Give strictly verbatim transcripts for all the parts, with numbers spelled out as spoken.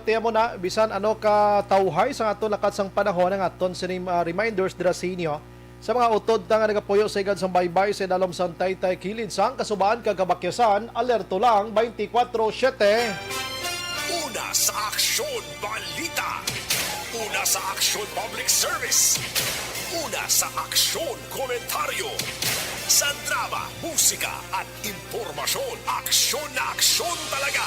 Ti amo na, bisan ano ka tawhay sang aton lakat sang panahon, ang aton sini, ah, reminders dira sa inyo. Sa mga utod ta nga nagapuyo sa higad sang baybay, sa idalom sang taytay, kilid sang kasubaan kag kabakyasan, alerto lang twenty-four seven. Una sa Aksyon Balita. Una sa Aksyon Public Service. Una sa Aksyon Komentaryo. Sa drama, musika, at impormasyon, aksyon na aksyon talaga.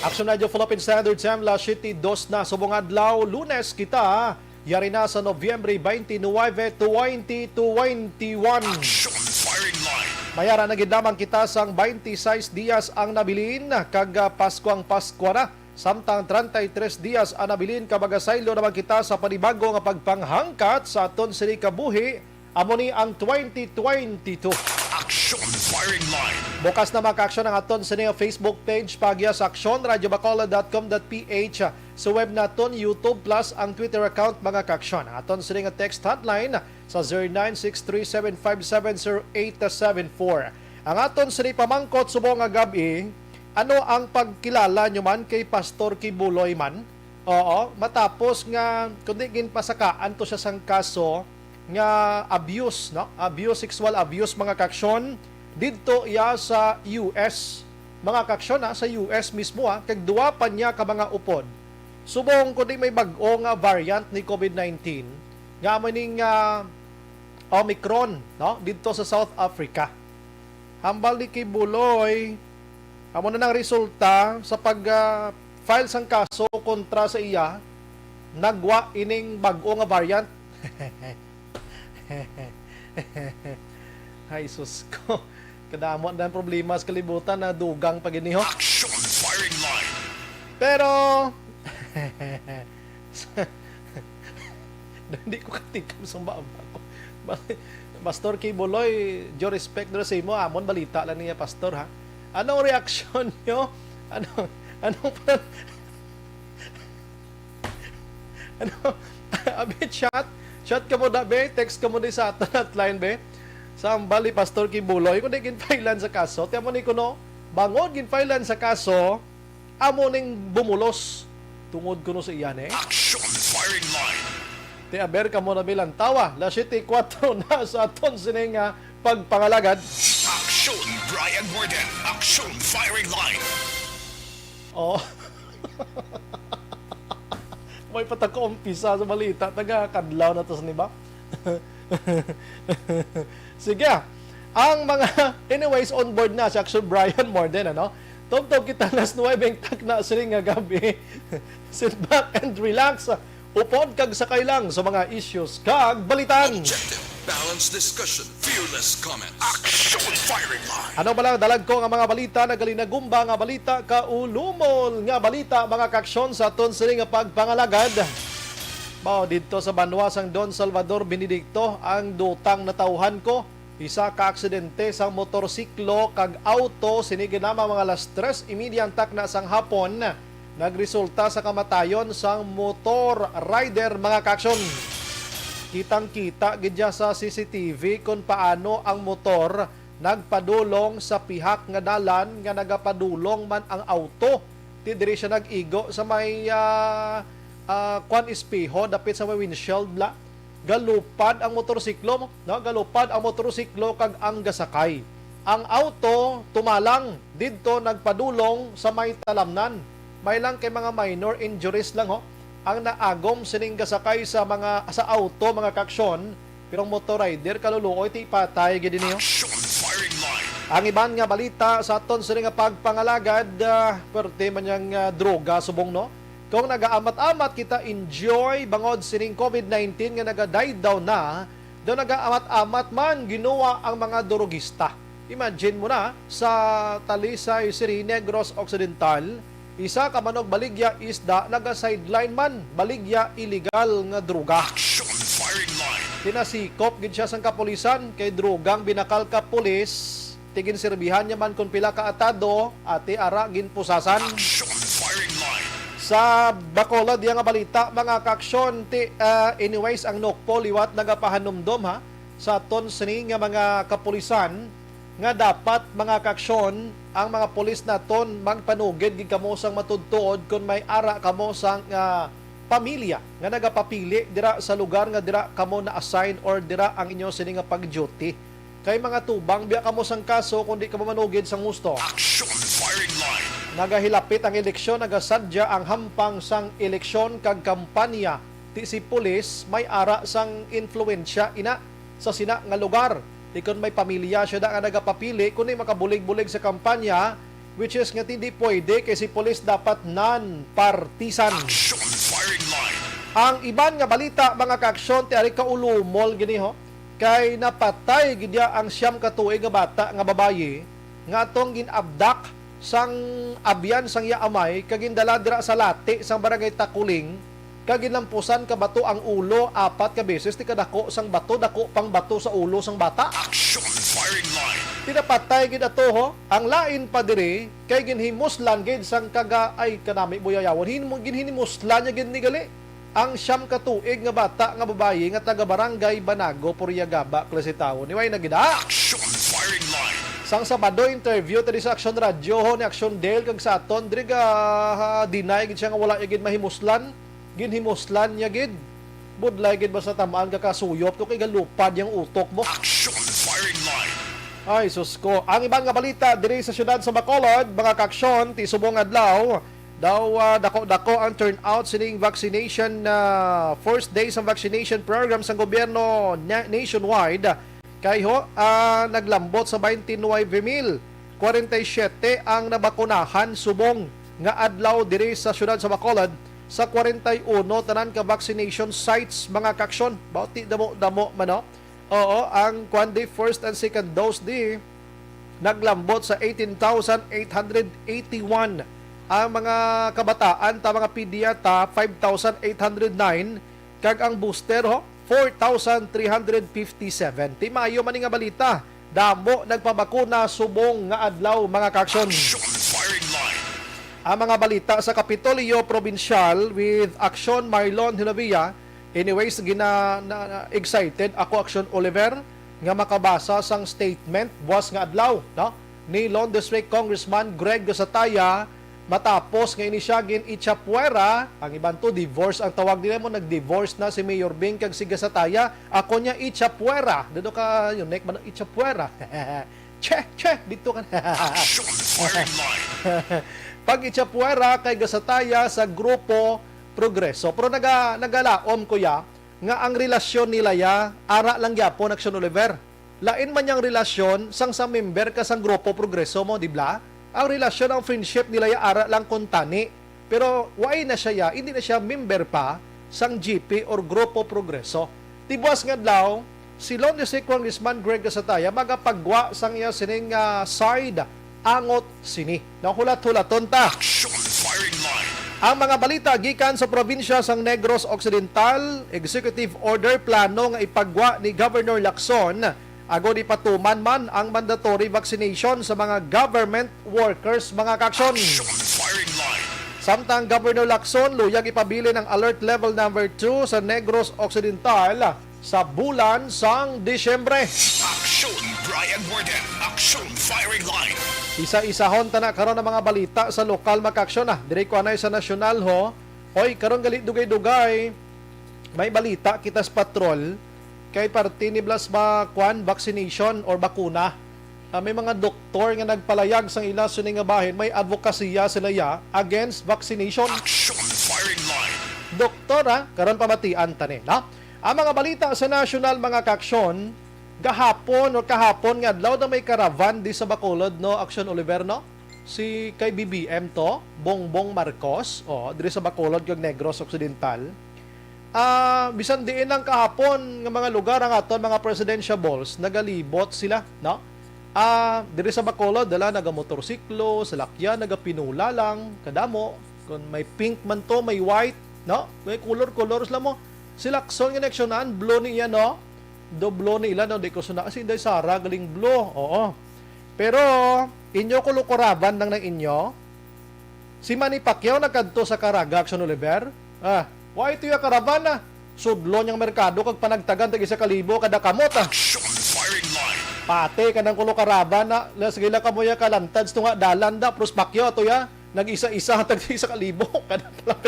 Action Radio Philippine Standard Time, las siyete dos na subong adlaw, Lunes kita. Yari na sa Nobyembre twenty-nine, twenty twenty-one. Action Firing Line. Mayara na gid lamang kita sang twenty-six dias ang nabilin, kag, ah, Pasko ang Paskwa na. Samtang treinta y tres dias ang nabilin, kag magasaylo naman kita sa panibago nga pagpanghangkat sa aton sini kabuhi. Amo ni ang twenty twenty-two. Action Firing Line. Bukas na, mga kaaksyon, ang aton sini nga Facebook page, paagi sa Aksyon Radio Bacolod dot com dot P H, sa web naton, YouTube, plus ang Twitter account, mga kaaksyon. Ang aton sini nga text hotline sa zero nine six three seven five seven zero eight seven four. Ang aton sini pamangkot subong nga gab-i, ano ang pagkilala nyo man kay Pastor Kibuloy man? Oo, matapos nga, kundi ginpasakaan to siya sang kaso nga abuse, no? Abuse, sexual abuse, mga kaaksyon, didto iya sa U S. Mga kaaksyon, ha, sa U S mismo, ha, kag duwa pa niya ka mga upod. Subong kundi may bag-o nga variant ni COVID nineteen, nga amo ning, ah, Omicron, no? Didto sa South Africa. Hambal ni Kibuloy, amo na nang resulta sa pag, ah, file sang kaso kontra sa iya, nagwa ining bag-o nga variant. Ay, sus ko. Kadamo na ang problema sa kalibutan, na dugang pa gid ni, ho. Action Firing Line. Pero, hindi ko katikam sa baba ko. Pastor Kibuloy, due respect dira sa imo, amon balita lang niya, Pastor, ha? Anong reaksyon nyo? Ano, anong pa-, ano, abi, chat? Chat ka mo na, be? Text ka mo di sa aton hotline, be? Sa hambal ni Pastor Kibuloy, kung di ginfailan sa kaso, tiyan mo ni kuno, bangod ginfailan sa kaso, amo ning bumulos tungod kuno sa iya ni. Action Firing Line. Ti aber kamo na bilang tawa, las siyete kuwatro na sa aton sini nga pagpangalagad. Action Brian Warden. Action Firing Line. Oh. May pataka umpisa sa balita. Taga kadlaw na to, di ba? Sige, ah. Ang mga, anyways, on board na si Action Brian Morden, ano? Tubtob kita las nuwebe ang takna sini nga gabi. Sit back and relax. Upod kag sakay lang sa mga issues kag balitan. Objective, balanced discussion, fearless comments. Action Firing Line. Ano ba lang dalag ko nga mga balita, nagalinagumba nga balita, kaulumol nga balita, mga kaaksyon, sa aton sini nga pagpangalagad? Mao didto sa banwa sang Don Salvador Benedicto, ang dutang natawhan ko, isa ka aksidente sang motorsiklo kag auto, sini ginama mga alas tres y media ang takna sang hapon, nagresulta sa kamatayon sang motor rider, mga kaaksyon. Kitang-kita gid dya sa C C T V kon paano ang motor nagpadulong sa pihak nga dalan nga nagapadulong man ang auto. Ti diri siya nag-igo sa may, ah, ah, kwan, espeho, dapit sa may windshield la. Galupad ang motorsiklo, no? Galupad ang motorsiklo kag ang gasakay. Ang auto tumalang didto, nagpadulong sa may talamnan. May lang kay mga minor injuries lang, ho, ang naagom sining gasakay sa mga, sa auto, mga kaaksyon. Pero ang motor rider, kaluluoy, ti patay gid ini, ho. Action Firing Line. Ang iban nga balita sa aton sini nga pagpangalagad, ah, perte man yang, ah, droga subong, no? Kung nagaamat-amat kita, enjoy, bangod sining COVID nineteen nga naga-die down na, daw nagaamat-amat man ginuwa ang mga durugista. Imagine mo na, sa Talisay City, Negros Occidental, isa ka manugbaligya isda naga-sideline man, baligya illegal nga droga. Action Firing Line. Pinasikop gid siya sang kapulisan kay drogang binakal ka pulis. Ti ginserbihan niya man kon pila ka atado, ati ara ginpusasan. Action Firing Line. Sa Bacolod, iya nga balita, mga kaaksyon, ti, ah, anyways, ang NOCPO liwat nagapahanumdom, ha, sa aton sini nga mga kapulisan nga dapat, mga kaaksyon, ang mga pulis naton, magpanugid gid kamo sang matuod-tuod kon may ara kamo sang, ah, pamilya nga nagapapili dira sa lugar nga dira kamo na-assign or dira ang inyo sini nga pag-duty. Kay mga tubang biya kamo sang kaso kung di kamo manugid sang husto. Action Firing Line. Nagahilapit ang eleksyon, nagasadya ang hampang sang eleksyon kag kampanya. Ti si pulis may ara sang influensya ina sa sina nga lugar. Ti kon may pamilya siya da nga nagapapili, kundi makabulig-bulig sa kampanya, which is nga hindi pwede kay si pulis dapat non-partisan. Action Firing Line. Ang iban nga balita, mga kaaksyon, ti ari kaulumol gini, ho. Kay napatay gid niya ang siyam ka tuig nga bata nga babayi nga atong gin-abduct sang abyan sang iya amay kag gindala dira sa lati sang Barangay Takuling, kag ginlampusan ka bato ang ulo apat ka beses. Ti kadako sang bato, dako pang bato sa ulo sang bata. Action Firing Line. Pinapatay gid ato, ho. Ang lain pa diri kay ginhimuslan gid sang kaga-, ay, kanami buyayawon. Hin-, ginhimuslan niya gid ni gali ang siyam ka tuig nga bata nga babayi nga taga Barangay Banago, Puriagaba, Clasetaon. Iway na gid, ha? Action Firing Line. Sang Sabado, interview tadi sa Action Radio, ho, ni Action Dale kag sa aton diri ga, ha, deny gid siya nga wala niya gid mahimuslan. Ginhimuslan niya gid. Budlay gid ba sa tamaan ka kasuyop to kay galupad yang utok mo? Action Firing Line. Ay, sus ko. Ang iban nga balita diri sa siyudad sa Bacolod, mga kaaksyon, ti subong adlaw, daw, ah, dako-dako ang turnout sining vaccination, ah, first day sa vaccination program sang gobyerno na-, nationwide. Kay ho, ah, naglambot sa twenty-nine mil kwarenta y siyete ang nabakunahan subong nga adlaw diri sa siyudad sa Bacolod sa kwarenta y uno tanan ka vaccination sites, mga kaaksyon. Bauti damo-damo man, no? Oo, ang kwan di, first and second dose di, naglambot sa eighteen thousand eight hundred eighty-one. Ang mga kabataan ta, mga pidyata, five thousand eight hundred nine, kag ang booster, ho, four thousand three hundred fifty-seven. Ti maayo man ni nga balita, damo nagpabakuna subong nga adlaw, mga kaaksyon. Action Firing Line. Ang mga balita sa Kapitolyo Probinsyal with Action Marlon Hinovia. Anyways, gina-, na, na, excited ako, Action Oliver, nga makabasa sang statement buwas nga adlaw, no, ni Lone District Congressman Greg Gasataya, matapos nga ini siya gin-ichapuera. Ang iban to, divorce ang tawag nila mo, nag-divorce na si Mayor Bing kag si Gasataya. Ako niya, ichapuera. Dito ka, yun, Nick, man, ichapuera. Che, che, dito ka. Action Firing Line. Pag-ichapuera kay Gasataya sa grupo Progreso. Pero naga-, nagalaom ko ya nga ang relasyon nila ya, ara lang gyapon, Action Oliver. Lain man yang relasyon sang sa member ka sang grupo Progreso mo, di ba? Ang relasyon, ang friendship nila ya, ara lang kuntani. Pero why na siya ya, hindi na siya member pa sang G P or grupo Progreso. Ti buwas nga adlaw, si Lone District Congressman Greg Gasataya magapagwa sang iya sining, ah, side angot sini. Nahulat-hulaton ta. Action Firing Line. Ang mga balita gikan sa probinsya sang Negros Occidental, executive order plano nga ipagwa ni Governor Lacson agod ipatuman man ang mandatory vaccination sa mga government workers, mga kaaksyon. Action Firing Line. Samtang Governor Lacson luyag ipabilin ang Alert Level Number Two sa Negros Occidental sa bulan sang Disyembre. Action Brian Warden. Action Firing Line. Isa-isahon ta na karon ang mga balita sa lokal, mga kaaksyon, ah. Diri ko anay sa nasyonal, ho. Oy, karon gali dugay-dugay, may balita kita sa patrol kay parte ni Blas ba, kwan, vaccination or bakuna. Ah, may mga doktor nga nagpalayag sang ila sini nga bahin, may advokasya sila ya against vaccination. Action Firing Line. Doktor, ha, karon pamatian ta ni, no? Ang mga balita sa nasyonal, mga kaaksyon, gahapon o kahapon nga adlaw na may caravan di sa Bacolod, no, Action Oliver, no? Si kay B B M to, Bongbong Marcos, o, diri sa Bacolod kag Negros Occidental. Ah, bisan diin lang kahapon nga mga lugar ang aton mga presidentiables, nagalibot sila, no? Ah, diri sa Bacolod, dala nagamotorsiklo, salakyan, nagapinula lang, kadamo. Kung may pink man to, may white, no? May color-color sila mo. Si Lacson nga neksyonan, blue ni iya, no? Do blue ni ila, no? Di ko suna. Si Inday Sara, galing blue. Oo. Pero, inyo ko lukuraban lang ng inyo. Si Manny Pacquiao nagkadto sa Caraga, Action Oliver. Ah, wa ito ya karavana. Sudlo niyang merkado kag panagtagan tag isa ka libo kada kamot, ah. Action Firing Line. Pati ka ng kulo karaban na, na sige lang kamo ya kalantad sa tunga dalan da, pros Pacquiao ato ya, nag-isa-isa ang tag isa ka libo. Kana pala.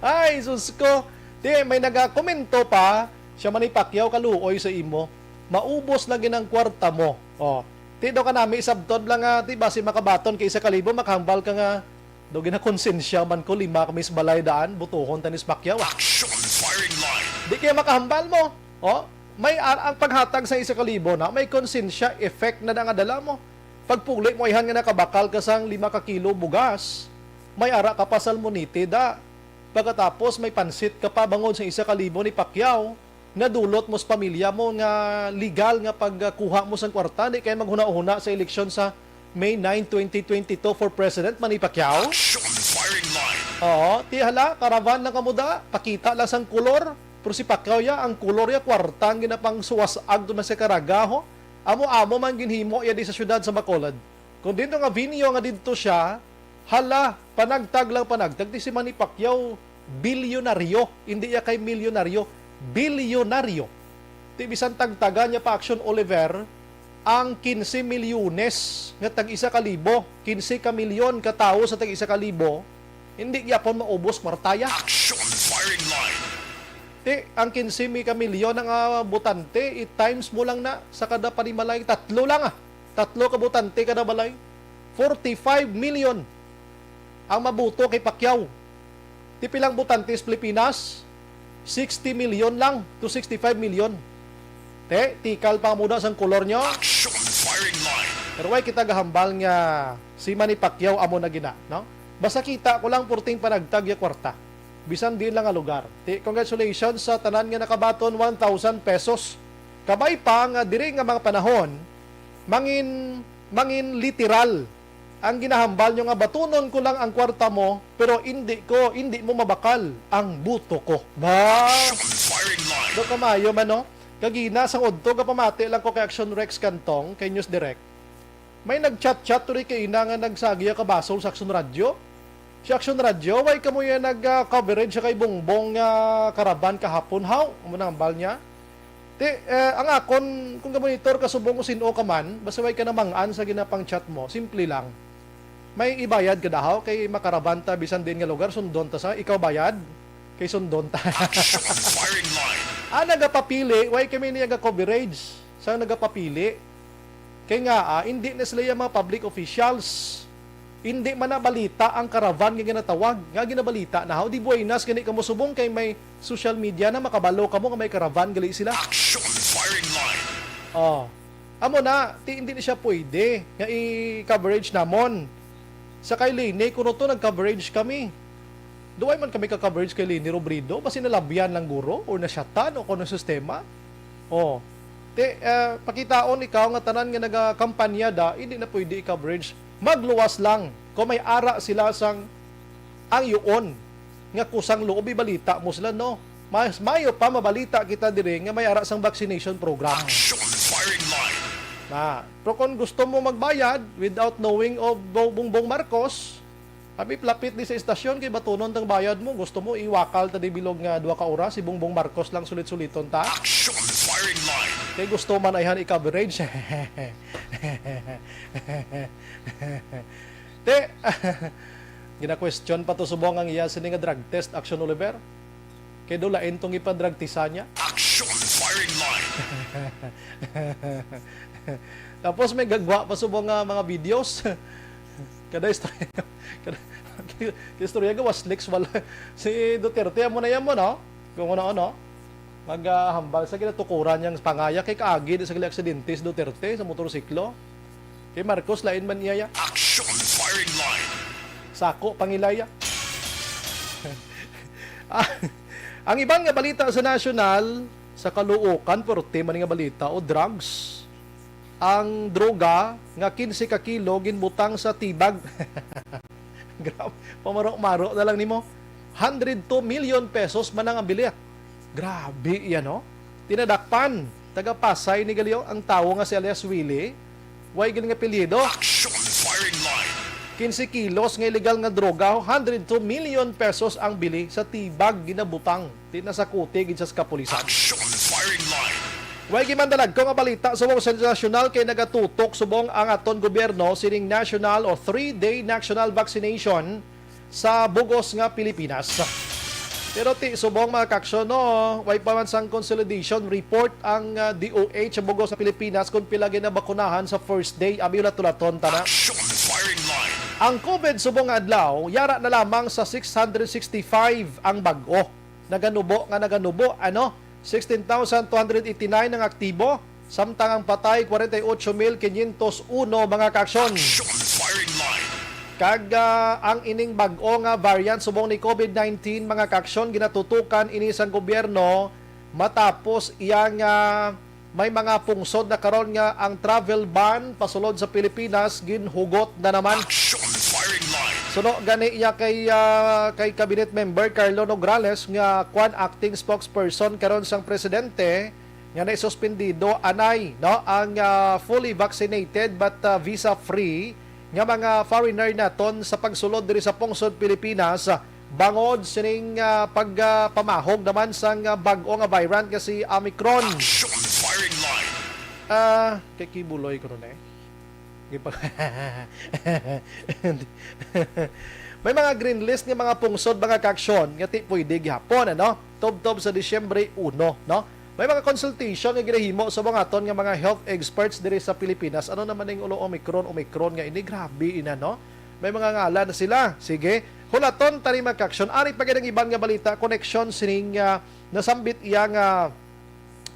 Ay, sus ko. Di, may nagakomento pa, siya man ni Pacquiao, kaluoy sa imo. Maubos lang gid ang kwarta mo. Oh. Ti daw kanami, sabton lang nga, ti basi makabaton kay isa ka libo, makahambal ka nga, daw ginakonsensya man ko, lima kami sa balay daan, butuhon ta ni si Pacquiao, ah. Action firing line. Di kaya makahambal mo. Oh, may ar-, ang paghatag sa isa ka libo na, may konsensya effect na, na nga dala mo. Pagpuli mo, ihan nga nakabakal ka sang lima ka kilo bugas, may ara ka pa salmonite da. Pagkatapos, may pansit ka pa bangod sa isa ka libo ni Pacquiao. Nadulot mo sa pamilya mo nga legal nga pagkuha mo sang kwarta, di kay maghuna-huna sa eleksyon sa May nine, twenty twenty-two for President, Manny Pacquiao. Action firing line. Oo, ti hala, karaban lang kamo da, pakita lang sang kolor. Pero si Pacquiao ya, ang kolor ya, kwarta ang ginapangsuwas-ag to man sa karagaho. Amo-amo man ginhimo ya di sa syudad sa Bacolod. Kung dito nga venue nga didto siya, hala, panagtag lang panagtag, di si Manny Pacquiao, bilyonaryo, hindi ya kay milyonaryo, bilyonaryo. Ti bisan tagtagan niya pa, Action Oliver, ang quince milyones nga tag isa ka libo, quince ka milyon ka tawo sa tag isa ka libo, hindi gyapon maubos kwarta ya. Action firing line. Ti, ang quince mi ka milyon nga botante, i-times mo lang na sa kada panimalay, tatlo lang, ah. Tatlo ka botante kada balay. Forty-five million ang mabuto kay Pacquiao. Ti pilang botante sa Pilipinas? Sixty million lang to sixty-five million. Te, tikal pa muda sang kolor nyo. Action firing line. Pero way kita gahambal nga si Manny Pacquiao amo na gina, no? Basta kita ko lang purting panagtag ya kwarta. Bisan di lang nga lugar. Ti, congratulations sa tanan nga nakabaton one thousand pesos. Kabay pa nga diri nga mga panahon, mangin, mangin literal ang ginahambal nyo nga batunon ko lang ang kwarta mo, pero indi ko, indi mo mabakal ang buto ko. Ba? Action firing line. Do kamayo man, no? Kagina, sang udto, gapamati lang ko kay Action Rex Cantong, kay News Direct. May nag-chat-chat to rin kay ina nga nagsagi ka basol sa Action Radio. Si Action Radio, way kamo yan nag-coverage sa kay Bongbong nga karaban kahapon, haw? Amo nang hambal niya. Ti, eh, ang akon, kung gamonitor ka subong kung sin-o ka man, basta way ka namang-an sa ginapang chat mo, simple lang. May ibayad ka dahaw kay makaraban ta bisan din nga lugar, sundon ta sa ikaw bayad, kay sundon ta. Action firing line. Ah, nagapapili, way kami niya ga-coverage sa nagapapili. Kay nga, ah, hindi na sila yung mga public officials. Hindi man na balita ang karavan nga ginatawag, nga ginabalita na, how di buenas gani kamo subong kay may social media na makabalo kamo nga may karavan gali sila. Action firing line. Oh. Amo na, ti, hindi na siya pwede nga i-coverage namon. Sa kay Lene, kuno to, nag-coverage kami. Duway man kami ka-coverage kay Lene Robredo, basi nalabyan lang guro or nasyatan o kung anong sistema. Oh. Ti, eh, pakitaon ikaw nga tanan nga nagakampanya da, hindi na pwede i-coverage. Magluwas lang kung may ara sila sang ang yuon nga kusang loob, ibalita mo sila, no? Mas mayo pa mabalita kita diri nga may ara sang vaccination program. Action firing line. Na, pero kung gusto mo magbayad without knowing of Bo-, Bongbong Marcos, abi, lapit di sa istasyon kay batunon tang bayad mo. Gusto mo iwakal ta di bilog nga duha ka oras si Bongbong Marcos lang, sulit-suliton ta? Action firing line. Kay gusto man ayhan i-coverage. Te, gina-question pa to subong ang iya sini nga drug test, Action Oliver. Kay do lain tong ipadragtisa niya. Action firing line. Tapos may gagwa pa subong nga mga videos. Kada istorya, kada, kada istorya gawas leaks wala. Si Duterte, amo na yan mo, no? Kung ano-ano. Maghambal sa ginatukuran niyang pangaya kay kaagi di sa gali aksidente si Duterte sa motorsiklo. Kay Marcos, lain man iya ya. Action firing line. Sako pangilaya. Ah, ang iban nga balita sa nasyonal, sa Caloocan, perti man nga balita, o drugs. Ang droga nga quince ka kilo ginbutang sa tibag. Grabe, pamaro-maro na lang nimo. Hundred two million pesos man ang abilia. Grabe yan, no? Tinadakpan, taga Pasay ni Galio, ang tawo nga si alias Willie. Way galing apelyido. Action firing line. Quince kilos nga illegal nga droga, hundred two million pesos ang bili sa tibag ginabutang. Ti nasakuti gid sa kapulisan. Action firing line. Way gimandalagko nga balita subong sa nasyonal kay nagatutok subong ang aton gobyerno sining national o three-day national vaccination sa bugos nga Pilipinas. Pero ti subong, mga kaksyon, no, way pa man sang consolidation report ang ah, D O H sa bugos nga Pilipinas kung pila ginabakunahan sa first day. Abi, ulat-ulaton ta na. Action firing line. Ang COVID subong nga adlaw, yara na lamang sa six hundred sixty-five ang bag-o. Naganubo nga naganubo, ano? Sixteen thousand two hundred eighty-nine ang aktibo, samtang ang patay, forty-eight mil quinientos uno, mga kaaksyon. Action firing line. Kag ah, ang ining bag-o nga variant subong ni COVID nineteen, mga kaaksyon, ginatutukan ini sang gobyerno matapos iya nga may mga pungsod na karon nga ang travel ban pasulod sa Pilipinas ginhugot na naman. Action firing line. Suno gani iya kay ah, kay Cabinet Member Carlo Nograles nga kwan, acting spokesperson karon sang presidente, nga naisuspendido anay, no, ang ah, fully vaccinated but ah, visa free nga mga foreigner naton sa pagsulod diri sa pungsod Pilipinas, ah, bangod sining ah, pagpamahog naman sang ah, bag-o nga variant nga si Omicron. Action firing line. Ah, kay kibuloy ko nun eh. Gipa- May mga green list nga mga pungsod, mga kaaksyon, nga ti pwede gihapon, ano? Tubtob sa Disyembre uno, no? May mga consultation nga ginahimo sa mga aton nga mga health experts diri sa Pilipinas. Ano naman ning ulo Omicron, Omicron nga ini? Grabe ina, no? May mga ngalan na sila. Sige, hulaton tani, mga kaaksyon. Ari pa gid ang iban nga balita, koneksyon sining ah, nasambit iya nga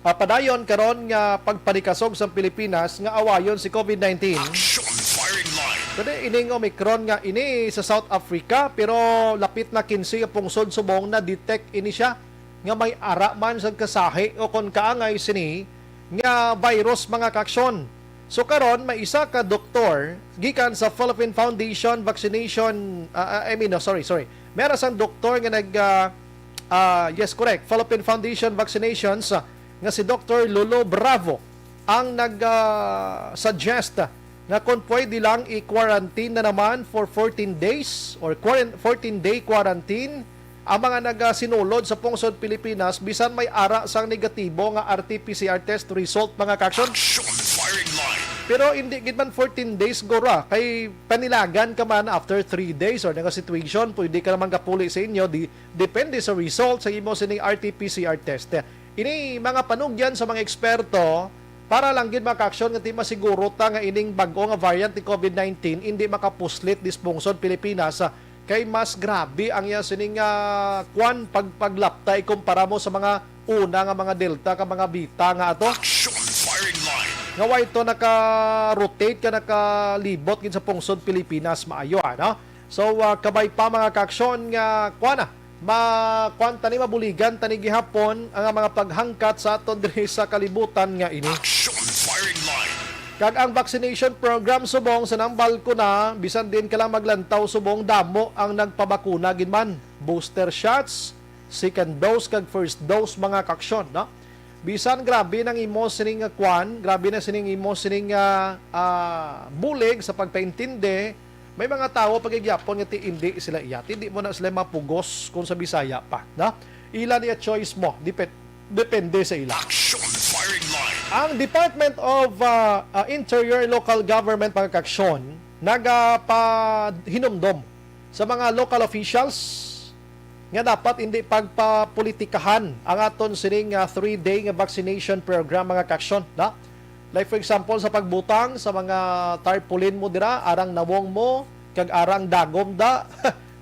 ah, padayon karon nga pagpanikasog sa Pilipinas nga awayon si COVID nineteen. Action firing line. Kundi ining Omicron nga ini sa South Africa, pero lapit na kinse ka pungsod subong na-detect ini siya nga may ara man sa kasahi o kon kaangay sini nga virus, mga kaaksyon. So karon may isa ka doktor gikan sa Philippine Foundation Vaccination, ah, ah, I mean, no, sorry, sorry. Meron sang doktor nga nag ah, ah, yes, correct, Philippine Foundation Vaccinations, ah, nga si Doktor Lolo Bravo ang nag ah, suggest nga kung pwede lang i-quarantine na naman for fourteen days or quaran- fourteen-day quarantine ang mga nagasinulod sa pungsod Pilipinas bisan may ara sang negatibo nga R T P C R test result, mga kaaksyon. Action firing line. Pero hindi gid man fourteen days, gura, kay panilagan ka man after three days or nga situation, pwede ka naman kapuli sa inyo, di, depende sa result sa imo sining R T P C R test. Ini mga panugyan sa mga eksperto para lang gid, mga kaaksyon, nga ti masiguro ta nga ining bag-o nga variant ni COVID nineteen hindi makapuslit dis pungsod Pilipinas, ah, kay mas grabe ang iya sining ah, kwan, pagpaglapta ikumpara mo sa mga una nga mga Delta ka mga Beta nga ato. Action firing line. Nga way to naka-rotate ka, nakalibot gid sa pungsod Pilipinas maayo, ano? So ah, kabay pa, mga kaaksyon, nga kwan na ma kwan tani, mabuligan tani gihapon ang mga paghangkat sa aton diri sa kalibutan nga ini. Action firing line. Kag ang vaccination program subong sa nambal ko na, bisan din ka lang maglantaw subong, damo ang nagpabakuna gid man. Booster shots, second dose kag first dose, mga kaaksyon, no? Bisan grabe nang imo sining nga kwan, grabe na sining imo sining nga ah, bulig sa pagpaintindi, may mga tawo pagigyapon nga ti indi sila iyat. Hindi mo na sila mapugos kung sa Bisaya pa, no? Ila niya choice mo, depend depende sa ila. Action firing line. Ang Department of ah, ah, Interior and Local Government, mga kaaksyon, nagapahinumdom sa mga local officials nga dapat hindi pagpapolitikahan ang aton sining ah, three-day nga vaccination program, mga kaaksyon, na? Like for example, sa pagbutang sa mga tarpaulin mo dira, arang nawong mo, kag arang dagom da,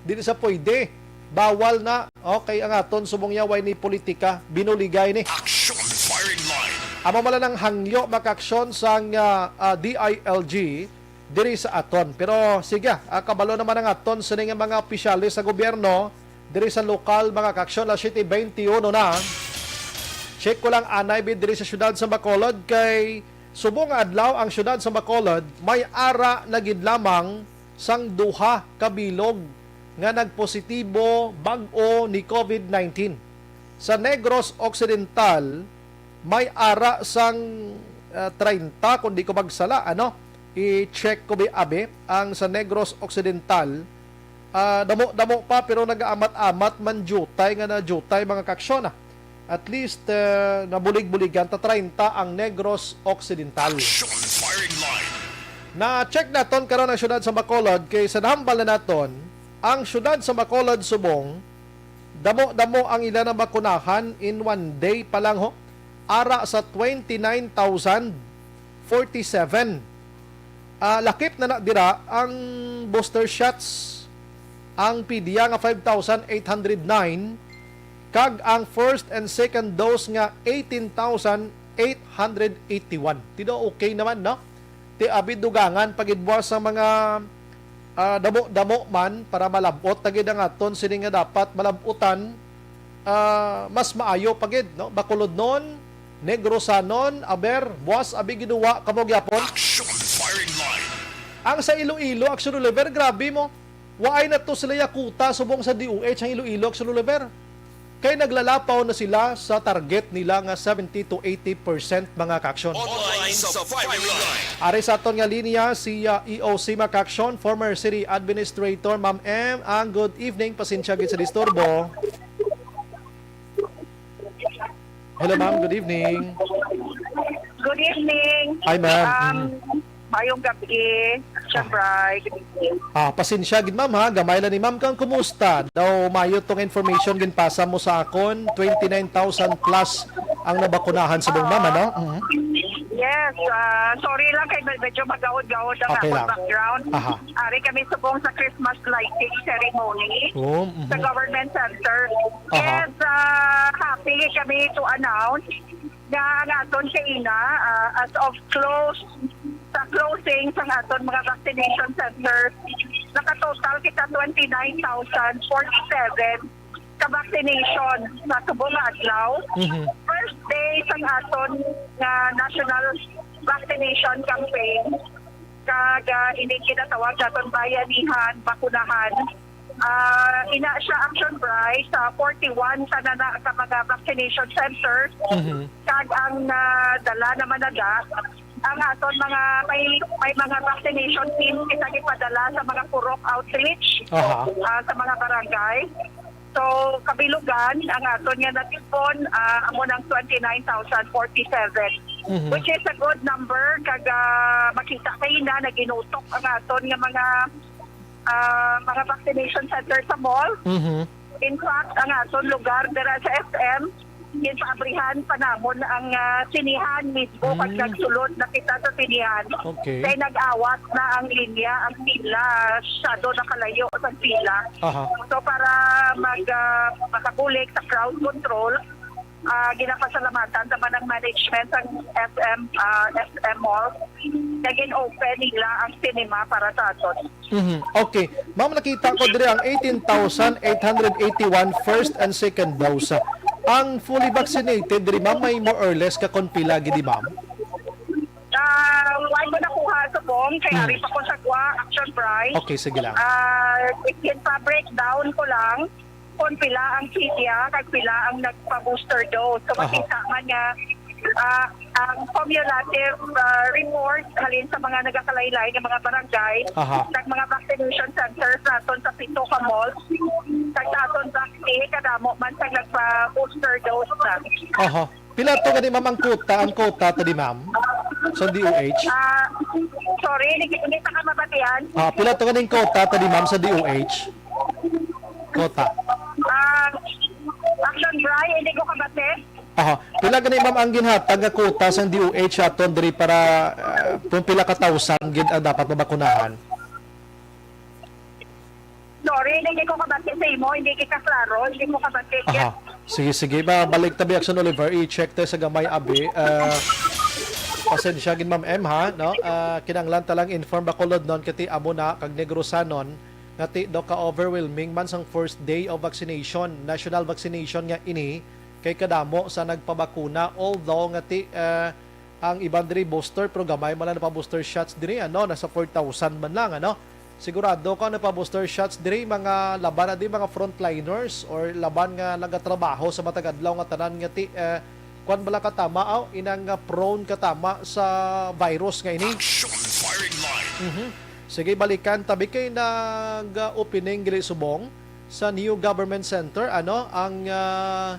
dili sa pwede. Bawal na. Okay, ang aton subong niya, way ni politika, binuligay ni. Action firing line. Amo man lang ang hangyo, mga kaaksyon, sang ah, ah, D I L G diri sa aton. Pero sige, ah, kabalo naman ang aton sini nga mga opisyales sa gobyerno diri sa lokal, mga kaaksyon, alas siyete beintiuno na. Check ko lang anay bid diri sa siyudad sa Bacolod, kay subong nga adlaw ang siyudad sa Bacolod may ara na gid lamang sang duha ka bilog nga nagpositibo bag-o ni COVID nineteen. Sa Negros Occidental, may ara sang ah, treinta, kung di ko magsala, ano? I-check ko bi abi ang sa Negros Occidental. Ah, damo-damo pa, pero nagaamat-amat man jutay nga na jutay, mga kaaksyon, ah. At least, uh, nabulig-buligan ta treinta ang Negros Occidental. Action firing line. Na-check naton karon ang siyudad sa Bacolod, kay sa nahambal na naton, ang siyudad sa Bacolod subong, damo-damo ang ila nabakunahan in one day pa lang, ho. Ara sa twenty-nine thousand forty-seven. Ah, lakip na na dira ang booster shots. Ang P D A nga five thousand eight hundred nine, kag ang first and second dose nga eighteen thousand eight hundred eighty-one. Tido okay naman, no? Ti abi dugangan pa gid buwas sa mga, ah, damo-damo man para malab-ot na gid ang aton sini nga dapat malab-utan, ah, mas maayo pa gid, no? Bacolodnon, Negrosanon, aber, buwas abi gid wa kamo gyapon. Action firing line. Ang sa Iloilo, Action Oliver, grabe mo. Waay na to sila yakuta subong sa D O H ang Iloilo, Action Oliver. Kay naglalapaw na sila sa target nila nga seventy to eighty percent, mga ka-action. Online sa firing line. Ari sa aton nga linya si, ah, E O C, mga ka-action, former city administrator, Ma'am M. Ang good evening, pasensya gid sa disturbo. Hello, ma'am. Good evening. Good evening. Hi, ma'am. Um, Mm. Mayong gabi. Siyempre, good evening. Ah, pasensya gid, ma'am, ha. Gamay lang ni ma'am kang kumusta. Daw mayo tong information ginpasa mo sa akon, twenty-nine thousand plus ang nabakunahan sa buong, ma'am, ano? Mhm. Yes, ah, sorry lang kay med-, medyo magahod-gahod ang Okay akong lang. Background. Aha. Ari kami subong sa Christmas lighting ceremony Oh, mhm. sa government center. Aha. And, ah, happy kami to announce nga ang aton kaina, ah, as of close, sa closing sa aton mga vaccination center, nakatotal kita twenty-nine thousand forty-seven ka vaccination sa subong nga adlaw. Mhm. First day sa aton nga national vaccination campaign, kag, ah, ini ginatawag naton bayanihan, bakunahan. Ah, ina siya, Action Bri, sa forty-one ka na, na ka mga vaccination centers. Mhm. Kag ang, ah, dala naman na da, ang aton mga, may, may mga vaccination team kita gipadala sa mga purok outreach, Aha. ah, sa mga barangay. So, kabilugan, ang aton nga natipon, ah, amo nang twenty-nine thousand forty-seven, Mhm. which is a good number. Kag, ah, makita kayo na, naginutok ang aton nga mga, ah, mga vaccination center sa mall. Mhm. In fact, ang aton lugar dira sa S M, ginpaabrihan pa namon ang, ah, sinihan mismo. Pag Mm. nagsulod na kita sa sinihan, Okay. kay nag-awat na ang linya, ang pila, masyado nakalayo sa pila. Aha. So, para mag, ah, makabulig sa crowd control, ah, ginapasalamatan naman ang management ng S M, ah, S M Mall na gin-open nila ang cinema para sa aton. Mhm. Okay. Ma'am, nakita ko diri ang eighteen thousand eight hundred eighty-one first and second dose. Ang fully vaccinated diri, ma'am, may more or less ka kon pila gid, ma'am? Ah, wala ko nakuha subong, kay Hmm. ari pa ko sa kuha, Action Bri. Okay, sige lang. Ah, ginpa-breakdown ko lang kung pila ang P D A, kag pila ang nagpa-booster dose. So, Aha. makita man nga, ah, ang cumulative, ah, report halin sa mga nagakalaylay nga mga barangay, Aha. kag mga vaccination centers naton sa pito ka malls, kag sa aton sa kadamo man sa nagpa-booster dose na. Aha. Pila to gani, ma'am, ang quota, ang quota to di, ma'am? Sa D O H? Ah, sorry, hindi, hindi sa kamabatian. Ah, pila to gani ang quota to di, ma'am, sa D O H? Quota. Ah, Action Bri, hindi ko kabati. Aha. Pila gani, ma'am, ang ginhatag nga quota sang D O H aton diri para, ah, kung pila ka thousand gid ang dapat mabakunahan? Sorry, hindi ko kabati sa imo, hindi kita klaro, hindi ko kabati. Aha. Sige, sige. Mabalik tabi, Action Oliver. I-check tayo sa gamay, abi. Ah, pasensya gid, Ma'am M, ha, no? Ah, kinahanglan ta lang inform Bacolodnon, kay ti amo na kag Negrosanon nga ti daw ka-overwhelming man sang first day of vaccination, national vaccination nga ini, kay kadamo sa nagpabakuna, although nga ti, ah, ang iban diri booster, pero gamay man lang napa-booster shots diri, ano, nasa four thousand man lang, ano. Sigurado ko ang napa-booster shots diri, mga laban na di, mga frontliners or laban nga nagatrabaho sa matag adlaw nga tanan nga ti, eh, kwan bala katama, aw, inang, ah, prone katama sa virus nga ini. Action firing line. Mhm. Sige, balikan tabi kay nag-opening gali subong sa new government center, ano, ang, ah,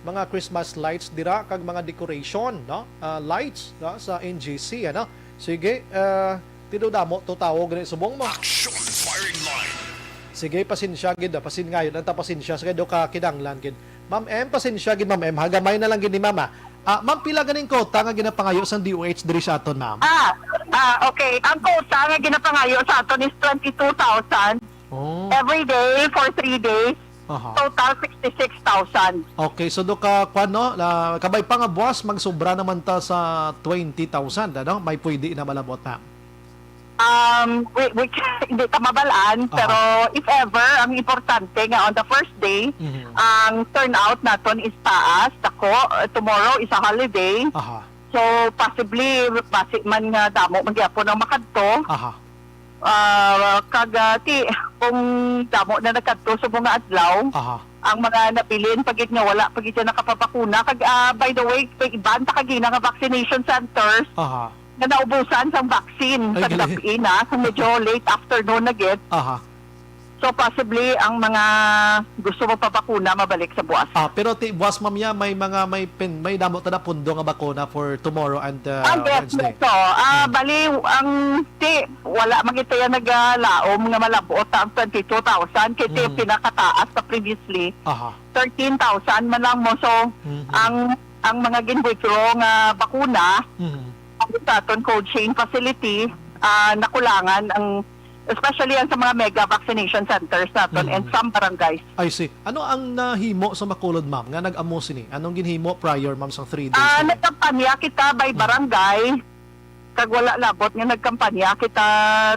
mga Christmas lights dira kag mga decoration, no? Ah, lights, no? Sa N G C, ano? Sige, ah, ti daw damo to tawo gani subong mo. Action firing line. Sige, pasensya gid, ah, pasin-, ngayon lang ta pasensya sa kay do ka kinahanglan gid. Ma'am M, pasensya gid, Ma'am M, ha, gamay na lang gid ni Ma'am, ah. Ah, Ma'am, pila ganing kota nga ginapangayo sang D O H diri sa aton, Ma'am? Ah, ah, okay. Ang kota nga ginapangayo sa aton is twenty-two thousand. Oh. Every day for three days, Aha. Total sixty-six thousand. Okay, so do ka, kwan, no, na, kabay pa nga buwas, magsubra naman ta sa twenty thousand, ano? May pwede na malabot na. Um, we, we, hindi ta mabalaan, Aha. Pero if ever, ang importante nga on the first day, Mhm. ang turnout naton is taas, dako. Uh, tomorrow is a holiday. Aha. So, possibly, basi man nga damo man gyapon ang makadto. Aha. Ah, kag, ah, ti, kung damo na nagkadto sa mga adlaw, Aha. ang mga nabilin pa gid nga wala pa gid siya nakapabakuna. Kag, ah, by the way, may iban ta kagina nga vaccination centers Aha. nga naubusan sang vaccine Ay, sa galing. gabi na, sa medyo late afternoon na gid. Aha. So, possibly, ang mga gusto mo pabakuna, mabalik sa buwas. Ah, pero ti, buwas, ma'am, ya, may mga, may pin-, may damo ta na pundo nga bakuna for tomorrow and, uh, Ah, yes, Wednesday. So, ah, Hmm. bali, ang ti, wala man kita yan nagalaom nga malabot ang twenty-two thousand, kay ti, Hmm. pinakataas sa previously, Aha. thirteen thousand man lang mo. So, Mhm. ang, ang mga gin-withdraw nga bakuna, Mhm. ang sa aton cold chain facility, ah, nakulangan ang, especially ang sa mga mega vaccination centers naton and Mm. some barangays. I see. Ano ang nahimo sa Bacolod, ma'am, nga nag-amo sini? Anong ginhimo prior, ma'am, sang three days Ah, sini? Nagkampanya kita by Mm. barangay. Kag wala labot nga nagkampanya kita,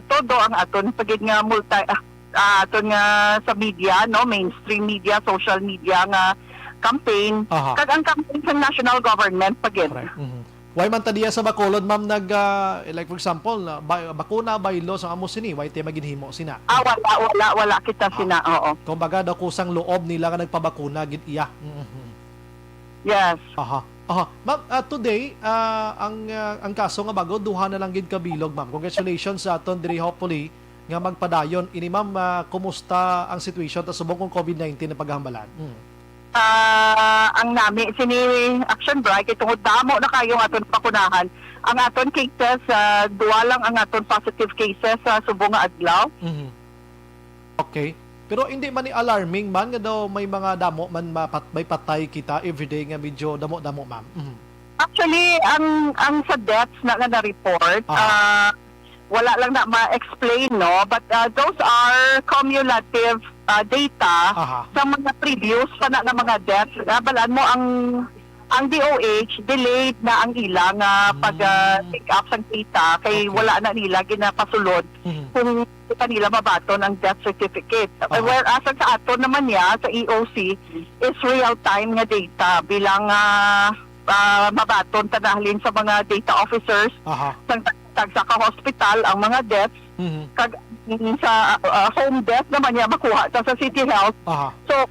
todo ang aton pagid nga multi, ah, ah, aton nga sa media, no, mainstream media, social media nga campaign. Aha. Kag ang campaign sa national government pagid. Correct. Mhm. Why man ta diya sa Bacolod, ma'am, nag, ah, like, for example, ah, ba-, bakuna, baylo, sa amo sini, why tayo maginhimo sina? Ah, wala, wala, wala kita Ah. sina, oo. Kumbaga, daw kusang loob nila nga nagpabakuna, gid iya. Mhm. Yes. Aha. Aha. Ma'am, ah, today, ah, ang, ah, ang kaso nga bago, duha na lang gid ka bilog, ma'am. Congratulations sa aton diri, hopefully, nga magpadayon. Ini, ma'am, ah, kumusta ang situation ta subong kung covid nineteen ang paghambalan? Mm. Ah, ang nami sini Action Bright, kay tungod damo na kayo ang aton bakunahan. Ang aton cases, ah, duha lang ang aton positive cases sa subong nga adlaw. Mhm. Okay. Pero hindi man ni alarming man nga daw may mga damo man mapat-, may patay kita everyday nga medyo damo-damo, ma'am. Mhm. Actually, ang, ang sa deaths na, nga na-report, Aha. ah, wala lang na ma-explain, no? But, ah, those are cumulative, ah, data Aha. sa mga previous pa na nga mga deaths. Ah, balaan mo ang, ang D O H, delayed na ang ila nga pag, ah, Mm. take up sang data kay Okay. wala na nila ginapasulod Mhm. kung kanila mabaton ang death certificate. Aha. Whereas ang sa aton naman niya, sa E O C, is real-time nga data bilang, ah, ah, mabaton ta nahalin sa mga data officers Aha. sang tag-, tagsa ka hospital ang mga deaths. Mhm. Kag, mm, sa, ah, home death naman niya, makuha ta sa City Health. Aha. So,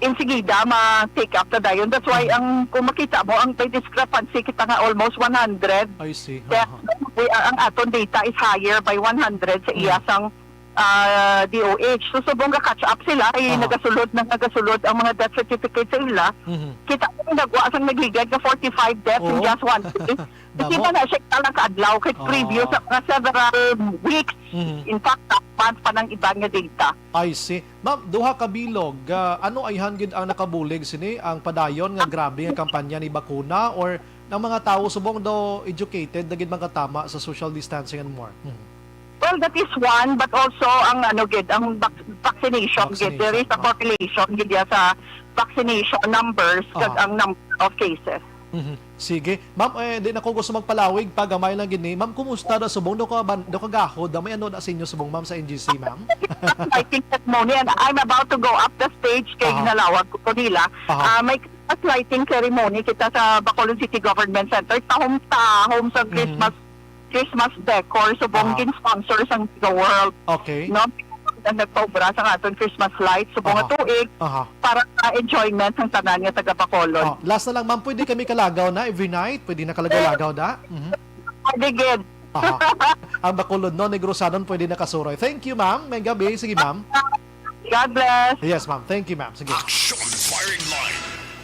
insigida ma-take up ta dayon. That's why Mhm. ang, kung makita mo, ang may discrepancy kita nga almost one hundred. I see. Kaya Aha. we, ang aton data is higher by one hundred sa iya Mhm. sang, ah, D O H. So, subong ga-catch up sila, kay Aha. nagasulod na nagasulod ang mga death certificate sa ila. Mhm. Kita mo, nagwa sang nagligad nga forty-five deaths in Oo. just one day. Hindi Damo. man na siya lang kaadlaw, kay Oo. previous sa mga several weeks. Mhm. In fact, month pa ng iban nga data. I see. Ma'am, duha ka bilog, ah, ano ayhan gid ang nakabulig sini? Ang padayon nga grabe nga kampanya ni bakuna, or ang mga tawo subong daw educated na gid man katama sa social distancing and more? Mhm. Well, that is one, but also ang ano gid, ang vac-, vaccination gid. There is a Vaccination, no? correlation gid ya sa vaccination numbers kag Aha. ang number of cases. Mhm. Sige. Ma'am, eh, di na ko gusto magpalawig pa, gamay lang gid ni. Ma'am, kumusta na subong? Do ka ban-, do ka gahod? May ano na sa inyo subong, ma'am, sa N G C, ma'am? Lighting ceremony, and I'm about to go up the stage kay Aha. ginalawag ko nila. Aha. Ah, may Christmas lighting ceremony kita sa Bacolod City Government Center. Tahom, tahom sa Mhm. Christmas, Christmas decor. Subong Aha. gin-sponsor sang Giga World. Okay. No? Ang nagpaubra sa aton Christmas lights, subong nga Aha. tuig, Aha. para sa enjoyment sang tanan nga taga Bacolod. Oh, last na lang, ma'am, pwede kami kalagaw na every night? Pwede na kalagaw-lagaw na? Mhm. Pwede gid. Aha. Ang Bacolod, no, Negrosanon, pwede na kasuroy. Thank you, ma'am. May gabi. Sige, ma'am. God bless. Yes, ma'am. Thank you, ma'am. Sige. Action firing line.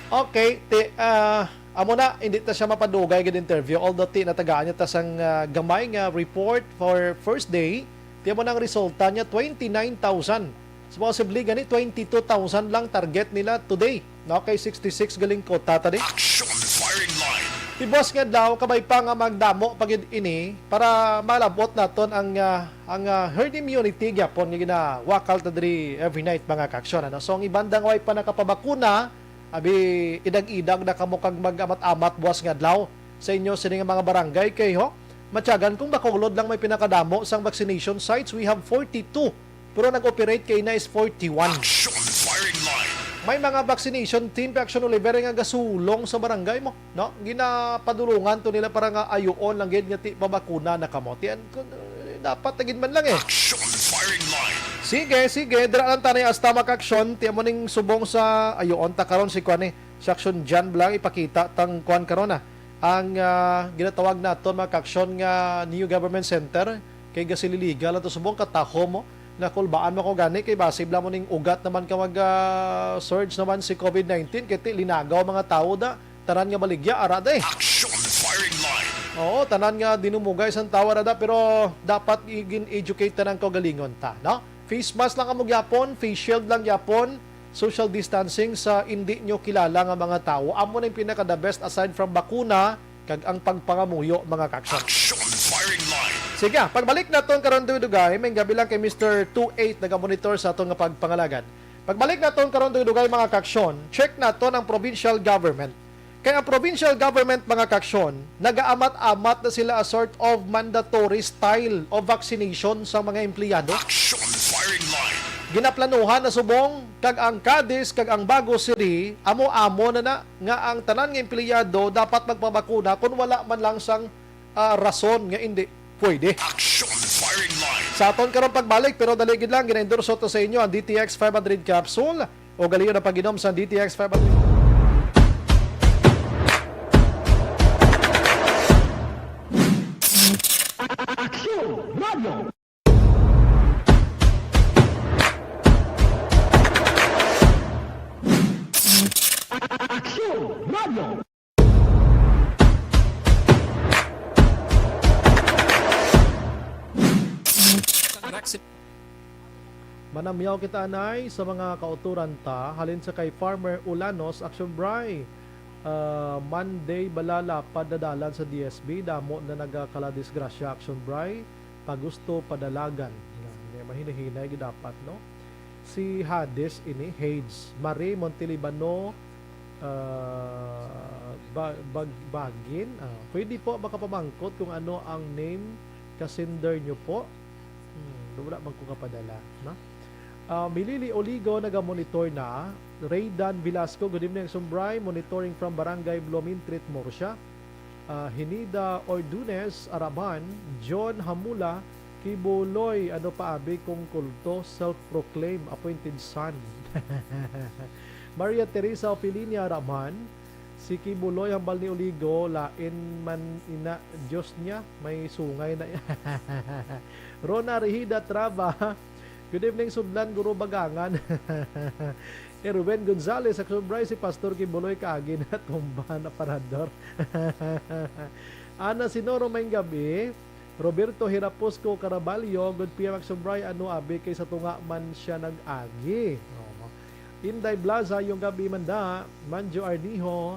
Okay, ti, ah, amo na, hindi ta siya mapadugay gid interview. Although ti natagaan niya ta sang, ah, gamay nga report for first day, ti amo na ang resulta niya, twenty-nine thousand. So, possibly gani, twenty-two thousand lang target nila today. No, kay sixty-six galing kota ta di. Action firing line. Ti buas nga adlaw, kabay pa nga magdamo pa gid ini para malabot naton ang, ah, ang, ah, herd immunity gyapon nga ginawakal ta diri every night, mga kaaksyon, ano? So, ang iban dang way pa nakapabakuna, abi, idag-idag na kamo kag mag-amat-amat buas nga adlaw sa inyo sini nga mga barangay kay, ho, Matiagan kung Bacolod lang may pinakadamo sang vaccination sites. We have forty-two, pero nag-operate kay na is forty-one. Action firing line. May mga vaccination team pa, Action Oliver, nga gasulong sa barangay mo, no? Ginapadulungan to nila para nga ayuon lang gid nga ti pabakuna na kamo. Tiyan ko, eh, dapat na gid man lang, eh. Action firing line. Sige, sige, dira lang tanay hasta makaaksyon. Ti amo ning subong sa ayuon ta karon si kuan, eh, si Action Jan Blang, ipakita tang kuan karon, ah. Ang, ah, ginatawag naton, mga kaaksyon, nga new government center kay gasililiga lang to subong kataho mo. Nakulbaan mo ko gani kay basib lang mo ning ugat naman ka mag, ah, surge naman si covid nineteen kay ti linagaw mga tawo da. Tanan nga baligya, ara day. Action firing line. Oo, tanan nga dinumugay sang tawo, ara da, pero dapat i-, gin-educate tanan kaugalingon ta, no? Face mask lang kamo gyapon, face shield lang gyapon, social distancing sa indi nyo kilala nga mga tawo. Amo na yung pinaka the best aside from bakuna kag ang pagpangamuyo, mga kaaksyon. Action firing line. Sige, ah, pagbalik naton karon dugay-dugay, may gabi lang kay Mister Two Eight nagamonitor sa aton nga pagpangalagan. Pagbalik naton karon dugay-dugay, mga kaaksyon, check naton ang provincial government. Kay ang provincial government, mga kaaksyon, nagaamat-amat na sila a sort of mandatory style of vaccination sa mga empleyado. Action firing line. Ginaplanuhan na subong kag ang Cadiz kag ang Bago City amo-amo na na nga ang tanan nga empleyado dapat magpabakuna kun wala man lang sang, ah, rason nga indi pwede. Action firing line. Sa aton karon pagbalik, pero dali gid lang, ginaendorso to sa inyo ang D T X five hundred capsule o galiyon ang pag-inom sa D T X five hundred. Action Radio. Action Radio. Manamyaw kita anay sa mga kauturan ta, halin sa kay Farmer Ulanos, Action Bry. Ah, Monday bala lapad na dalan sa D S B, damo na nagakala disgrasya, Action Bry. Pagusto padalagan. Nga, nga mahinahinay gid dapat, no? Si Hades ini, Hades. Marie Montelibano, ah, ba-, bag-, bagin. Ah, pwede po makapamangkot kung ano ang name ka sender nyo po? Hmm, wala man ko kapadala, no? Ah, Milili Oligo nagamonitor na. Raydan Velasco, good evening, Sumbray. Monitoring from Barangay Blomintrit, Murcia. Ah, Hinida Ordunes, Araban. John Hamula, Kibuloy, ano pa abi kung kulto, self-proclaim, appointed son. Maria Teresa Opilinia, Araman. Si Kibuloy, hambal ni Oligo, lain man ina, Diyos niya, may sungay na. Rona Rehida Traba, good evening, Sudlan, Guro Bagangan. Erwin Gonzalez, Action Bry, si Pastor Kibuloy kaagi na tumba na parador. Ana Sinoro, maayong gabi. Roberto Hirapusco Caraballo, good P M Action Bry, ano abi kay sa tunga man siya nag-agi. Oo. Inday Blaza, yung gabi man da, Manjo Arniho,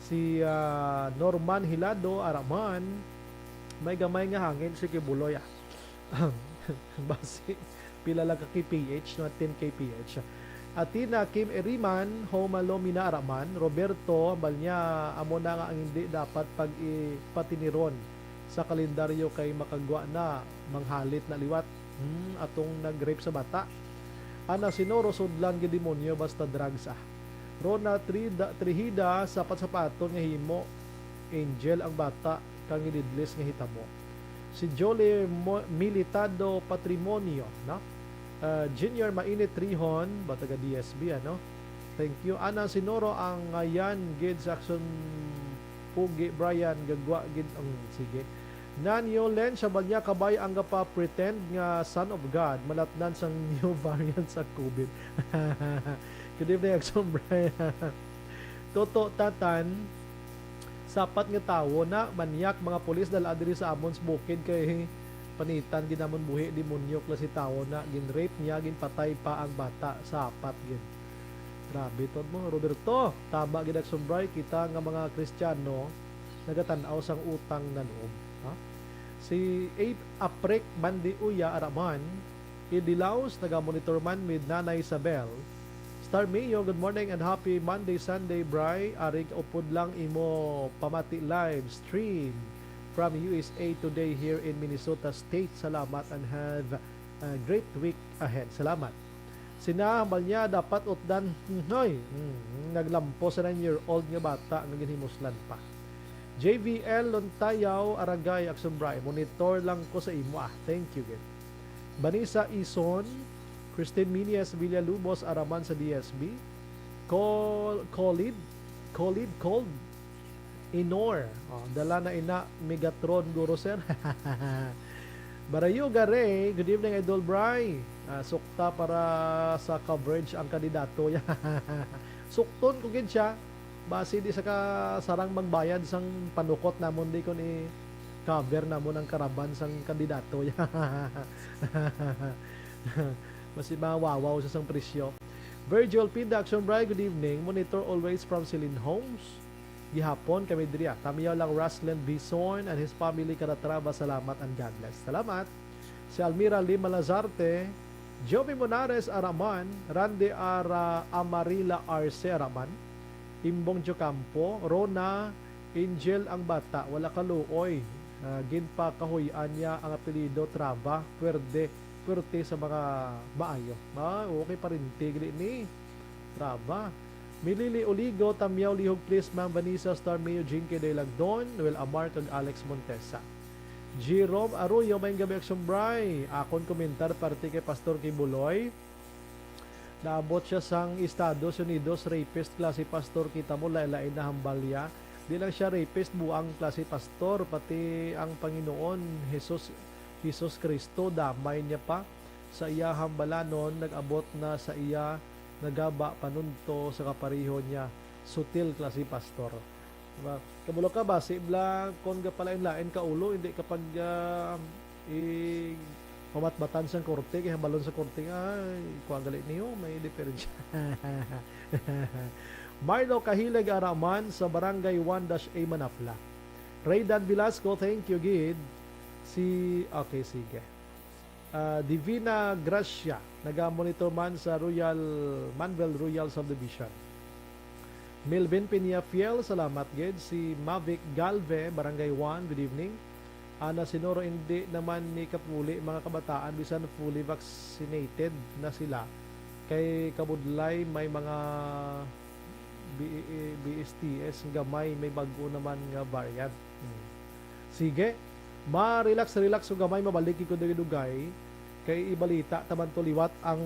si, ah, Norman Hilado, Araman, may gamay nga hangin si Kibuloy, ah. Basi, pila lang ka K P H, no? Ten K P H. Athena Kim Eriman, Homalo Mina Araman, Roberto, hambal niya, amo na nga ang hindi dapat pag-ipatiniron sa kalendaryo kay makagwa na, manghalit na liwat. Hmm, atong nag-rape sa bata. Ana Sinoro, sudlan gid demonyo, basta drugs, ah. Rona Trida-, Trihida, sapat-sapaton nga himo, Angel ang bata, kang gididlis nga hitabo. Si Jolie Mo-, Militado Patrimonio, no? Ah, Junior Mainit Trihon, ba taga D S B, ano? Thank you. Ana Sinoro, ang ngayan gid sa Action Pugi, Brian, gagwa gid ang, sige. Nanyo Len, siya ba niya kabay ang gapa-pretend nga Son of God, malatnan sang new variant sa covid? Good evening, Action Brian. Toto Tatan, sapat nga tawo na, manyak, mga pulis, dala diri sa amon sa bukid kay panitan gid namon buhi, demonyo klase tawo na, gin-rape niya, ginpatay pa ang bata, sapat gid. Grabe to mo, Roberto. Tama gid, Action Bray, kita nga mga Kristiyano nagatan-aw sang utang na loob, ha? Si Ape Aprek Mandi Uya Araman, Idilaos, naga-monitor man with Nanay Isabel. Star Mio, good morning and happy Monday, Sunday, Bray. Arig upod lang imo pamati live stream from U S A today here in Minnesota State. Salamat and have a great week ahead. Salamat. Sina, hambal niya, dapat utdan. Hoy, mm, naglampo sa nine-year-old nga bata nga ginhimuslan pa. J V L Lontayaw, Aragay, Action Bray, monitor lang ko sa imo, ah. Thank you, gid. Vanessa Ison, Christine Miñez Villalubos, Araman sa D S B. Col-, Colid, Colid, Cold, Inor. Oh, dala na ina, Megatron, guro, sir. Barayo, Gare, good evening, Idol Bry. Ah, sukta para sa coverage ang kandidato. Sukton ko gid siya. Basi di sa ka sarang magbayad sang panukot namon di kon i-cover namon ang karaban sang kandidato. Basi mawawaw sa sang presyo. Virgil Pinda, Action Bry, good evening. Monitor always from Celine Homes. Gihapon kami diri, ah. Tamiyaw lang Raslin Bison and his family, kada Traba. Salamat and God bless. Salamat. Si Almira Lima Lazarte, Jovi Monares Araman, Randy Ara Amarila Arce Araman, Imbong Jocampo, Rona, Angel ang bata, wala kaluoy. Ah, ginpakahuy-an niya ang apelyido Traba, pwerte, pwerte sa mga maayo. Ah, okay, parinti gid ni Traba. Milili Oligo, Tamiyaw Lihog, please, Ma'am Vanessa, Star Mayo, Jinky Daylagdon, Noel Amar, kag Alex Montesa. Jerome Arroyo, maayong gabi, Action Bry. Akon komentar parte kay Pastor Kibuloy. Naabot siya sang Estados Unidos, rapist klase pastor. Kita mo, lain-lain na hambal niya. Di lang siya rapist, buang klase pastor, pati ang Panginoon, Jesus, Jesus Cristo, damay niya pa. Sa iya hambalanon, nag-abot na sa iya nagaba panunto sa kapareho niya, sutil klase pastor. Diba? Kabalo ka, basi bala, kon gapalain-lain ka ulo, hindi ka pag, ah, i-, pamatbatan sang korte, kay hambalon sa korte nga, "Ay, kuha gali niyo, may diferensya." Marlo Kahilig Araman sa Barangay one dash A Manapla. Raydan Velasco, thank you, gid. Si, okay, sige. Ah, Divina Gracia, naga-monitor man sa Royal, Manvel Royal Subdivision. Melvin Peña Fiel, salamat gid. Si Mavic Galve, Barangay one, good evening. Ana Sinoro, hindi naman ni kapuli mga kabataan, bisan fully vaccinated na sila. Kay kabudlay may mga B-, B S T S gamay, may bag-o naman nga variant. Hmm. Sige, ma-relax, relax ko gamay, mabalik ko dugay-dugay. Kay ibalita taman to liwat ang,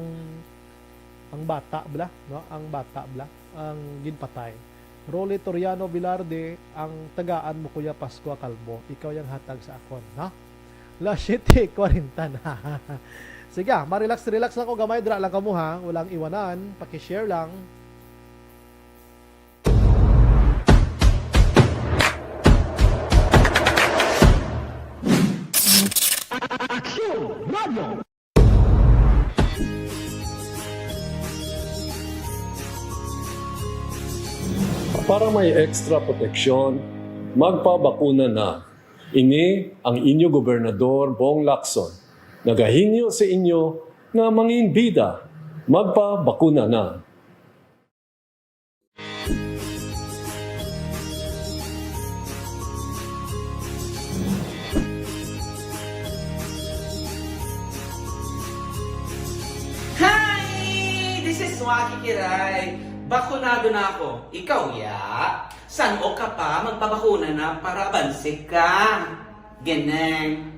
ang bata bala, no? Ang bata bala, ang ginpatay. Rolly Toriano Velarde, ang tagaan mo, Kuya Pascua Calvo. Ikaw yang hatag sa akon, no? Las siete kwarenta na. Sige, ah, ma-relax, relax lang ko gamay, dira lang kamo, ha. Walang iwanan, paki-share lang. Aksyon Radio. Para may extra proteksyon, magpabakuna na. Ini ang inyo Gobernador, Bong Lacson, nagahingyo sa inyo nga manginbida, magpabakuna na. Hi! This is Waki Kiray. Bakunado na ako. Ikaw, ya? San-o ka pa? Magpabakuna na para abanse ka. Ganun.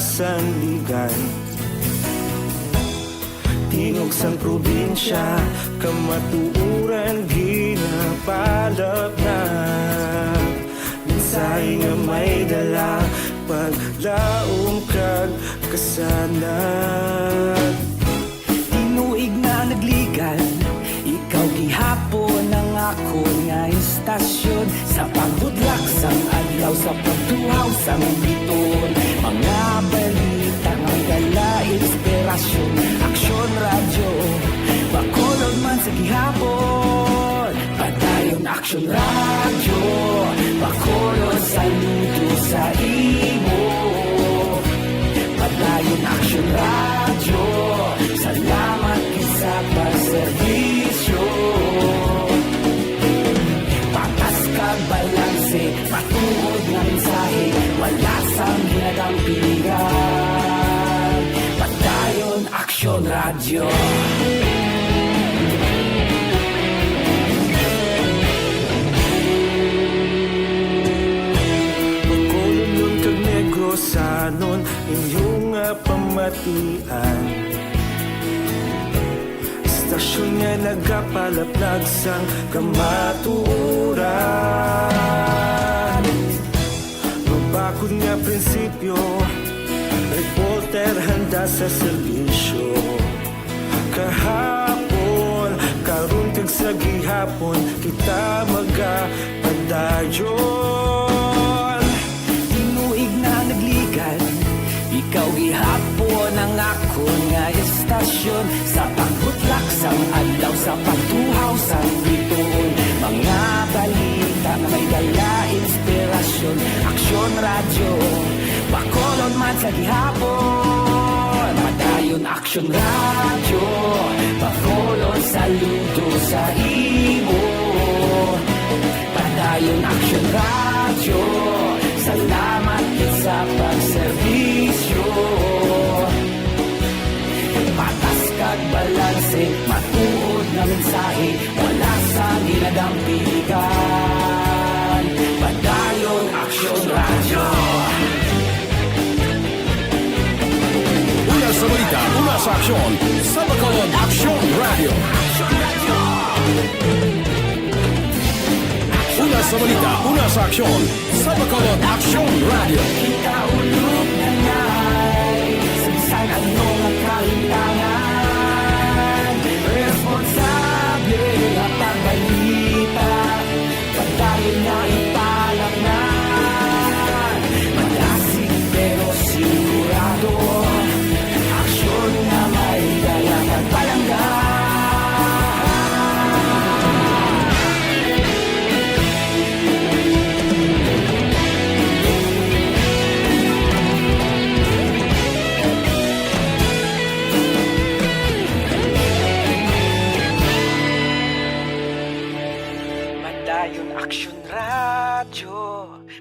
Sandigan. Tingog sang probinsya, kamatuoran ginapalapnag. Mensahe nga may dala, paglaom kag kasanag. Tinuig na nagligan, ikaw gihapon ang akon nga istasyon. Sa pagbudlak sang adlaw, sa pagtuhaw sang biton, mga balita nga may dala inspirasyon. Aksyon Radyo, Bacolod man sa gihapon. Padayon Aksyon Radyo, Bacolod, saludo sa imo. Padayon Aksyon Radyo, salamat gid sa pagserbisyo. Patas kag balanse, matuod nga mensahe, wala sang ginadampigan. Padayon Aksyon Radyo. Bacolodnon kag Negrosanon, inyo nga pamatian. Istasyon nga nagapalaplag sang kamatuoran. Mabakod nga prinsipyo, reporter handa sa serbisyo. Kahapon, karon kag sa gihapon, kita magapadayon. Tinuig na nagligan, ikaw gihapon ang akon nga istasyon. Sa pagbutlak sang adlaw, sa pagtuhaw sang bituon, mga balita nga may dala inspirasyon. Aksyon Radyo, Bacolod man sa gihapon. Padayon Aksyon Radyo, Bacolod, saludo sa imo. Padayon Aksyon Radyo, salamat gid sa pagserbisyo. Patas kag balanse, matuod nga mensahe, wala sang ginadampigan. Padayon Aksyon Radyo. Una sa balita, una sa aksyon, sa Bacolod Aksyon Radyo. Una sa balita, una sa aksyon, sa Bacolod Aksyon Radyo. Kita ulog na ngay, sa bisan ano nga kahintangan, responsable nga pagbalita, padayon nga ipalapngan. Madasig pero sigurado, aksyon nga may dala kag palangga. Padayon Aksyon Radyo,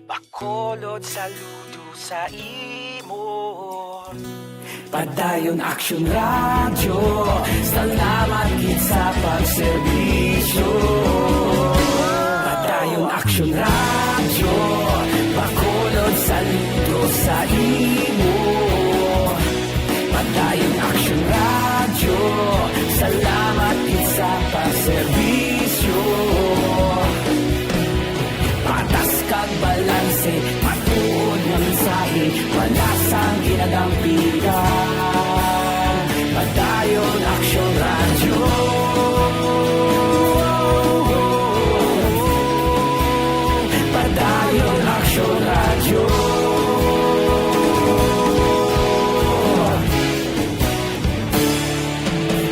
Bacolod, saludo sa imo. Padayon Aksyon Radyo, salamat gid sa pagserbisyo. Padayon Aksyon Radyo, Bacolod, saludo sa imo. Padayon Aksyon Radyo, salamat gid sa pagserbisyo. Patas kag balanse, matuod nga mensahe, wala sang ginadampigan. Padayon Aksyon Radyo. Padayon Aksyon Radyo.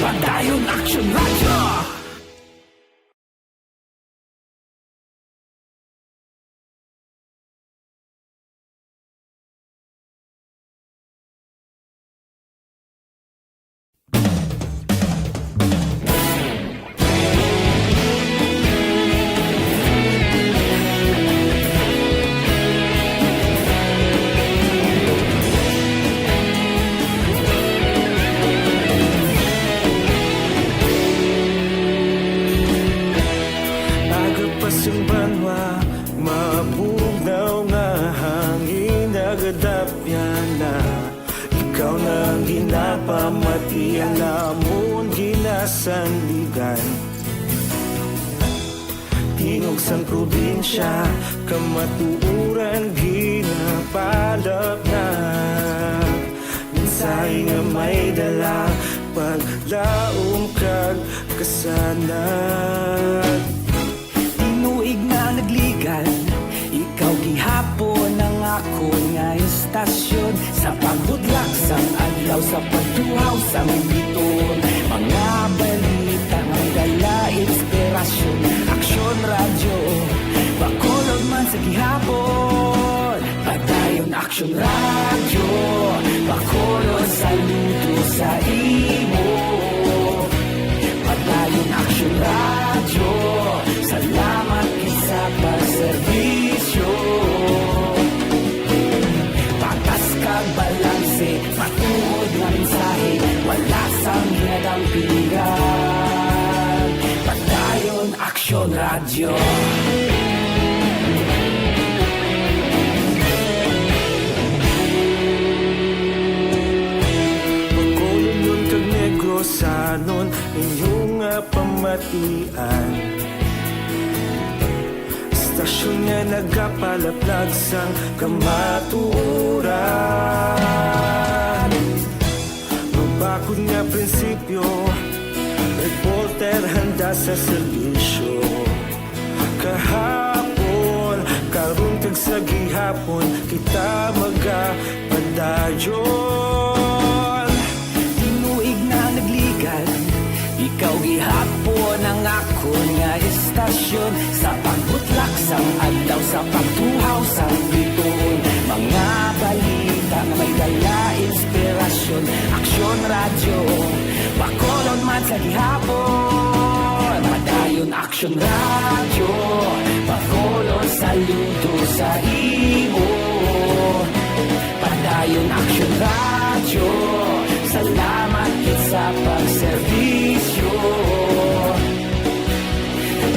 Padayon Aksyon Radyo. Ikaw na ang ginapamatian namon ginasandigan. Tingog sang probinsya, kamatuoran ginapalapnag. Mensahe nga may dala, paglaom kag kasanag. Tinuig na nagligan, ikaw gihapon ang akon nga istasyon. Sa pagbutlak sang adlaw, sa pagtuhaw sang biton, mga balita nga dala inspirasyon. Aksyon Radyo, Bacolod man sa gihapon. Padayon Aksyon Radyo, Bacolod, saludo sa imo. Padayon Aksyon Radyo, salamat gid sa pagserbisyo. Patas kag balanse, matuod nga mensahe, wala sang ginadampigan. Padayon Aksyon Radyo. Bacolodnon kag Negrosanon, inyo nga pamatian. Istasyon nga nagapalaplag sang kamatuoran. Mabakod nga prinsipyo, reporter handa sa serbisyo. Kahapon, karon kag sa gihapon, kita magapadayon. Tinuig na nagligan, ikaw gihapon ang akon nga istasyon. Sa pagbutlak sang adlaw, sa pagtuhaw sang bituon, mga balita nga may dala inspirasyon. Aksyon Radyo, Bacolod man sa gihapon. Padayon Aksyon Radyo, Bacolod, saludo sa imo. Padayon Aksyon Radyo, salamat gid sa pagserbisyo.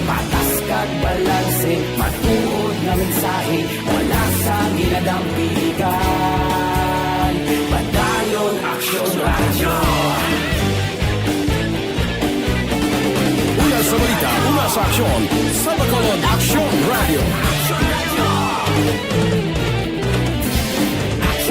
Patas kag balanse, matuod nga mensahe, wala sang ginadampigan. Padayon Aksyon Radyo. Una sa balita, una sa aksyon, sa Bacolod Aksyon Radyo.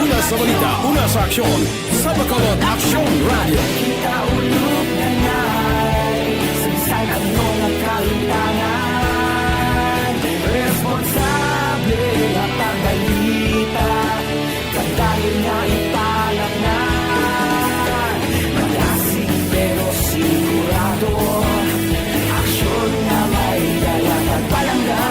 Una sa balita, una sa aksyon, sa Bacolod Aksyon Radyo. Kita ulog na ngay, sa bisan ano nga kahimtangan, responsable nga pagbalita. Padayon nga ipalapnan, malasig pero sigurado. Aksyon nga may dala kag palangga.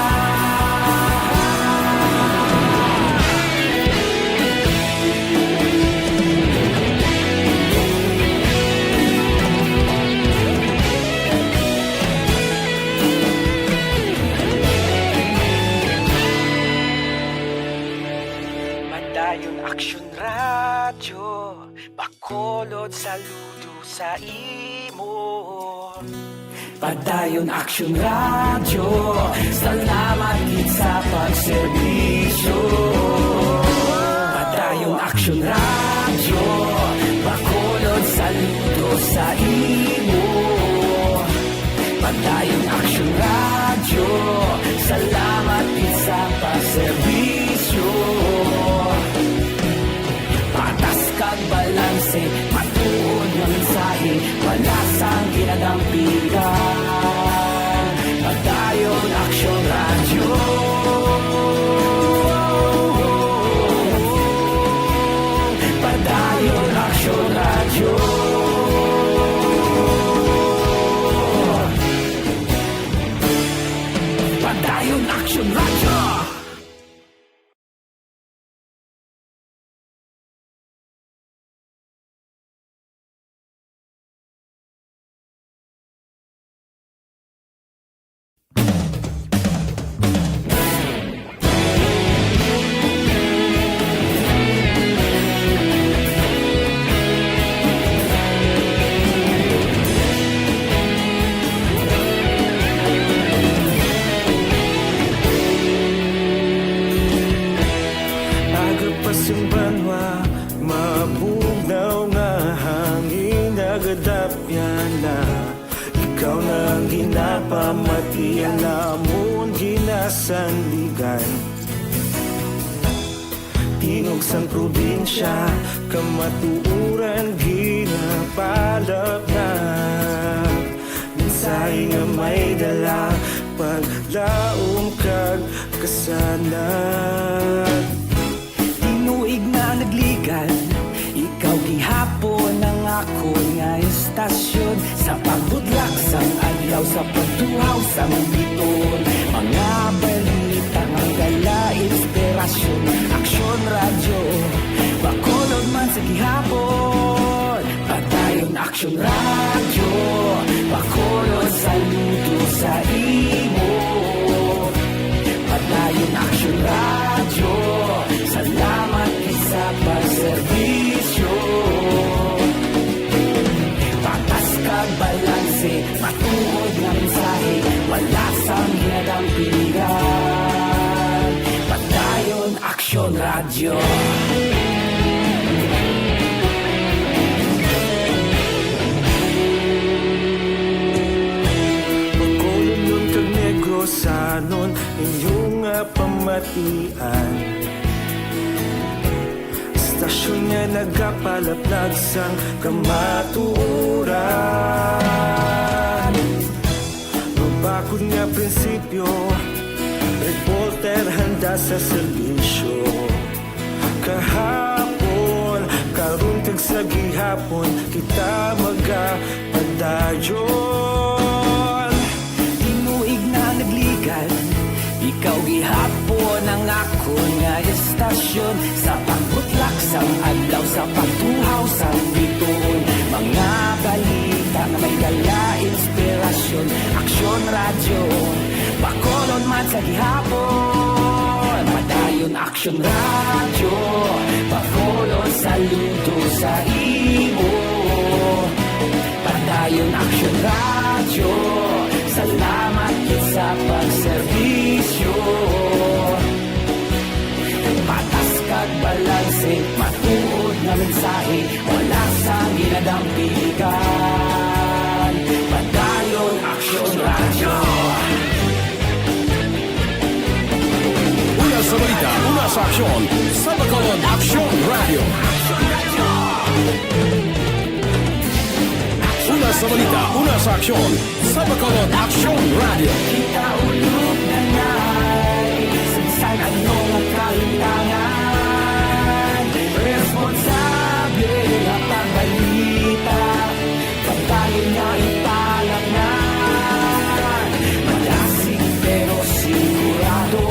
Padayon Aksyon Radyo, Bacolod, saludo sa imo. Padayon Aksyon Radyo, salamat gid sa pagserbisyo. Padayon Aksyon Radyo, Bacolod, saludo sa imo. Padayon Aksyon Radyo, salamat gid sa pagserbisyo. Patas kag balanse, matuod nga mensahe, wala sang ginadampigan. Padayon Aksyon Radyo. Padayon Aksyon Radyo. Padayon Aksyon Radyo. Namon ginasandigan, tingog sang probinsya, kamatuoran ginapalapnag. Mensahe nga may dala, paglaom kag kasanag. Tinuig na nagligan, ikaw gihapon ang akon nga istasyon. Sa pagbudlak sang adlaw, sa pagtuhaw sang bituon, mga balita nga dala inspirasyon. Aksyon Radyo, Bacolod man sa gihapon. Padayon Aksyon Radyo, Bacolod, saludo sa imo. Padayon Aksyon Radyo, salamat gid sa pagserbisyo. Patas kag balanse, matuod nga mensahe, wala sang ginadampigan. Padayon Aksyon Radyo. Bacolodnon kag Negrosanon, inyo nga pamatian. Istasyon nga nagapalaplag sang kamatuoran. Mabakod nga prinsipyo, reporter handa sa serbisyo. Kahapon, karon kag sa gihapon, kita magapadayon. Tinuig na nagligan, ikaw gihapon ang akon nga istasyon. Sa pagbutlak sang adlaw, sa pagtuhaw sang bituon, mga balita nga may dala inspirasyon. Aksyon Radyo, Bacolod man sa gihapon. Padayon Aksyon Radyo, Bacolod, saludo sa imo. Padayon Aksyon Radyo, salamat gid sa pagserbisyo. Patas kag balanse, matuod nga mensahe, wala sang ginadampigan. Padayon Aksyon Radyo. Una sa balita, una sa aksyon, sa Bacolod Aksyon Radyo. Una sa balita, una sa aksyon, sa Bacolod Aksyon Radyo. Kita ulog na nay, sa bisan ano nga kahitangan, responsable nga pagbalita. Pagtayo nga ipalaknay, malasig pero sigurado.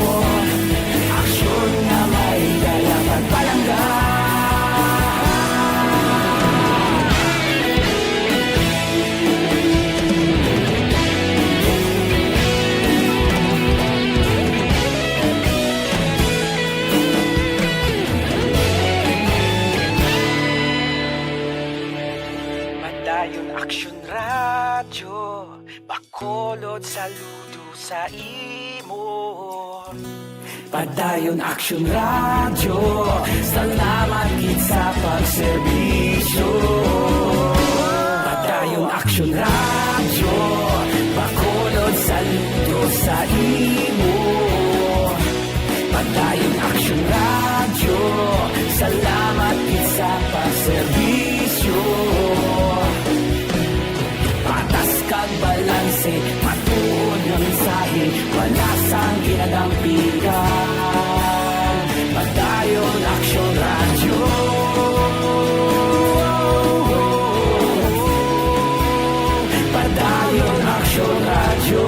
Aksyon nga may dala pagpalangga. Padayon Aksyon Radyo, Bacolod, saludo sa imo. Padayon Aksyon Radyo, salamat gid sa pagserbisyo. Padayon Aksyon Radyo, Bacolod, saludo sa imo. Padayon Aksyon Radyo, salamat gid sa pagserbisyo. Patas kag balanse, matuod nga mensahe, wala sang ginadampigan. Padayon Aksyon Radyo. Padayon Aksyon Radyo.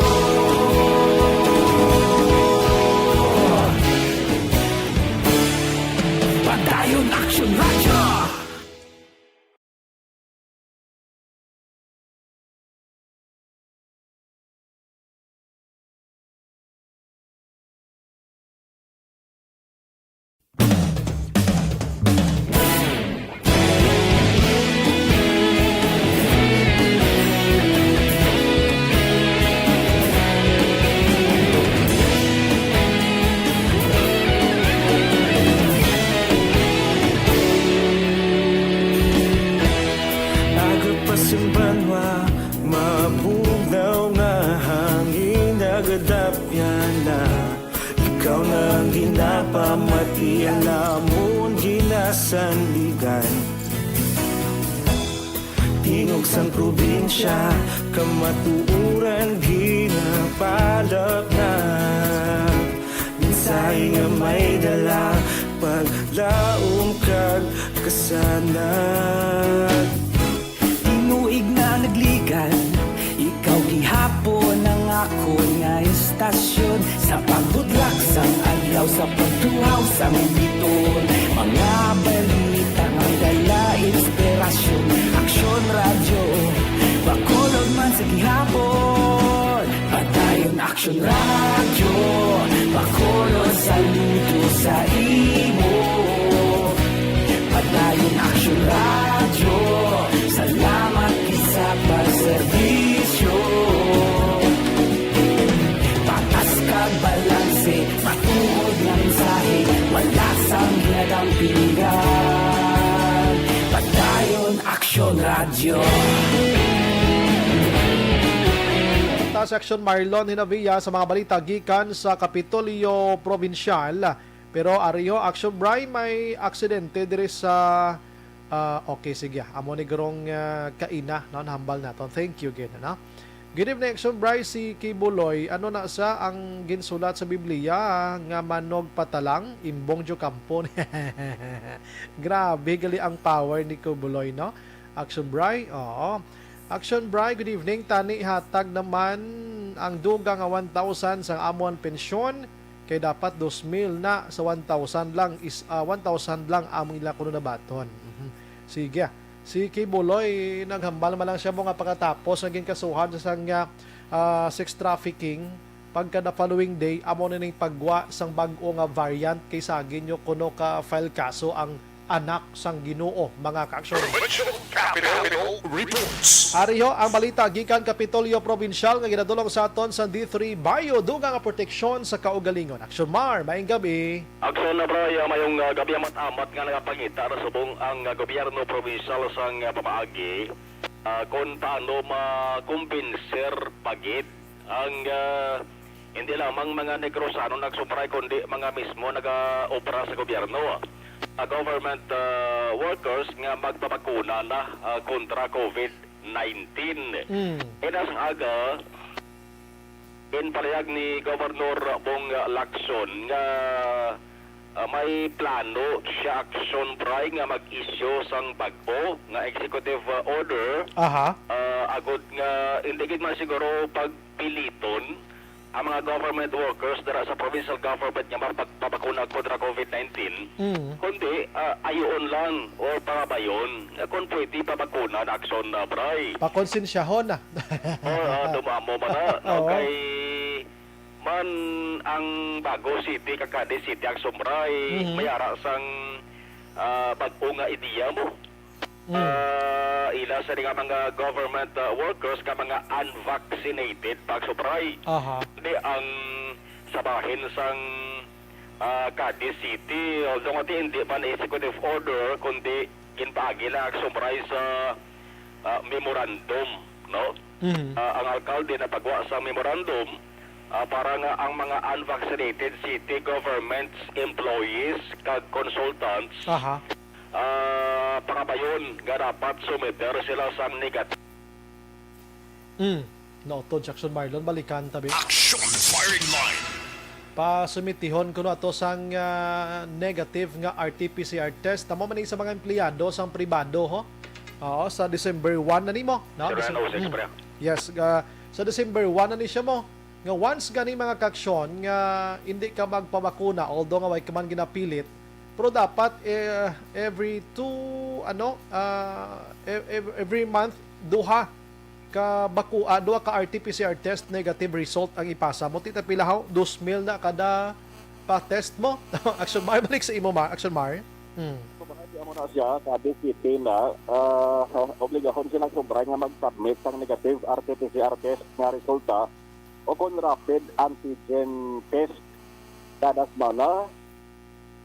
Padayon Aksyon Radyo. Iya namon ginasandigan. Tingog sang probinsya, kamatuoran ginapalapnag. Mensahe nga may dala, paglaom kag kasanag. Tinuig na nagligan, ikaw gihapon ang akon nga istasyon. Sa pagbudlak sang adlaw, sa pagtuhaw sang biton, mga balita nga dala inspirasyon. Aksyon Radyo, Bacolod man sa gihapon. Padayon Aksyon Radyo, Bacolod saludo sa imo. Padayon Aksyon Radyo, salamat gid sa pagserbisyo. Patas kag balanse, matuod nga mensahe, wala sang ginadampingan. Padayon Aksyon Radyo. Ta sa Aksyon Marlon Hinavia sa mga balita gikan sa Kapitolyo Probinsyal. Pero ariho, Aksyon Bri, may aksidente diri sa, ah, okay, sige. Amo ni gurong, ah, kaina, no, nahambal naton. Thank you gid, no? Good evening, Aksyon Bri. Si Kibuloy, ano na sa ang ginsulat sa Biblia nga manugpatalang imbong jo kampo? Grabe gali ang power ni Kibuloy, no? Aksyon Bri, oo. Aksyon Bri, good evening. Tani hatag naman ang dugang nga one thousand sang amon pensyon. Kay dapat dos mil na sa one thousand lang is, ah, one thousand lang ang ila kuno nabaton. Mhm. Sige. Si Kibuloy, naghambal man lang siya mo nga pagkatapos nga ginkasuhan sa sang, ah, ah, sex trafficking, pagka the following day, amo na ning pagwa sang bag-o nga variant kay sagin nyo kuno ka file kaso ang anak sang Ginoo, mga kaaksyon. Provincial Capitol Reports. Ariho ang balita gikan Kapitolyo Probinsyal nga ginadulong sa aton sa D three Bio, dugang nga proteksyon sa kaugalingon. Aksyon Mar, maayong gabi. Aksyon na, Bri, ah, mayong, ah, gabi, amat-amat nga nagapangita na subong ang, ah, gobyerno probinsyal sang, ah, pamaagi, ah, kon paano makumbinser pa gid ang, ah, hindi lamang mga Negrosanon nagsumpray, kundi mga mismo nagaobra sa gobyerno, ah, government, ah, workers nga magpabakuna na, ah, kontra COVID nineteen. Mm. Kaya sa aga, ginpalihag ni Governor Bong Lacson nga, ah, may plano siya, Aksyon Bri, nga mag-issue sang bag-o nga executive, ah, order, Aha. ah, agud nga hindi gid man siguro pagpiliton ang mga government workers dira sa provincial government nga mapagpabakuna kontra COVID nineteen, Mm. kundi, ah, ayuon lang o pangabayon nga kung pwede pabakuna na, Aksyon na, Bri. Pakonsensyahon na. O, ah, dumamo man na, no? Oo. Kay man ang Bago City kag Cadiz City, Aksyon Bri, Mhm. may ara sang, ah, bag-o nga ideya mo. Mm. Ah, ila sa nga mga government, ah, workers nga mga unvaccinated, Aksyon Bri. Aha. Di ang sa bahin sang, ah, Cadiz City, although nga di, hindi man executive order, kundi ginpaagi lang, Aksyon Bri, sa, ah, memorandum, no? Mm. Ah, ang alkalde nagpagwa sa memorandum, ah, para nga ang mga unvaccinated city governments employees kag consultants, Aha. ah, pangabayon nga dapat sumiter sila sang negative. Mm. Nautod si Aksyon Marlon, balikan tabi. Action Firing Line. Pasumitihon kuno ato sang, ah, negative nga R T P C R test. Tamo man ni sa mga empleyado sang pribado, ho? Oo, sa December one na nimo, no? Sir, Decem-, ano, sir, mm. Siyempre. Yes, ah, sa December one na ni siya mo. Nga once gani, mga kaaksyon, nga hindi ka magpabakuna, although nga way ka man ginapilit, pero dapat, eh, every two, ano, ah, ev-, ev-, every month, duha ka baku-, ah, duha ka R T P C R test negative result ang ipasa mo. Tita, pila haw? Dos mil na kada pa-test mo. Aksyon, Mar, balik sa imo, Mar. Aksyon, Mar. Hmm. So, baka di mo na siya, sabi, City na, ah, obligahon sila sobra nga mag-submit sang negative R T P C R test nga resulta o kon rapid antigen test kada semana,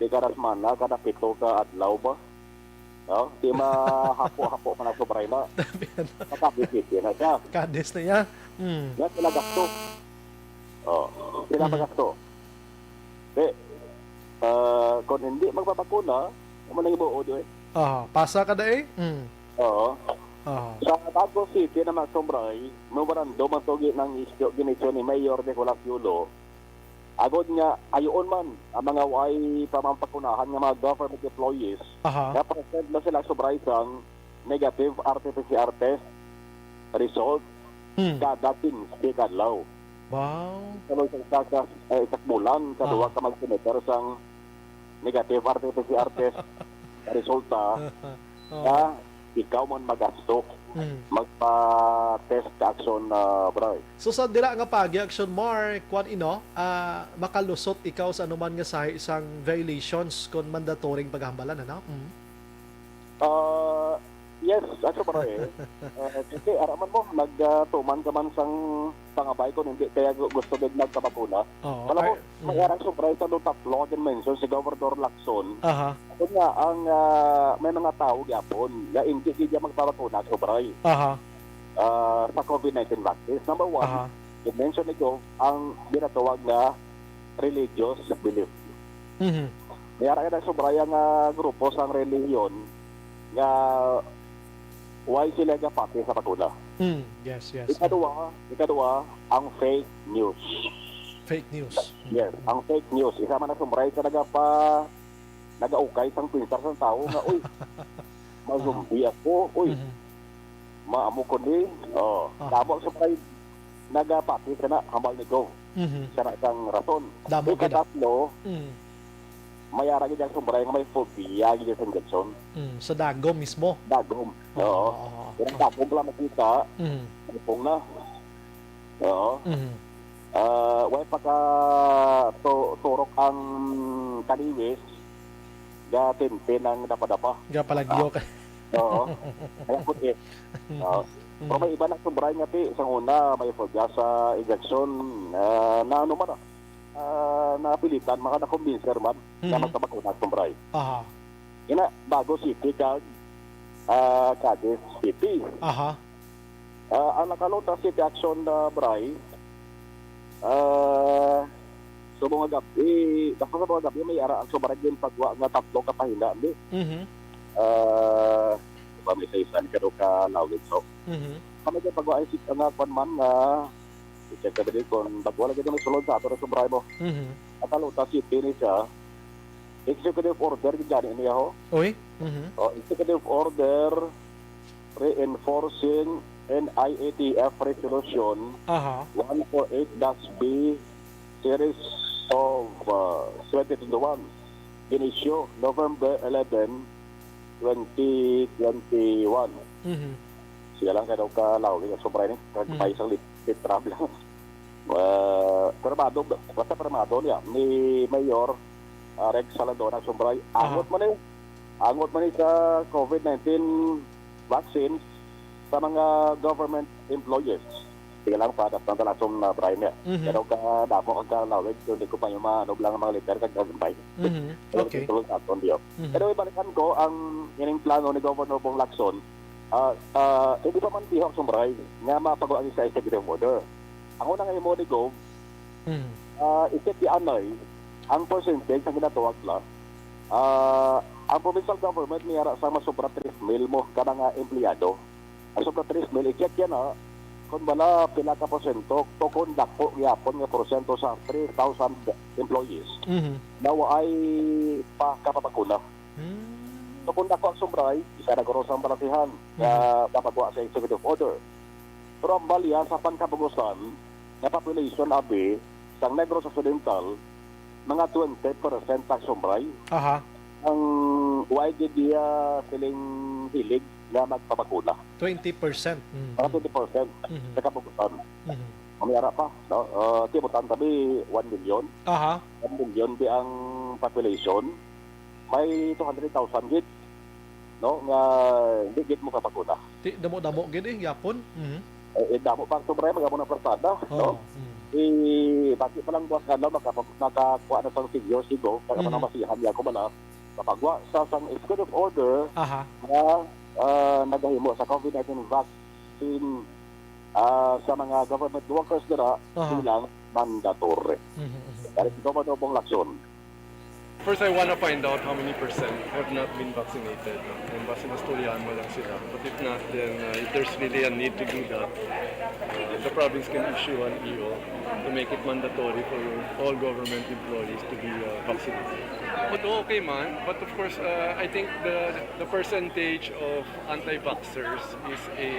di kada semana, kada pito ka adlaw ba? No? Di mahapo-hapo man ang sobra na. Makabikit na siya. Kades na yan. Mm. Yan sila gasto. Oh, sila Mhm. magasto. Di, ah, Kung hindi magpabakuna, amo nang ibuod, eh. Aha, pasa ka, day? Mm. Oo. Aha. Sa Bago City na, mga Sobray, memorandum ang tugi ng isyu, ginisyu ni Mayor Nicolas Yulo. Agod nga, ayoon man ang mga way pa mapakunahan nga mga government employees, Aha. nga present na sila, Sobray, sang negative R T P C R test result Hmm. kada quince ka adlaw. Wow. Sa loob sa isa ka, eh, isa ka bulan, sa Ah. duha ka mag-submit sang negative R T P C R test, resulta, Oo. na ikaw man magasto, Hmm. magpa-test ka, Action, ah, Bray. So, sa dira nga paagi, Action Mar, kwan ino, ah, makalusot ikaw sa anuman nga sahi sang violations kon mandatory ang paghambalan, ano? Mm. Ah, yes, Action Bray. Ah, kasi ara man mo, nagtuman ka man sang pangabay kung hindi kaya gu-, gusto gid magkabakuna. Oo, Alam mo, kay-, may mm. arang sobra sa do tatlo nga mention si Governor Lacson. Aha. Kung nga, ang, ah, may mga tao gyapon nga hindi gid magpabakuna, Action Bray, Aha. ah, sa COVID nineteen vaccines. Number one, Aha. yung mention ni Gov, ang ginatawag nga religious belief. Mhm. May ara ka na sobra nga grupo sang relihiyon nga why sila gapati sa bakuna. Mm, yes, yes. Ikaduha, ikaduha, ang fake news. Fake news. Yes, Mm. ang fake news. Isa man na sobra sa nagapa-, nagaukay sang pinsar sang tawo nga, "Uy, ma-zombie ako. Uy, Mhm. maamo ko ni." Oh, Aha. damo sa mga nagapati sa na, hambal ni Gov. Mhm. Sa na sang rason. Damo gid, ah. Ikatatlo, Mm. may ara gid ang sobra nga may phobia gid sa injection. Mm, sa dagom mismo. Dagom. Oo, Oo. oo, oo. Kung dagom lang makita, Mhm. ipong na. Oo. Mhm. Ah, way pa ka tu-, turok ang kaliwis, gatintin ang dapa-dapa. Gapalagyo Ah, ka. oo. Kaya puti. Oo. Mhm. Pero may iba na sobra nga ti, sa una, may phobia sa injection, ah, na ano man, ah, napilitan, maka nakumbinser man, na Mhm. magkabakuna, sobra. Aha. Ina, Bago City kag, ah, Cadiz City. Aha. Ah, ang Nakalota City Action, ah, Bray, ah, subong nga gab-i, basta subong nga gab-i, may ara ang sobra ginpagwa nga tatlo ka pahina, di? Mhm. Ah, di ba, may isa-isa, ni kado ka lawig, so? Mhm. Kami ginpagwa ay si-, nga kwan man, nga I-check naman din kung bago lagi na may sulod sa ato na Subraimo. Mhm. Nakalota City ni siya. Executive order, gid gani niya, ho. Uy? Mhm. Oh, executive order reinforcing N I A T F Resolution Aha. one four eight dash B series of, uh, twenty twenty-one. Ginisyo, November eleven, twenty twenty-one. Mhm. Siya lang kay daw ka lawig ang sobra ni, kag Mhm. may isang lit-, litra lang. Ah, pirmado, basta pirmado niya ni Mayor, ah, Rex Salandon ang sobra. Aha. Angot man eh. Angot man eh sa COVID nineteen vaccine sa mga government employees. Sige lang, pa, tas nang talasom na Bray niya. Mhm. Pero ka damo kag kalawig, so hindi ko pa yung maano lang ang mga liter kag gagambay. Mhm. Pero Okay. ito lang aton, diyo. Mhm. Pero ibalikan ko ang ining plano ni Governor Bong Lacson, ah, ah, hindi pa man tihok sumbray nga mapagawa sa executive order. Ang unang imo ni Gov, Mhm. ah, isip di anay ang percentage ang ginatawag la. Ah, ang provincial government may ara sa masobra tres mil mo ka mga empleyado. Ang sobra tres mil, i-check yan, ha. Kung bala, pila ka porsyento, to kung dako gyapon nga porsyento sa three thousand employees Mhm. na waay pa kapapakuna. Hmm. So, kung dako ang sobra, isa na guro sa balatihan nga Mhm. papagawa sa executive order. Pero ang balya sa pangkabugusan nga population, abi, sa Negros Occidental, mga twenty percent ang sobra. Aha. Ang why did dia feeling hilig nga magpabakuna? Twenty percent. Mm. Mga twenty percent Mhm. sa kabugusan. Mhm. Ang may ara pa, no? Uh, tibutan tabi, one million. Aha. One million di ang population. May two hundred thousand gid, no? Nga hindi gid mo kapakuna. Ti, damo-damo gid eh, yapon. Mhm. Eh, eh, damo pa ang sobra, mga muna persada, Oh, no? Mm. Eh, bati pa lang buwas nga, no, maka-, makakuha na sang figures, digo, kaya Mhm. pa masihan niya ko man, ah. Kapagwa sa sang executive order Aha. nga, ah, nagahimo sa COVID nineteen vaccine, ah, sa mga government workers dira Aha. bilang mandatory. Mhm, mhm, Kaya mhm. si Governor Bong Lacson. First, I wanna find out how many percent have not been vaccinated, no? And basta istoryahan mo lang sila. But if not, then, uh, if there's really a need to do that, uh, then the province can issue an E O to make it mandatory for all government employees to be, uh, vaccinated. But okay man, but of course, uh, I think the, the percentage of anti-vaxxers is a,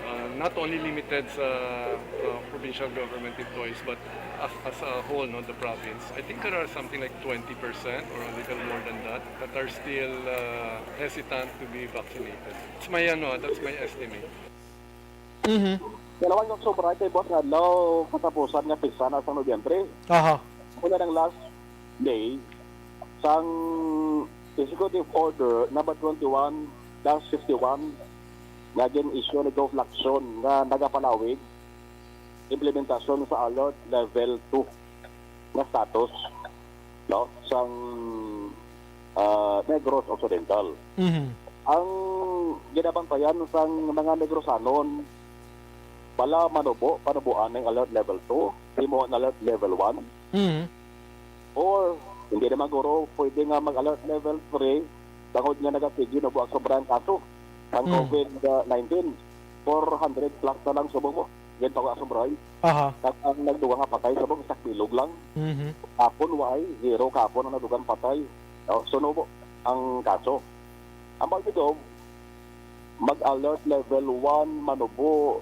uh, not only limited sa, uh, provincial government employees, but as, as a whole, no, the province, I think there are something like twenty percent or a little more than that that are still, uh, hesitant to be vaccinated. That's my, ano, that's my estimate. Mhm. Kailangan yung sobra kay boss nga adlaw katapusan nga pista na sa Nobyembre. Aha. Una ng last day sang executive order number twenty-one dash fifty-one nga gin-issue ni Gov Lacson nga nagapalawig implementasyon sa alert level two nga status, no, sang, ah, Negros Occidental. Mhm. Ang ginabantayan sang mga Negrosanon, bala manubo, panubuan ning alert level two, himo na alert level one. Mhm. Or, hindi naman guro, pwede nga mag-alert level three, tungod nga nagasigi nubo ang sobrang kaso sang Mm. COVID nineteen. Four hundred plus na lang subong mo. Yan pa ang sobray. Aha. Kag ang nagdugang nga patay subong, isa ka bilog lang. Mhm. Kapon, why? Zero kapon ang nagdugang patay. Oh, sunubo ang kaso. Ang Balbidog, mag-alert level one, manubo,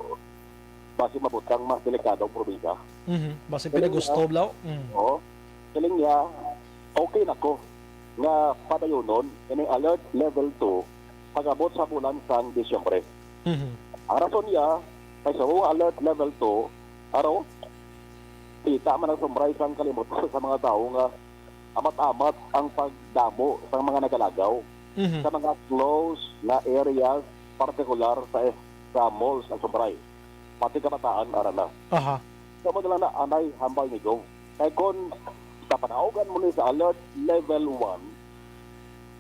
basi mabutang mas delikado ang probinsya. Mhm. Basi Kaya pinagustob law. Mm. Oo. Siling niya, okay na ko nga padayonon ining alert level two pag-abot sa bulan sang Disyembre. Mhm. Ang rason niya, kay sa mga alert level two, araw, kita man ang sobray sang kalimot sa mga tawo nga amat-amat ang pagdamo sang mga nagalagaw Mhm. sa mga close na areas, partikular sa, sa malls ang sobray. Pati kabataan, ara na. Aha. Sa mo na lang na anay hambal ni Gov. Kay kon sa panaugan mo ni sa alert level one,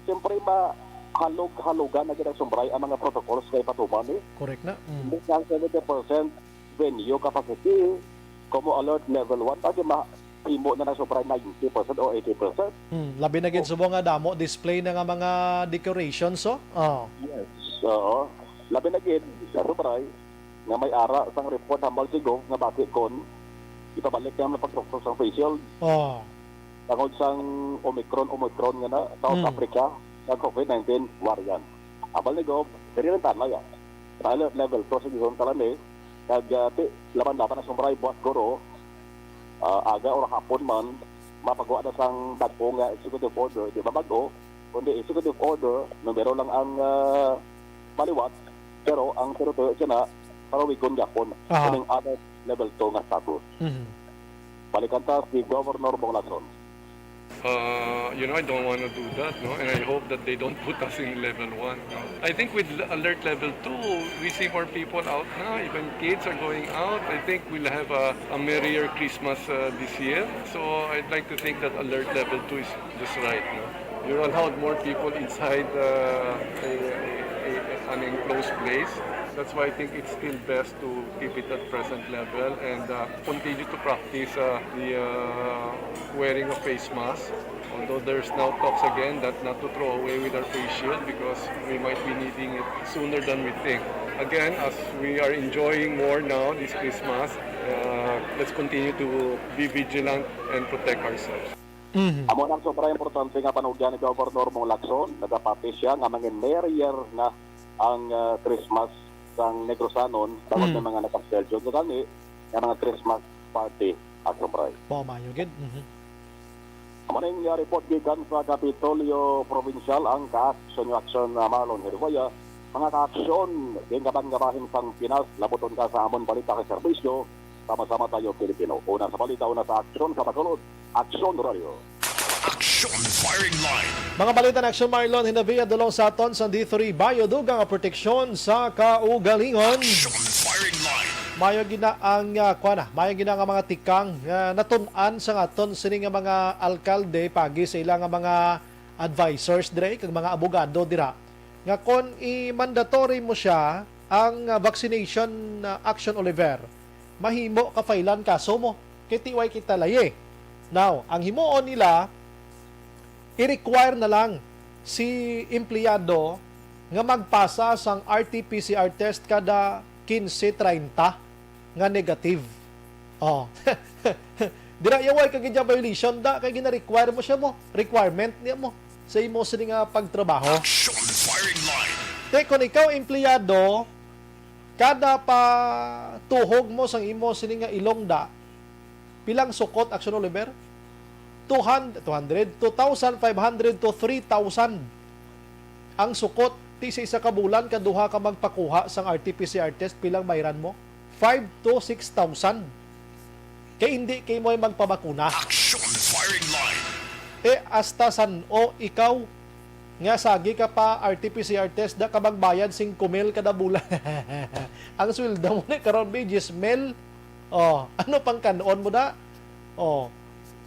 siyempre mahalog-halogan na gid ang sobray ang mga protocols nga ipatuman eh. Correct na. Mm. Hindi na ang seventy percent venue capacity, kung mo alert level one, pag ma himo na na sobra ninety percent o eighty percent. Hmm, labi na gid Oh. subo nga damo display na nga mga decorations, so? Oh. Yes, oo. Labi na gid sa sobra nga may ara sang report hambal si Gov nga basi kon ipabalik na ang pagtuktok sang face shield. Oh. Tungod sang Omicron, Omicron nga na, South Hmm. Africa, nga COVID nineteen variant. Hambal ni Gov, diri lang tanay, ah. Sa alert level two sa Quezon, Talan, eh. Kag, ah, ti, laban-laban na sumray buwas guro, ah, aga or hapon man, mapagawa na sang bag-o nga executive order, di ba bag-o, kundi executive order, numero lang ang, ah, maliwat, pero ang tinutuyo siya na, palawigon gapon, Aha. Kining alert level two nga status. Mhm. Balikan ta si Governor Bong Lacson. Uh, you know, I don't want to do that, no? And I hope that they don't put us in level one, no? I think with l- alert level two, we see more people out na. Even kids are going out. I think we'll have a, a merrier Christmas, uh, this year. So I'd like to think that alert level two is just right, no? You're allowed more people inside, uh, a, a, a, an enclosed place. That's why I think it's still best to keep it at present level and, uh, continue to practice, uh, the, uh, wearing of face mask. Although there's now talks again that not to throw away with our face shield because we might be needing it sooner than we think. Again, as we are enjoying more now this Christmas, uh, let's continue to be vigilant and protect ourselves. Mhm. Amo nang sobra importante nga panugyan ni Governor Bong Lacson, nagapati siya nga mangin merrier na ang, ah, Christmas sang Negrosanon, bangod Mm. may mga naka-schedule sa gani nga mga Christmas party at sobra. Mao, maayo gid. Mhm. Amo ning, ah, report gikan sa Kapitolyo Provincial, ang ka-action, action, ah, Marlon Herboya. Mga ka-action, gingaban-gabahin sang Pinas, labuton ka sa amon balita kag serbisyo, sama-sama tayo, Pilipino. Una sa balita, una sa aksyon, sa pagsulod, Aksyon Radio. Action Firing Line. Mga balita na Aksyon Marlon, hinabi dulong sa aton sa D three Bayo, dugang nga proteksyon sa kaugalingon. Action Firing Line. Mayo gina ang, ah, kuwan na, mayo gina nga mga tikang nga natun-an sa aton sini nga mga alkalde pagi sa ila nga mga advisors dire kag mga abogado dira nga kon i-mandatory mo siya ang, ah, vaccination, ah, action, Oliver, mahimo ka file-an kaso mo kay T Y kita laye. Now, ang himuon nila, I-require na lang si empleyado nga magpasa sang R T P C R test kada quince treinta nga negative. Oh. Dira, yaway ka gid violation da, kay gina-require mo siya mo. Requirement niya mo sa imo sini nga pagtrabaho. Action firing line. Te, kung ikaw empleyado, kada pa tuhog mo sang imo sini nga ilong da, pilang sukot, Action Oliver? Two hundred, two hundred, two thousand five hundred to three thousand ang sukot. Ti sa isa ka bulan, kaduha ka magpakuha sang R T P C R test, pilang bayran mo? Five to six thousand. Kay hindi kay mo'y magpabakuna. Action firing line. Eh, hasta san-o ikaw nga sagi ka pa R T P C R test, da ka magbayad singko mil kada bulan. Ang sweldo mo ni karon, bi, diyes mil. Oh, ano pang kan-on mo da? Oh,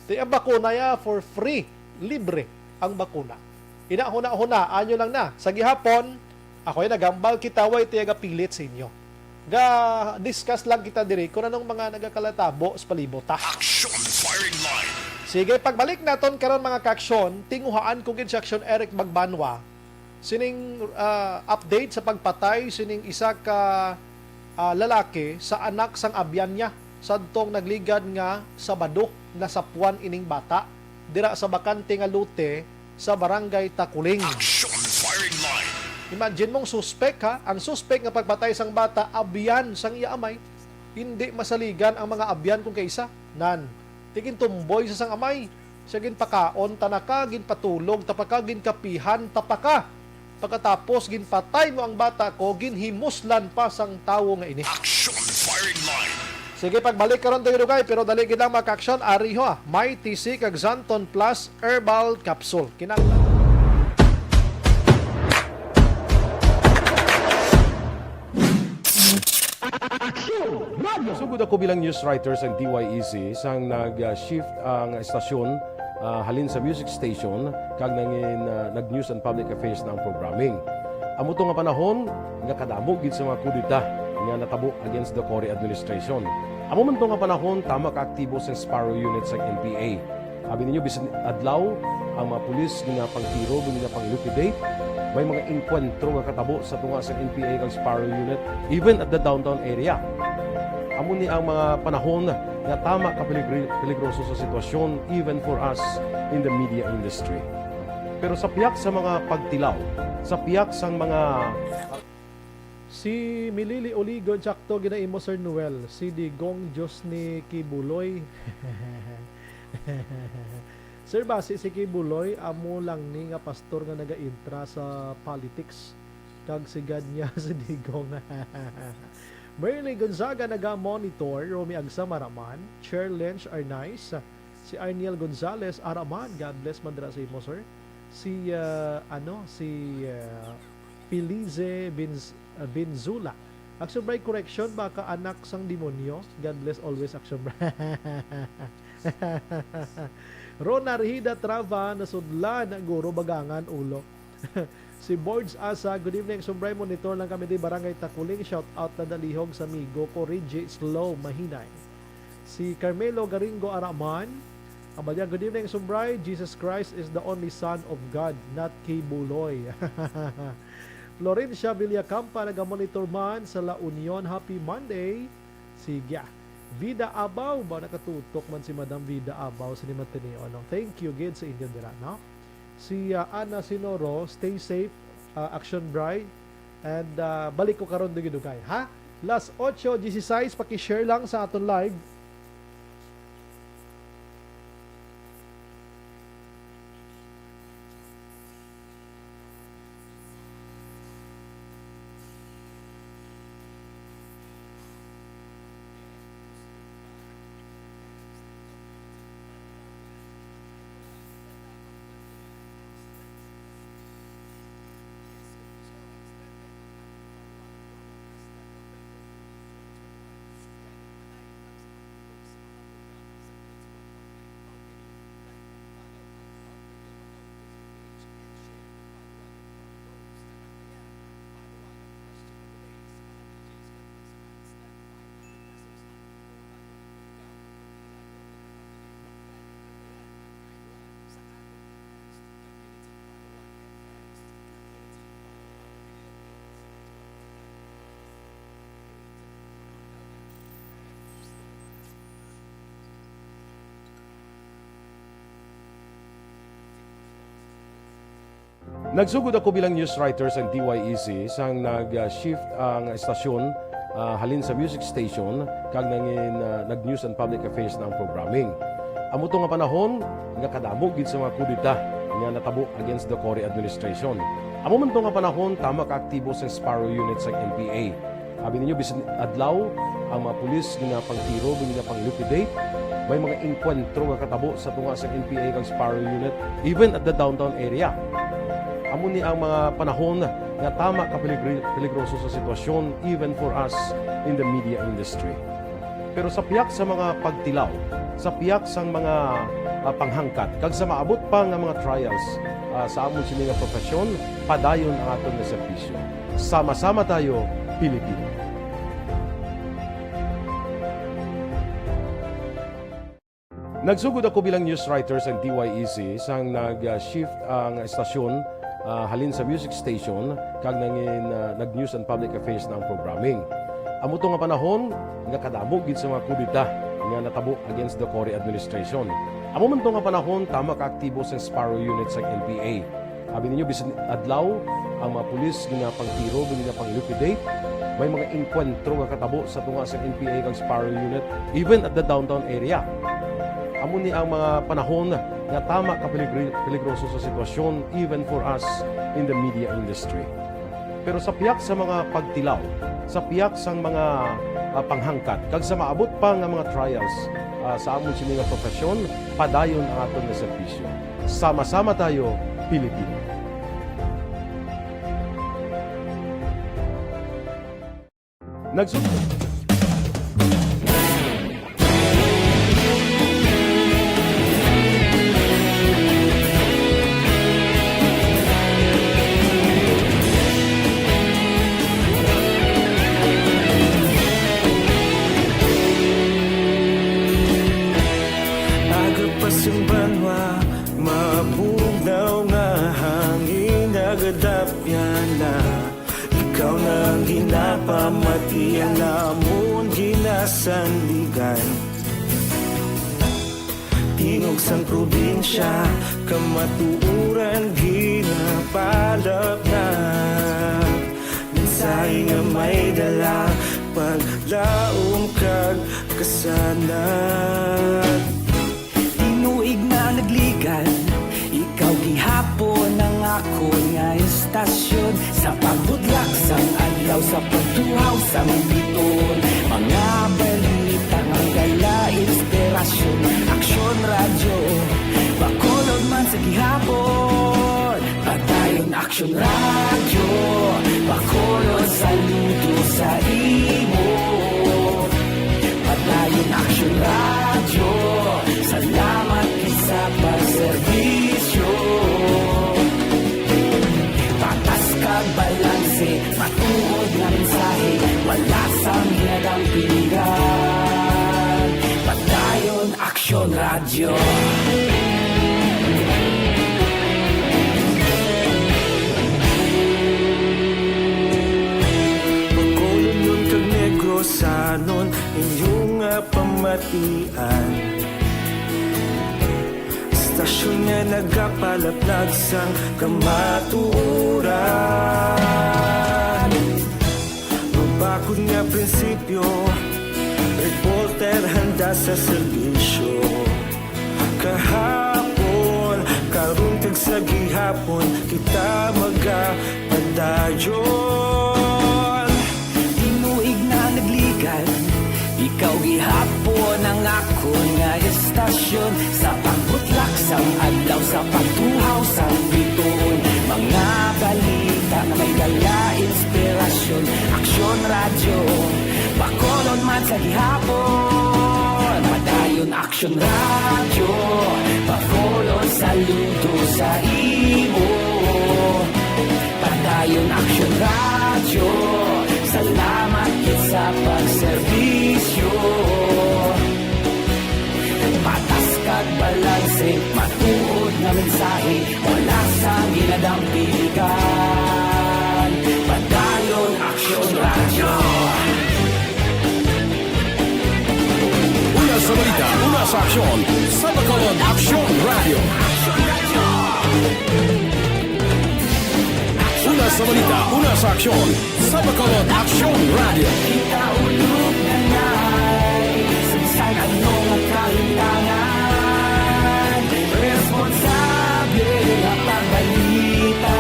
ti ang bakuna ya for free, libre ang bakuna. Ina, huna-hunaan nyo lang na. Sa gihapon, ako'y nagambal, kita way tiyaga pilit sa inyo. Ga-discuss lang kita diri kung anong mga nagakalatabo sa palibot, ha? Action firing line. Sige, pagbalik naton karon, mga ka-aksyon, tinguhaan ko gid si Aksyon Eric Magbanwa sining, ah, update sa pagpatay sining isa ka, ah, lalaki sa anak sang abyan niya, sadtong nagligad nga Sabado, nasapuan ining bata dira sa bakante nga lote sa Barangay Takuling. Action firing line. Imagine mong suspek, ha, ang suspek nga pagpatay sang bata, abyan sang iya amay. Hindi masaligan ang mga abyan kung kaisa. Nan, ti gintumboy sa sang amay. Siya ginpakaon ta na ka, ginpatulog ta pa ka, ginkapihan ta pa ka. Pagkatapos, ginpatay mo ang bata ko, ginhimuslan pa sang tawo nga ini. Action firing line. Sige, pagbalik karon, dugay-dugay, pero dali gid lang, mga ka-aksyon. Ari ho, ah, may T C kag Xanthone Plus Herbal Capsule. Kinahanglan. Aksyon Radio! Sugod ako bilang news writer sa D Y E C, sang nag-shift ang estasyon, ah, halin sa music station kag nangin, ah, nag-news and public affairs na ang programming. Amo to nga panahon nga kadamo gid sa mga kudeta nga natabo against the Cory administration. Amo man to nga panahon, tama ka aktibo sa Sparrow Unit sa N P A. Abi ninyo, bisan adlaw, ang mga pulis ginapangtiro, ginapang-liquidate. May mga engkwentro nga katabo sa tunga sa N P A kag Sparrow Unit, even at the downtown area. Amo ni ang mga panahon nga tama ka peligri-, peligroso sa sitwasyon, even for us in the media industry. Pero sa pihak sa mga pagtilaw, sa pihak sang mga Si Milili Oligon, sakto ginaimo, Sir Noel. Si Digong, Diyos ni Kibuloy. Sir, basi si Kibuloy, amo lang ni nga pastor nga nagaintra sa politics. Kag sigad niya si Digong. Merly Gonzaga naga-monitor, Romy Agsam Araman, Cher Lynch Arnaiz, si Arniel Gonzalez Araman, God bless man dira sa imo, sir. Si, ah, ano, si, ah, Felice Benz-, ah, Benzula. Action Bray, correction, baka anak sang demonyo. God bless always, Action Bray. Rona Rehida Trava, nasudlan, guro, bagangan ulo. Si Borge Asa, "Good evening, Action Bray. Monitor lang kami di Barangay Takuling. Shout out na dalihog sa amigo ko, Reggie Slow Mahinay." Si Carmelo Garingo Araman, ang balya, "Good evening, Action Bray. Jesus Christ is the only Son of God, not Kibuloy." Florencia Villacampa, naga-monitor man sa La Union. Happy Monday. Sige, ah. Vida Abaw, ba, nakatutok man si Madam Vida Abaw sa ni Matineo, no? Thank you gid sa inyo dira, no? Si, ah, Ana Sinoro, stay safe, ah, Action Bray. And, ah, balik ko karon dugay-dugay, ha? Las ocho dieciséis, paki-share lang sa aton live. Nagsugod ako bilang news writer sa D Y E C sang nag-shift ang estasyon, ah, halin sa music station kag nangin, ah, nag-news and public affairs na ang programming. Amo to nga panahon nga kadamo gid sa mga kudeta nga natabo against the Cory administration. Amo man to nga panahon tama ka aktibo sang Sparrow Unit sang N P A. Abi ninyo, bisan adlaw, ang mga pulis ginapangtiro, ginapang-liquidate. May mga engkwentro nga katabo sa tunga sa N P A kag Sparrow Unit, even at the downtown area. Amo ni ang mga panahon nga tama ka peligri-, peligroso sa sitwasyon, even for us in the media industry. Pero sa piyak sa mga pagtilaw, sa piyak sang mga, ah, panghangkat, kag sa maabot pa nga mga trials, ah, sa amon sini nga profesyon, padayon ang aton nga serbisyo. Sama-sama tayo, Pilipino. Nagsugod ako bilang news writer sa D Y E C sang nag-shift ang estasyon, ah, halin sa music station kag nangin, ah, nag-news and public affairs na ang programming. Amo to nga panahon nga kadamo gid sa mga kudeta nga natabo against the Cory administration. Amo man to nga panahon tama ka aktibo sang Sparrow Unit sang N P A. Abi ninyo, bisan adlaw, ang mga pulis ginapangtiro, ginapang-liquidate. May mga engkwentro nga katabo sa tunga sa N P A kag Sparrow Unit, even at the downtown area. Amo ni ang mga panahon nga tama ka peligri-, peligroso sa sitwasyon, even for us in the media industry. Pero sa piyak sa mga pagtilaw, sa piyak sang mga, ah, panghangkat, kag sa maabot pa nga mga trials, ah, sa amon sini nga profesyon, padayon ang aton nga serbisyo. Sama-sama tayo, Pilipino. Nagsugod. Aga pa sing banwa, mabugnaw nga hangin, nagadapyan na. Ikaw na ang ginapamati, ang amon ginasandigan. Tingog sang probinsya, kamatuoran ginapalapnag. Mensahe nga may dala, paglaom kag kasanag. Tinuig na nagligan, ikaw gihapon ang akon nga istasyon. Sa pagbudlak sang adlaw, sa pagtuhaw sang biton, mga balita nga dala inspirasyon. Aksyon Radyo, Bacolod man sa gihapon. Padayon Aksyon Radyo, Bacolod, saludo sa imo. Padayon Aksyon Radyo, salamat gid sa pagserbisyo. Patas kag balanse, matuod nga mensahe, wala sang ginadampigan. Padayon Aksyon Radyo. Bacolodnon kag Negrosanon, inyo nga pamatian. Istasyon nga nagapalaplag sang kamatuoran. Mabakod nga prinsipyo, reporter handa sa serbisyo. Kahapon, karon kag sa gihapon, kita magapadayon. Tinuig na nagligan, ikaw gihapon ang akon nga istasyon. Sa pagbutlak sang adlaw, sa pagtuhaw sang bituon, mga balita nga may dala inspirasyon. Aksyon Radyo, Bacolod man sa gihapon. Padayon Aksyon Radyo, Bacolod, saludo sa imo. Padayon Aksyon Radyo, salamat gid sa pagserbisyo. Patas kag balanse, matuod nga mensahe, wala sang ginadampigan. Padayon Aksyon Radyo. Una sa balita, una sa aksyon, sa Bacolod Aksyon Radyo. Sa balita, una sa aksyon, sa Bacolod Aksyon Radio. Kita ulog na ngay, sa bisan ano nga kahitangan, responsable nga pagbalita,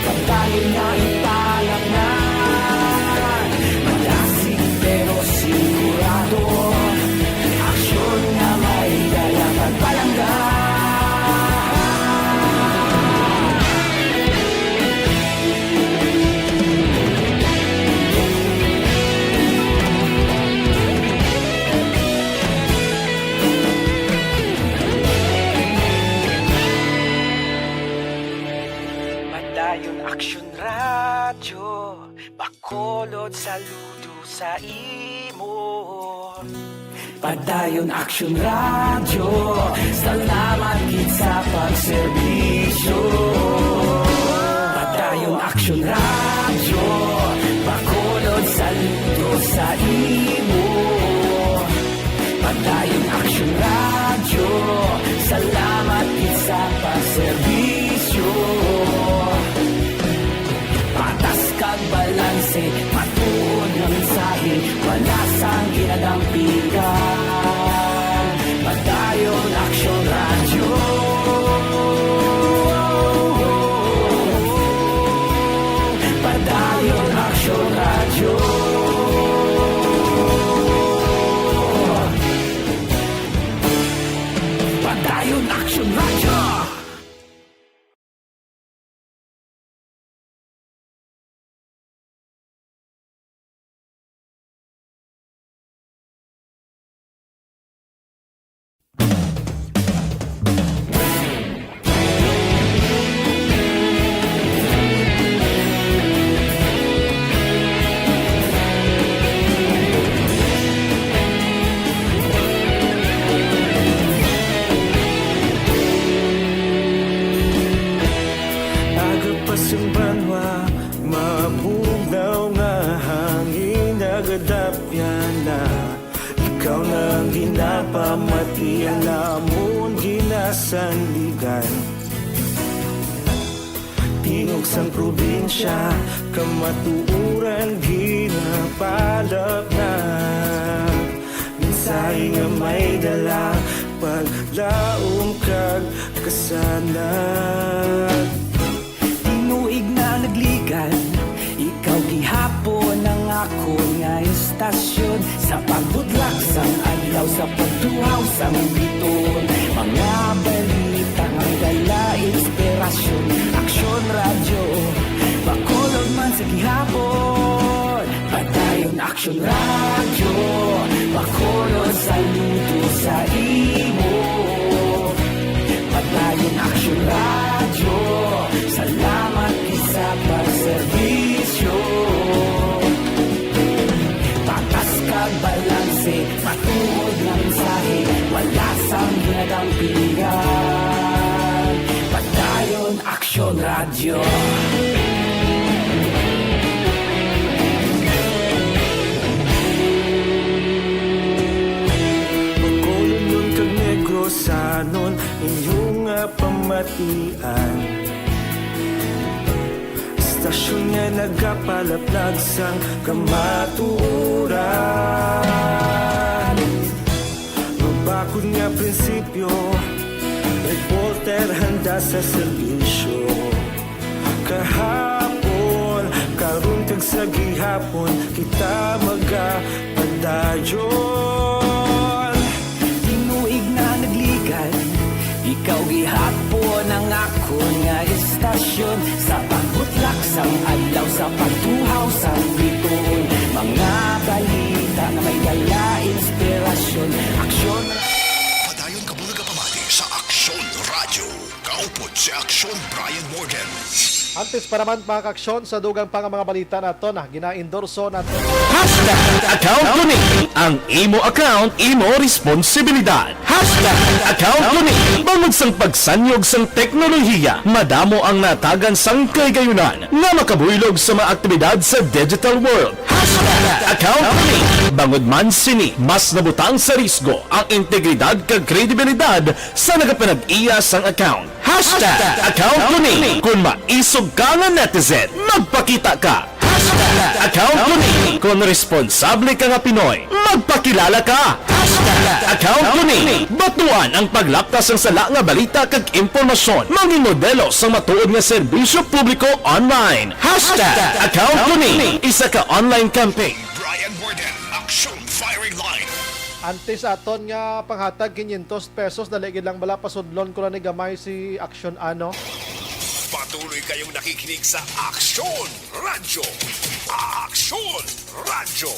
kampanya nga ipalaknan, malasig pero sigurado. Aksyon nga may dala kag palangga. Padayon Aksyon Radyo. Bacolod, saludo sa imo. Padayon Aksyon Radyo, salamat gid sa pagserbisyo. Padayon Aksyon Radyo, Bacolod, saludo sa imo. Padayon Aksyon Radyo, salamat gid sa pagserbisyo. Patas kag balanse, matuod nga mensahe, wala sang ginadampigan. Padayon Aksyon Radyo. Padayon Aksyon Radyo. Padayon Aksyon Radyo. Aga pa sing banwa, mabugnaw nga hangin nagadapyan na. Ikaw na ang ginapamatian namon ginasandigan. Tingog sang probinsya, kamatuoran ginapalapnag. Mensahe nga may dala, paglaom kag kasanag. Tinuig na nagligad, ikaw gihapon ang akon nga estasyon. Sa pagbutlak sang adlaw, sa pagtuhaw sang biton, mga balita nga dala inspirasyon. Aksyon Radyo, Bacolod man sa gihapon. Padayon Aksyon Radyo, Bacolod, saludo sa imo. Padayon Aksyon Radyo, salamat gid sa pagserbisyo. Patas kag balanse, matuod nga mensahe, wala sang ginadampigan. Padayon Aksyon Radyo. Bacolodnon kag Negrosanon, inyo nga pamatian. Estasyon nga nagapalaplag sang kamatuoran. Mabakod nga prinsipyo, reporter handa sa serbisyo. Kahapon, karon kag sa gihapon, kita magapadayon. Tinuig na nagligad, ikaw gihapon ang akon nga estasyon. Sa pagbutlak sang adlaw, sa pagtuhaw sang biton, mga balita nga may dala inspirasyon. Aksyon. Padayon ka mo nagapamati sa Aksyon Radyo. Kaupod si Aksyon Brian Morgan. Antes pa naman, mga kaaksyon, sa dugang pa nga mga balita naton, ah, gina-endorso naton. Hashtag account ko ni. Ang imo account, imo responsibilidad. Hashtag account ko ni. Bangod sang pagsanyog sang teknolohiya, madamo ang natagan sang kahigayunan nga makabuylog sa mga aktibidad sa digital world. Hashtag account ko ni. Bangod man sini, mas nabutang sa risgo ang integridad kag kredibilidad sa nagapanag-iya sang account. Hashtag account ko ni. Kung maisog ka nga netizen, magpakita ka. Hashtag account ko ni. Kung responsable ka nga Pinoy, magpakilala ka. Hashtag account ko ni. Batuan ang paglapkas sang sala nga balita kag impormasyon. Mangin modelo sang matuod nga serbisyo publiko online. Hashtag account ko ni. Isa ka online campaign. Brian Warden, Action Firing Line. Antes aton nga panghatag quinientos pesos, dali gid lang bala, pasudlon ko lang ni gamay si Action Ano. Patuloy kayong nakikinig sa Action Radyo. Action Radyo.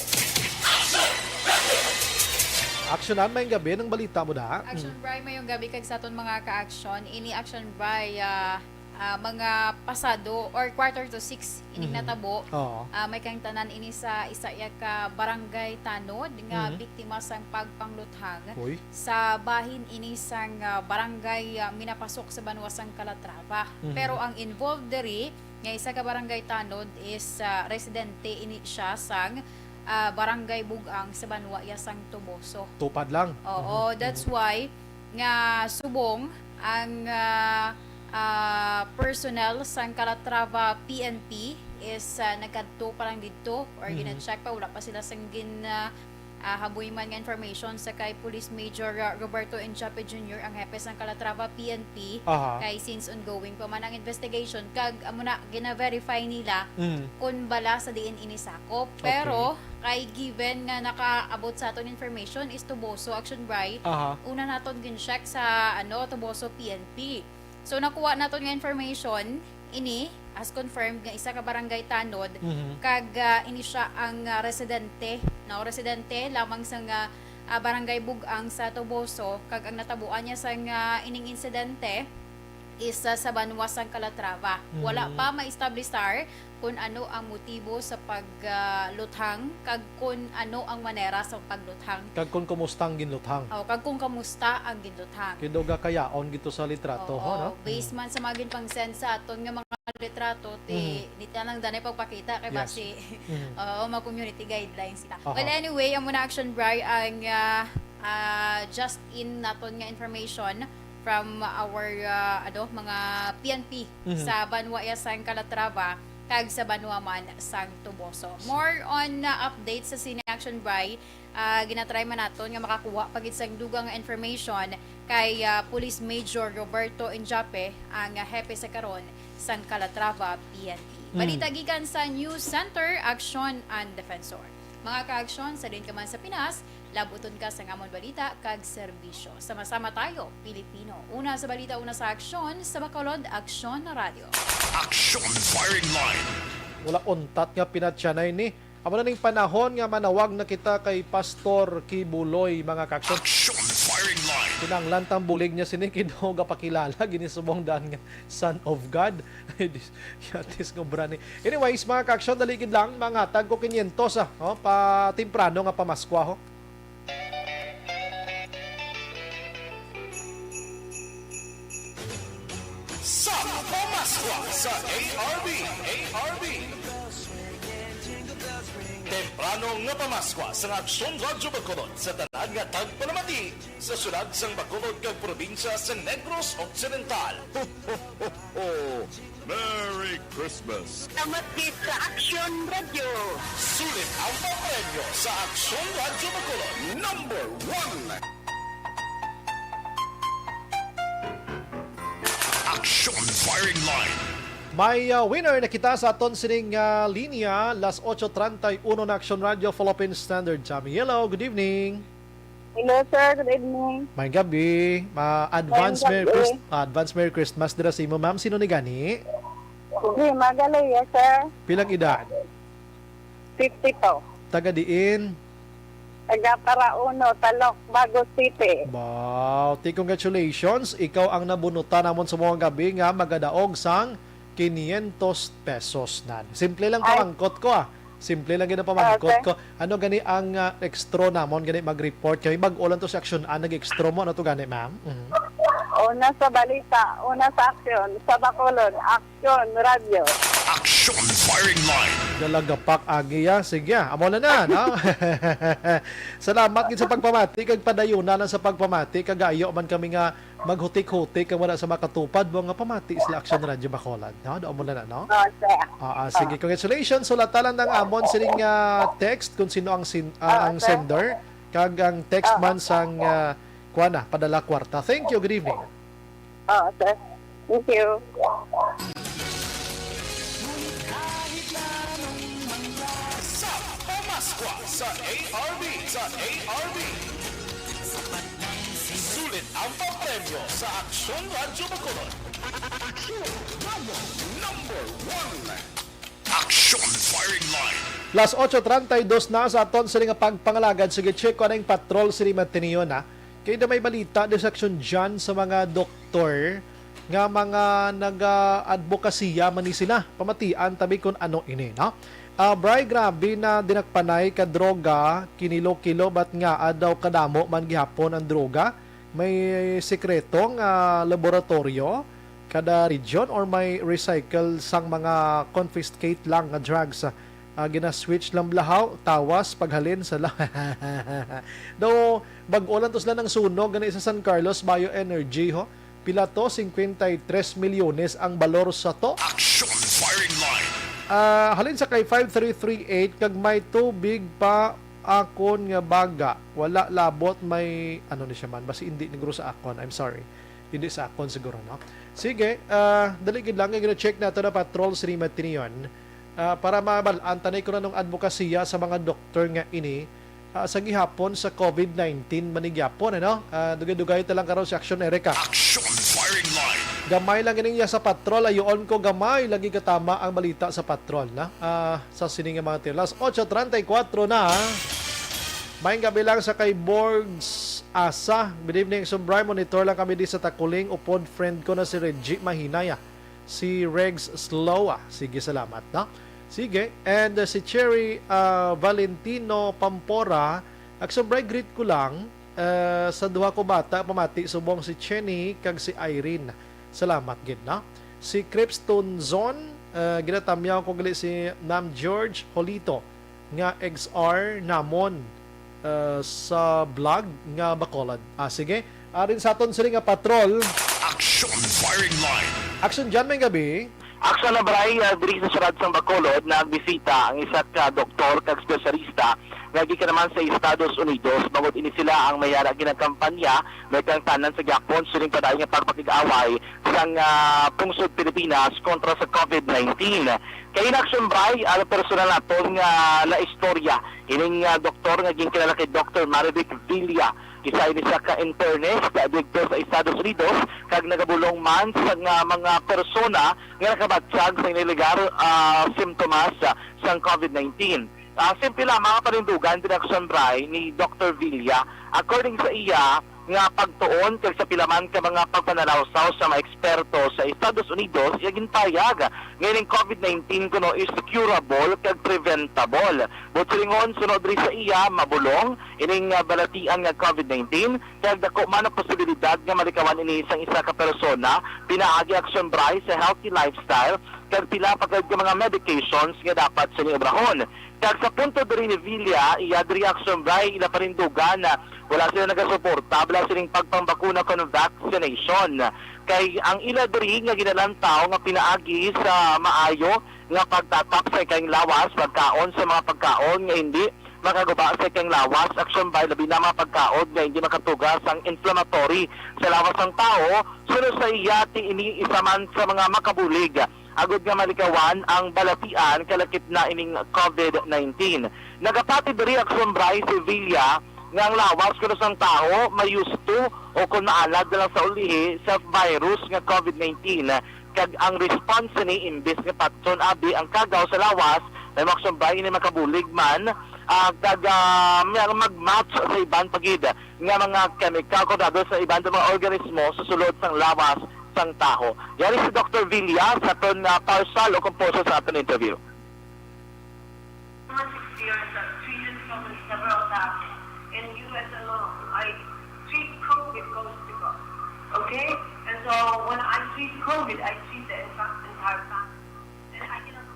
Action An, mayong gabi. Anong balita mo da? Action Bri, mayong gabi kag sa aton mga ka-action. Ini Action Bri, ah, ah, mga pasado or quarter to six ining Mhm. natabo. Oo. Ah, may kaangtanan ini sa isa iya ka barangay tanod nga Mhm. biktima sang pagpangluthang Uy. sa bahin ini sang, ah, barangay, ah, Minapasok sa banwa sang Calatrava. Mhm. Pero ang involved diri nga isa ka barangay tanod is, ah, residente ini siya sang, ah, barangay Bugang sa banwa iya sang Toboso. Tupad lang. Oo, Mhm. that's Mhm. why nga subong ang, ah, ah, personnel sang Calatrava P N P is, ah, nagkadto pa lang didto or Mhm. gina-check pa, wala pa sila sang gin, ah, ah, haboy man nga information sa kay Police Major, ah, Roberto Enchape Junior, ang hepe sang Calatrava P N P. Aha. Kay since ongoing pa man ang investigation, kag amo na, gina-verify nila Mhm. kung bala sa diin ini sakop. Okay. Pero kay given nga nakaabot sa aton information is Toboso, Action Bri, Aha. una naton gin-check sa, ano, Toboso P N P. So, nakuha naton nga information, ini, as confirmed nga isa ka barangay tanod, Mhm. kag, ah, ini siya ang, ah, residente, no? Residente lamang sa nga, ah, barangay Bugang sa Toboso, kag ang natabuan niya sa nga ining insidente is, ah, sa banwa sang Calatrava. Wala Mhm. pa ma-establisar kung ano ang motibo sa pag, ah, luthang kag kung ano ang manera sa pagluthang. Kag kung kumusta ang ginluthang. Oh, kag kung kamusta ang ginluthang. Kay daw gakayaon gito sa litrato, Oo, ho, no? Based Mm. man sa mga ginpang-send sa aton nga mga litrato, ti, Mhm. di ta lang danay pagpakita kay Yes. basi, Mhm. oo, mga community guidelines kita. Aha. Well, anyway, amo na, Action Bri, ang, ah, ah, just in naton nga information from our, ah, ano, mga P N P Mhm. sa banwa iya sang Calatrava kag sa banwa man sang Toboso. More on, ah, updates sa sini, Action Bri, ah, ginatry man naton nga makakuha pa gid sang dugang nga information kay, ah, Police Major Roberto Enjape, ang, ah, hepe sa karon sang Calatrava P N P. Mm. Balita gikan sa News Center, Aksyon an Defensor. Mga ka-aksyon, sa diin ka man sa Pinas, labuton ka sang amon balita kag serbisyo. Sama-sama tayo, Pilipino. Una sa balita, una sa aksyon, sa Bacolod, Aksyon Radyo. Action Firing Line. Wala untat nga pinatyanay ni. Amo na ning panahon nga manawag na kita kay Pastor Kibuloy, mga ka-aksyon. Action Firing Line. Kinahanglan tang bulig niya sini kay daw gapakilala gini subong daan nga Son of God. Ay, dis-, yatis nga obra ni. Anyways, mga ka-aksyon, dali gid lang, mangatag ko quinientos, ah, oh, pa temprano nga pamaskwa, ho. Sa pamaskwa sa A R B, A R B. Temprano nga pamaskwa sa Aksyon Radyo Bacolod sa tanan nga tagpalamati sa syudad sang Bacolod kag probinsya sa Negros Occidental. Ho, ho, ho, ho! Merry Christmas! Salamat gid sa Aksyon Radyo. Sulit ang mga premyo sa Aksyon Radyo Bacolod, number one. Action Firing Line. May, ah, winner na kita sa aton sining, ah, linya, las ocho treinta y uno na Action Radio Philippine Standard Time. Hello, good evening. Hello, sir. Good evening. May gabi. Ma-, advance May Merry gabi. Christ-, advance Merry Christmas dira sa imo, ma'am. Sino ni gani? Si Magalia, sir. Pilang edad? Fifty-two. Taga diin? Taga Parauno, Talok, Bago City. Wow. Ti, congratulations. Ikaw ang nabunutan namon sa mga gabi nga magadaog sang quinientos pesos nan. Simple lang Ay. pamangkot ko, ah. Simple lang gid ang pamangkot Okay. ko. Ano gani ang, ah, next draw namon gani mag-report kami? Bag-o lang to sa Aksyon An nag-extra mo. Ano to gani, ma'am? Mhm. Una sa balita, una sa aksyon, sa Bacolod, Aksyon Radyo. Action firing line. Galagapak agi ya. Sige, ah, amo na na, no? Salamat gid sa pagpamati kag padayuna na sa pagpamati kag ayo man kami nga maghutik-hutik kag wala sa makatupad mo nga pamati sila Action Radio Bacolod, no? Amo na na, no? Oh, sir. Ah, ah, sige, congratulations. Sulata lang ang amon sining ah, text kung sino ang sin, ah, Ah, ang sir. Sender kag ang text man sang ah, kuan na, padala kwarta. Thank you. Good evening. Oh, sir. Thank you. Sa Pamaskwa sa A R B, sa A R B. Sulit ang papremyo sa Aksyon Radyo Bacolod. Aksyon Radyo number one. Action firing line. Las ocho treinta y dos na sa aton sini nga pagpangalagad. Sige, check ko aning patrol sini matiniyon, ha. Kay na may balita di sa Action John sa mga doktor nga mga nag-advokasya man ni sila. Pamatian tabi kung ano ini, no? Ah, Bray, grabe na dinakpanay ka droga, kinilo-kilo, bat nga daw kadamo man gihapon ang droga? May sikreto nga laboratorio kada region or may recycle sang mga confiscate lang nga drugs? Ah, gina-switch lang blahaw, tawas, paghalin sa la-, daw, bag-o lang to sila ng sunog gani sa San Carlos Bioenergy, ho. Pila to? Cincuenta y tres milyones ang balor sa to. Action firing line. Ah, halin sa kay five three three eight, kag may tubig pa akon nga baga. Wala labot, may, ano ni siya man, basi hindi negro sa akon. I'm sorry. Hindi sa akon siguro, no? Sige, ah, dali gid lang, gina-check nato na patrol sa Rima Tinion. Ah, para mabal-an tanay ko na nung advokasya sa mga doktor nga ini, ah, sa gihapon sa COVID nineteen manigyapon, ano? Ah, dugay-dugay ta lang karon si Action Erica. Action firing line. Gamay lang ining iya sa patrol, ayoon ko gamay lagi katama ang balita sa patrol na, ah, sa sini nga mga tiras. Ocho treinta y cuatro na. Maayong gabi lang sa kay Borgs Asa. Good evening, Sumbray. Monitor lang kami di sa Takuling. Upod friend ko na si Reggie Mahinaya. Si Regs Sloa. Sige, salamat, no? Sige. And uh, si Cherry uh, Valentino Pampora. Ag Sumbray, greet ko lang uh, sa duha ko bata, pamati subong si Chenny kag si Irene. Salamat gid, no? Si Crepstone Zone, uh, ginatamyaw ko gali si Nam George Holito nga X R namon uh, sa vlog nga Bacolod. Ah, sige. Arin sa aton sini nga patrol. Action firing line. Action dyan may gabi. Aksa na, Bray, ah, diri sa syudad sang Bacolod, nagbisita ang isa ka doktor kag espesyalista nga gikan naman sa Estados Unidos. Bangod ini sila ang may ara ginakampanya, may kangtanan sa gyapon sining padayon nga pagpakig-away sang ah, pungsod Pilipinas kontra sa COVID nineteen. Kay in action, Bray, ang personal naton nga naistorya ining ah, doktor nga ginkilala kay Doctor Marivic Villa. Isa ini siya ka internist didto sa Estados Unidos kag nagabulong man sa nga mga persona nga nakabatyag sa inilegal ah, simptomas ah, sang COVID nineteen. Ah, simple lamang ang panindugan, Direction Bray, ni Doctor Villa. According sa iya nga pagtuon kag sa pila man ka mga pagpanalawsaw sa mga eksperto sa Estados Unidos, iya ginpahayag nga ining COVID nineteen kuno is curable kag preventable. Buot silingon, sunod diri sa iya, mabulong ining ah, balatian nga COVID nineteen, kag dako man ang posibilidad nga malikawan ini sang isa ka persona pinaagi, Action Bray, sa healthy lifestyle kag pila pa gid ka mga medications nga dapat sini obrahon. Kag sa punto diri ni Villa, iya diri, Action Bray, ila panindugan na wala sila nagasuporta bala sining pagpangbakuna kon vaccination. Kay ang ila diri nga ginalantaw nga pinaagi sa maayo nga pagtatap sa ikang lawas, pagkaon sa mga pagkaon nga hindi makaguba sa ikang lawas, Action Bray, labi na mga pagkaon nga hindi makatuga sang inflammatory sa lawas sang tawo. Suno sa iya, ti ini isa man sa mga makabulig agod nga malikawan ang balatian kalakip na ining COVID nineteen. Nagapati diri, Action Bray, si Villa nga ang lawas kuno sang tawo may used to o kon maalad na lang sa ulihi sa virus nga COVID nineteen, kag ang response ni imbis nga patson abi ang kagaw sa lawas, may, Action Bray, ini makabulig man ah, kag ah, may mag-match sa iban pa gid nga mga chemical kon rather sa iban nga mga organismo sa sulod sang lawas sang tawo. Yari si Doctor Villa sa aton ah, partial o composite sa aton interview. Past six years, I've treated so many, several times. In U S alone, I treat COVID coast to coast. Okay? And so when I treat COVID, I treat the entire, entire family. And I cannot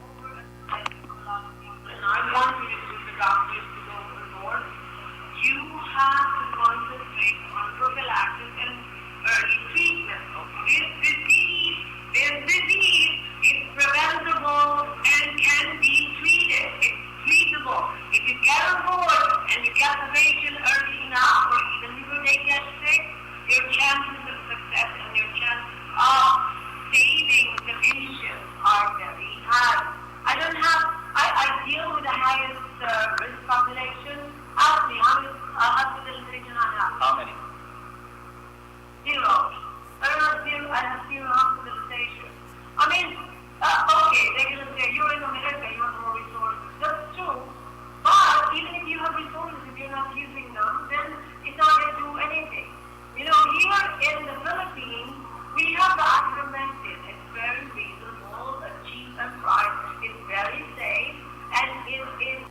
Population, ask me, how many, uh, hospitalization I have? How many? Zero. I have zero, I have zero hospitalization. I mean, uh, okay, they're gonna say, "You're in America, you have more resources." That's true. But even if you have resources, if you're not using them, then it's not gonna do anything. You know, here in the Philippines, we have the ivermectin. It's very reasonable, it's cheap and price. It's very safe, and it is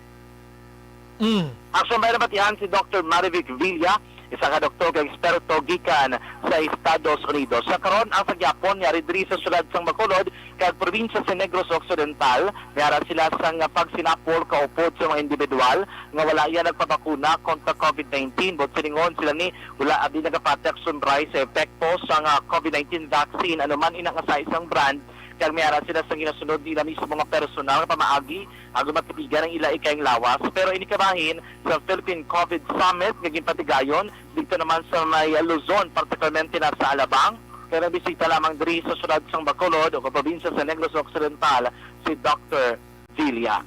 Mm. Aksyon, may nabatihan si Doktor Marivic Villa, isa ka doktor kag eksperto gikan sa Estados Unidos. Sa karon, ang sa gihapon niya diri sa siyudad sang Bacolod kag probinsya sa Negros Occidental, may ara sila sang pagsinapol kaupod sa mga individual nga wala iya nagpabakuna kontra COVID nineteen. Buot silingon sila ni, wala abi nagapati ang sunray sa epekto sang, ah, COVID nineteen vaccine, ano man ina nga sa isang brand, kag may ara sila sang ginasunod nila mismo nga personal nga pamaagi agud matitigan ang ila ikayang lawas. Pero ini kabahin sa Philippine COVID Summit nga ginpatigayon didto naman sa may Luzon, partikularmente na sa Alabang, kay nabisita lamang diri sa siyudad sang Bacolod o probinsya sa Negros Occidental si Doktor Villa.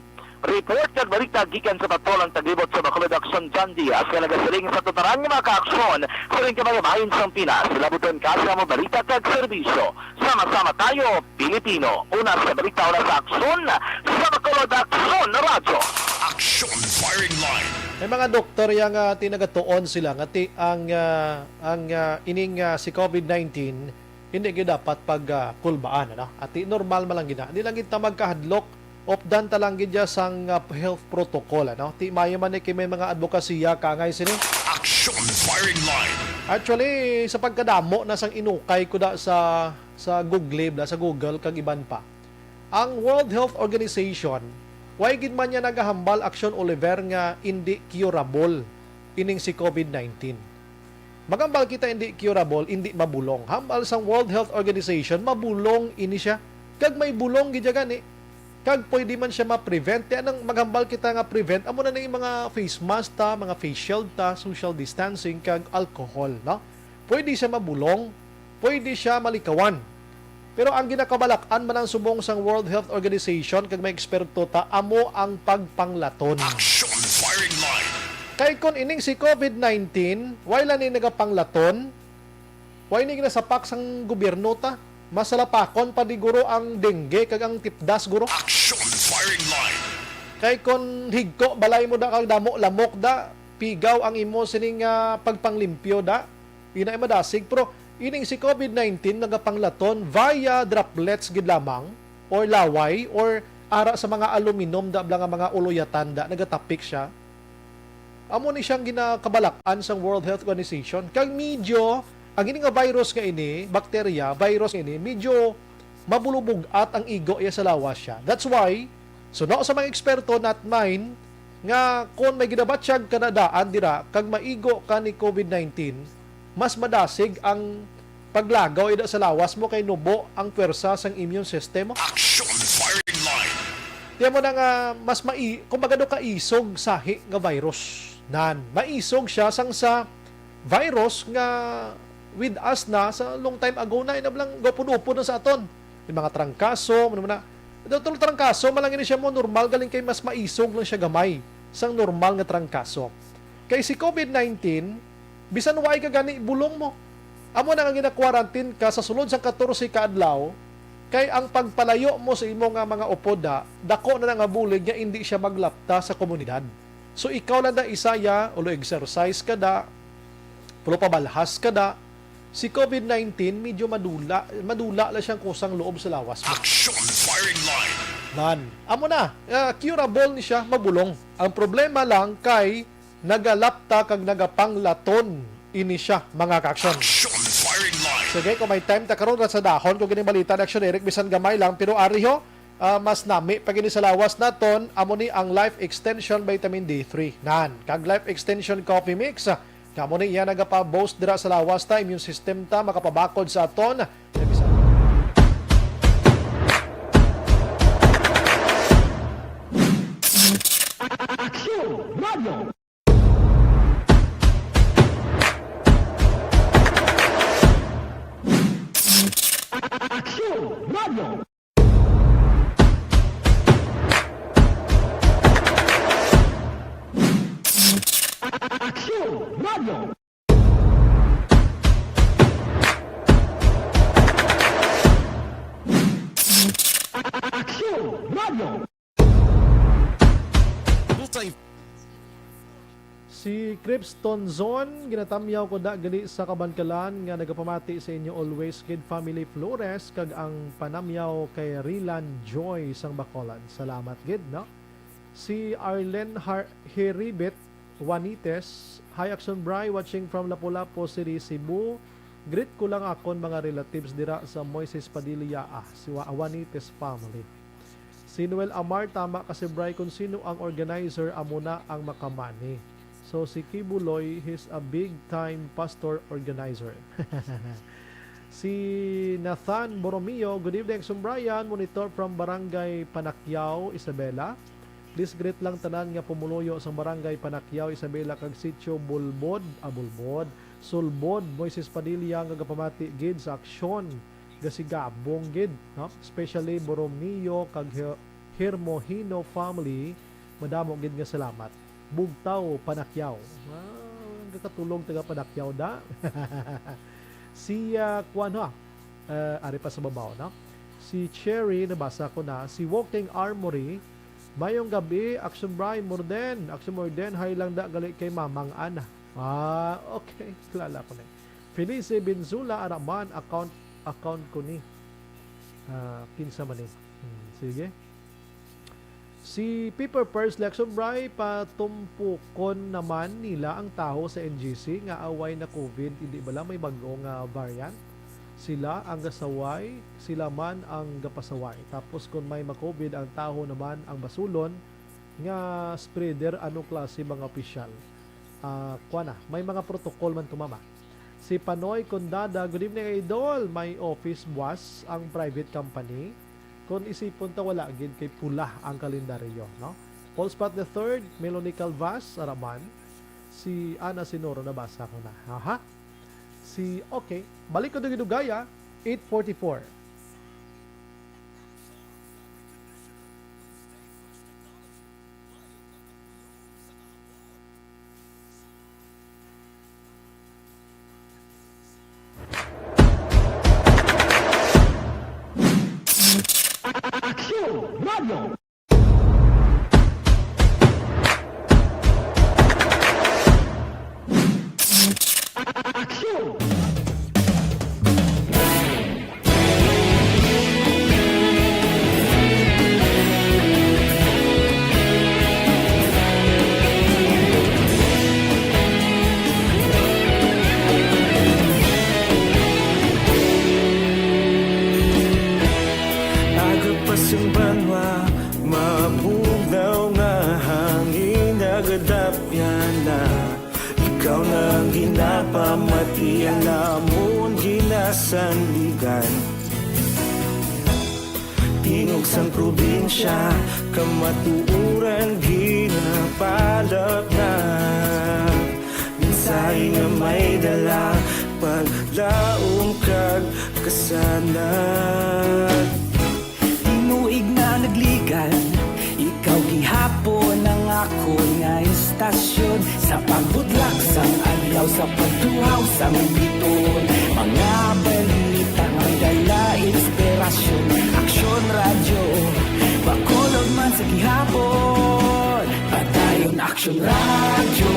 Report kag balita gikan sa Patrol ang Taglibot sa Bacolod, Aksyon John Diaz, nga nagasiling sa tutaran nga mga kaaksyon sa ring kamay-bahin sang Pinas. Labuton ka sa mga balita kag serbisyo. Sama-sama tayo, Pilipino. Una sa balita, una sa aksyon, sa Bacolod Aksyon Radyo. Action Firing Line. May mga doktor yang, ah, tinagatuon sila nga ti ang, ah, ang, ah, ining, ah, si COVID nineteen hindi gyud dapat pag, ah, kulbaan, ano? Ati normal man lang gina. Hindi lang kita magkahadlok, updan ta lang gid ya sang, ah, health protocol, ano? Ti maayo man ni kay may mga advokasya kaangay sini. Action Firing Line. Actually, sa pagkadamo na sang inukay ko da sa, sa Google, da sa Google kag iban pa. Ang World Health Organization, way gid man niya nagahambal, Action Oliver, nga indi curable ining si COVID nineteen. Magambal kita indi curable, indi mabulong. Hambal sang World Health Organization, mabulong ini siya. Kag may bulong gid ya gani. Kag pwede man siya ma-prevent. Kaya nang maghambal kita nga prevent, amo na ni mga face mask ta, mga face shield ta, social distancing, kag alcohol, no? Pwede siya mabulong, pwede siya malikawan. Pero ang ginakabalak-an man ang subong sang World Health Organization kag may eksperto ta amo ang pagpanglaton. Action Firing Line. Kay kon ining si COVID nineteen, wala ni nagapanglaton, wala ni ginasapak sang gobyerno ta. Mas salapakon pa di guro ang dengue kag ang tipdas, guro. Action Firing Line. Kay kon higko balay mo da kag damo lamok da, pigaw ang imo sining, ah, pagpanglimpyo da. Ina ay madasig, pero ining si COVID nineteen nagapanglaton via droplets gid lamang, or laway, or ara sa mga aluminum da bala nga mga uluyatan da, nagatapik siya. Amo ni siyang ginakabalak-an sang World Health Organization. Kag medyo, ang ini nga virus nga ini, bakterya, virus nga ini, medyo mabulubog-at ang igo iya sa lawas siya. That's why, suno sa mga eksperto, not mine, nga kon may ginabatyag ka na daan dira kag maigo ka ni COVID nineteen, mas madasig ang paglagaw ida sa lawas mo kay nubo ang pwersa sang immune system mo. Action Firing Line. Tiyan mo na nga mas mai-, kumbaga do ka isog sahi nga virus. Nan, maisog siya sang sa virus nga with us na sa long time ago na, ina lang gupod-upod na sa aton. Yung mga trangkaso, ano man na. Ito, ito trangkaso, malangin siya mo normal, galing kay mas maisog lang siya gamay sang normal nga trangkaso. Kay si COVID nineteen, bisan waay ka gani bulong mo. Amo na nga gina-quarantine ka sa sulod sang katorse ka adlaw, kay ang pagpalayo mo sa imo nga mga upod da, dako na na nga bulig nga indi siya maglapta sa komunidad. So ikaw lang da isaya, ulo exercise ka da, ulo pabalhas ka da, si COVID nineteen medyo madula, madula lang siyang kusang loob sa lawas mo. Action Firing Line. Nan, amo na, ah, curable ni siya, mabulong. Ang problema lang kay nagalapta kag nagapanglaton ini siya, mga kaaksyon. Action Firing Line. Sige, kung may time ta karon, ra sa dahon ko gini balita ni Aksyon Eric, bisan gamay lang, pero ari ho, ah, mas nami pa gini sa lawas naton, amo ni ang Life Extension Vitamin D three. Nan, kag Life Extension Coffee Mix, ah, kamo ni iya nagapa-boost dira sa lawas ta, immune system ta, makapabakod sa aton. Aksyon Radio. Aksyon Radio. Aksyon Radio! Aksyon Radio! Si Cripston Zon, ginatamyaw ko da gali sa Kabankalan, nga nagapamati sa inyo always gid, Family Flores, kag ang panamyaw kay Rilan Joy sang Bacolod. Salamat gid, no? Si Arlen Har- Heribet Juanites, "Hi, Action Bri, watching from Lapu-Lapu City, Cebu. Greet ko lang akon mga relatives dira sa Moises Padilla, ah, si Wa-, Juanites family." Si Noel Amar, "Tama ka, si Bri, kung sino ang organizer, amo na ang makamani." So, si Kibuloy, he's a big time pastor organizer. Si Nathan Borromeo, "Good evening, Action Brian. Monitor from Barangay Panakyaw, Isabela. Please greet lang tanan nga pumuluyo sang Barangay Panakyaw, Isabela, kag Sitio Bulbod, ah, Bulbod, Sulbod, Moises Padilla, nga gapamati gid sa aksyon, gasigabong gid, no? Especially Borromeo kag Her-, Hermohino family, madamo gid nga salamat." Bugtaw, Panakyaw. Ah, ang kakatulog taga Panakyaw da. Si, ah, kuwan, ha? Ah, ari pa sa babaw, no? Si Cherry, nabasa ko na. Si Walking Armory, "Mayong gabi, Action Bri, Morden. Action Morden, hi lang da gali kay Mamang Ana." Ah, okay. Kilala ko na. Felice Benzula, "Araman, account, account ko ni." Ah, kinsa man ni? Hmm, sige. Si Pepper Pearls, "Action Bri, patumpukon naman nila ang tawo sa N G C nga away na COVID, hindi bala may bag-o nga variant? Sila ang gasaway, sila man ang gapasaway. Tapos kung may ma-COVID ang tawo naman ang basulon nga spreader, ano klase mga opisyal?" Ah, kuwan na, may mga protocol man to, mama. Si Panoy Condada, "Good evening, idol. May office buwas ang private company. Kung isipon ta, wala gid kay pula ang kalendaryo, no?" Paul Spot the third, Melanie Calvas, Araman. Si Ana Sinoro, nabasa ko na. Aha. Si, okay. Balik ko dugay-dugaya, eight forty-four. Aksyon Radio! Aksyon! Aga pa sing banwa, mabugnaw nga hangin nagadapyan na. Ikaw na ang ginapamati, ang amon ginasandigan. Tingog sang probinsya, kamatuoran ginapalapnag. Mensahe nga may dala, paglaom kag kasanag. Tinuig na nagligan, ikaw gihapon ang akon nga istasyon. Sa pagbudlak sang adlaw, sa pagtuhaw sang biton, mga balita may dala inspirasyon. Aksyon Radyo, Bacolod man sa gihapon. Padayon Aksyon Radyo,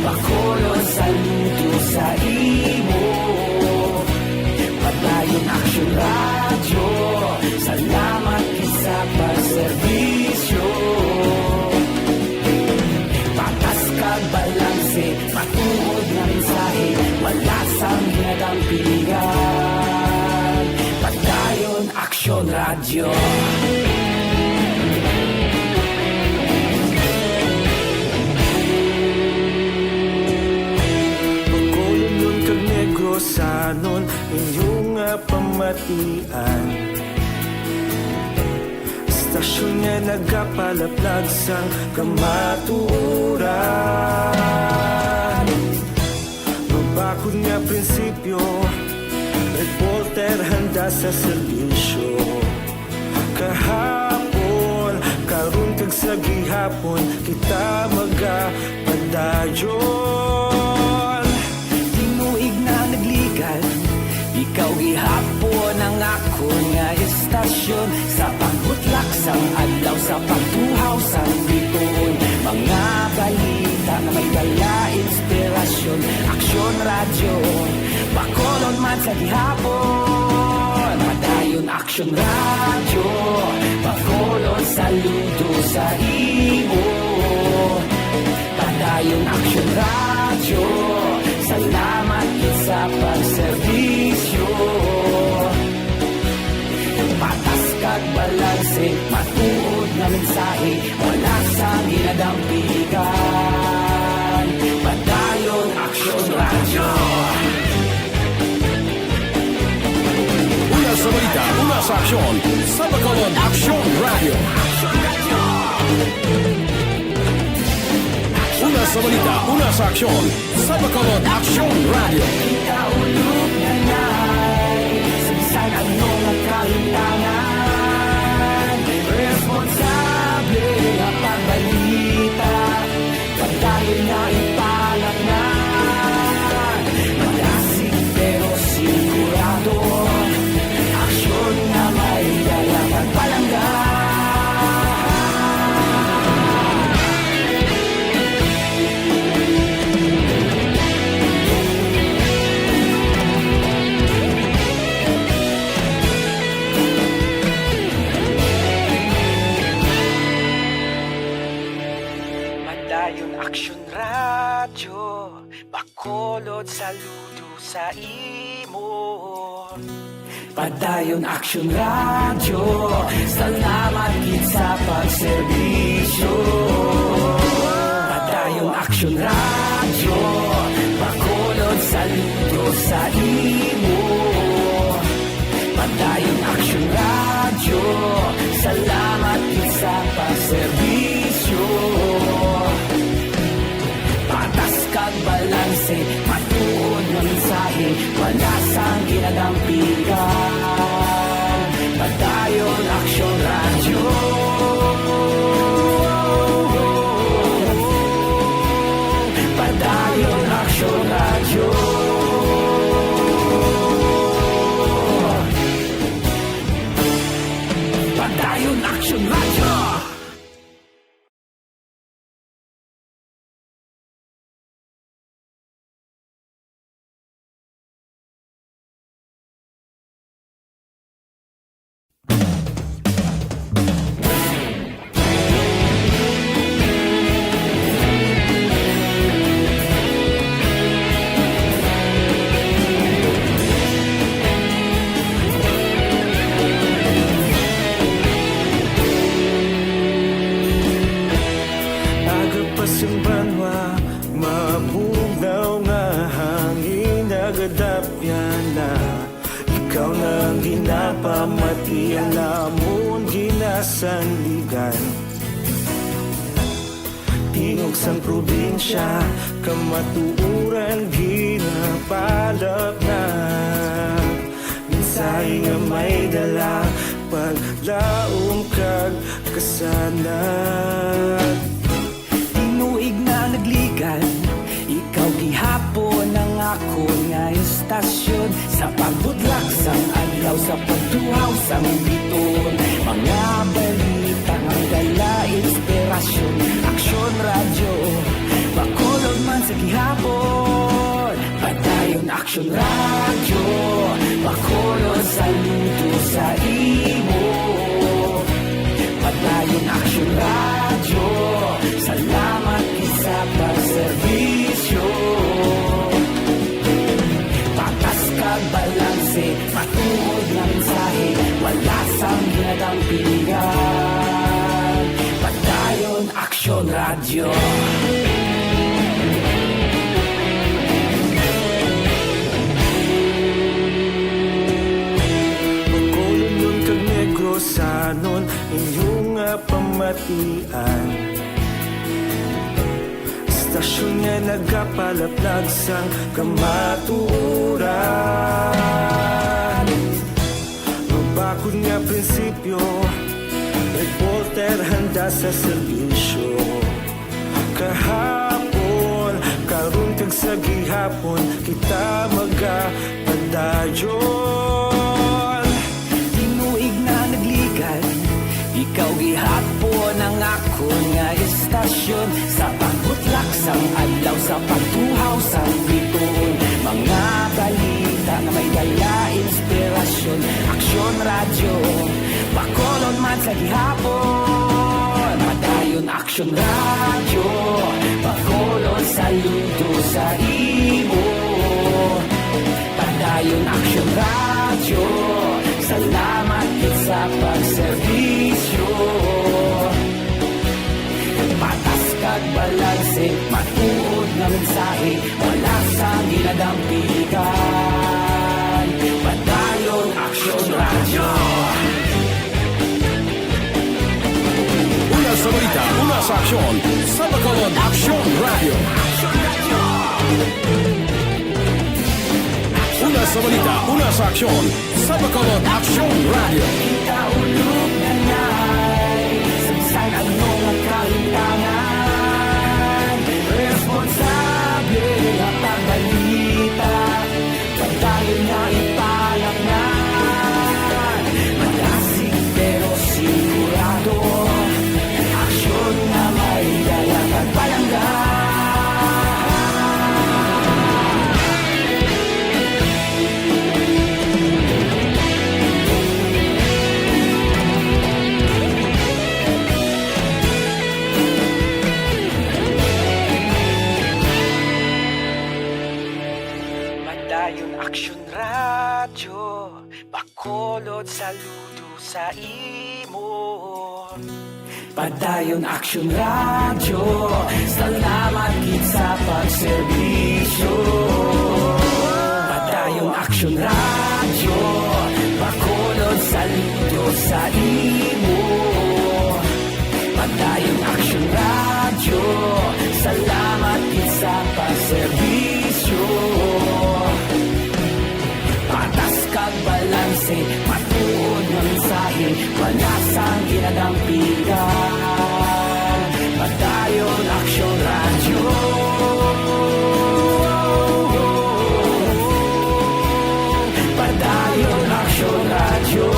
Bacolod, saludo sa imo. Padayon Aksyon Radyo, salamat gid sa pagserbisyo. Patas kag balanse, matuod nga mensahe, wala sang ginadampigan. Padayon Aksyon Radyo. Bacolodnon kag Negrosanon, inyo nga pamatian. Istasyon nga nagapalaplag sang kamatuoran. Mabakod nga prinsipyo, reporter handa sa serbisyo. Kahapon, karon kag sa gihapon, kita maga-, Dayon, tinuig na nagligan, ikaw gihapon ang akon nga istasyon. Sa pagbutlak sang adlaw, sa pagtuhaw sang bituon, mga balita nga may dala inspirasyon. Aksyon Radyo, Bacolod man sa gihapon. Padayon Aksyon Radyo, Bacolod, saludo sa imo. Padayon Aksyon Radyo, salamat gid sa pagserbisyo. Patas kag balanse, matuod nga mensahe, wala sang ginadampigan. Padayon Aksyon Radyo. Una sa balita, una sa aksyon, sa Bacolod Aksyon Radyo. Una sa balita, una sa aksyon, sa Bacolod Aksyon Radyo. Kaulog na na'y sa bisan anong kahitangan, responsable nga pagbalita. Padayon nga ipalatnag, malasig pero sigurado. Aksyon nga may dala pagpalangga. Padayon Aksyon Radyo, Bacolod, saludo sa imo. Padayon Aksyon Radyo, salamat gid sa pagserbisyo. Padayon Aksyon Radyo, Bacolod, saludo sa imo. Padayon Aksyon Radyo, salamat gid sa pagserbisyo. Patas kag balanse, matuod nga mensahe, wala sang ginadampigan. Padayon Aksyon Radyo. Padayon Aksyon Radyo. Padayon Aksyon Radyo. Aga pa sing banwa, mabugnaw nga hangin nagadapyan na. Ikaw na ang ginapamati, ang amon ginasandigan. Tingog sang probinsya, kamatuoran ginapalapnag. Mensahe nga may dala, paglaom kag kasanag. Tinuig na nagligan, ikaw gihapon ang akon nga istasyon. Sa pagbutlak sang adlaw, sa pagtuhaw sang bituon, mga balita nga dala inspirasyon. Aksyon Radyo, Bacolod man sa gihapon. Padayon Aksyon Radyo, Bacolod, saludo sa imo. Padayon Aksyon Radyo, salamat gid sa pagserbisyo. Patas kag balanse, matuod nga mensahe, wala sang ginadampigan. Padayon Aksyon Radyo. Bacolodnon kag Negrosanon, inyo nga pamatian. Istasyon nga nagapalaplag sang kamatuoran. Mabakod nga prinsipyo, reporter handa sa serbisyo. Kahapon Sa gihapon kita magapadayon. Tinuig na nagligan, ikaw gihapon ang akon nga istasyon. Sa pagbutlak sang adlaw, sa pagtuhaw sang bituon, mga balita nga may dala inspirasyon. Aksyon Radyo, Bacolod man sa gihapon. Padayon Aksyon Radyo, Bacolod, saludo sa imo. Padayon Aksyon Radyo, salamat gid sa pagserbisyo. Patas kag balanse, matuod nga mensahe, wala sang ginadampigan. Padayon Aksyon Radyo. Una sa balita, una sa aksyon, sa Bacolod Aksyon Radyo. Una sa balita, una sa aksyon, sa Bacolod Aksyon Radyo. Kita ulog na ngay, sa bisan ano nga kahintangan, responsable nga pagbalita. Padayon nga ipalaknad, madasig pero sigurado, aksyon nga may dala kag palangga. Padayon Aksyon Radyo, Bacolod, saludo sa imo. Padayon Aksyon Radyo, salamat gid sa pagserbisyo. Padayon Aksyon Radyo, Bacolod, saludo sa imo. Padayon Aksyon Radyo, salamat gid sa pagserbisyo. Patas kag balanse, matuod nga mensahe, wala sang ginadampigan. Padayon Aksyon Radyo. Padayon Aksyon Radyo.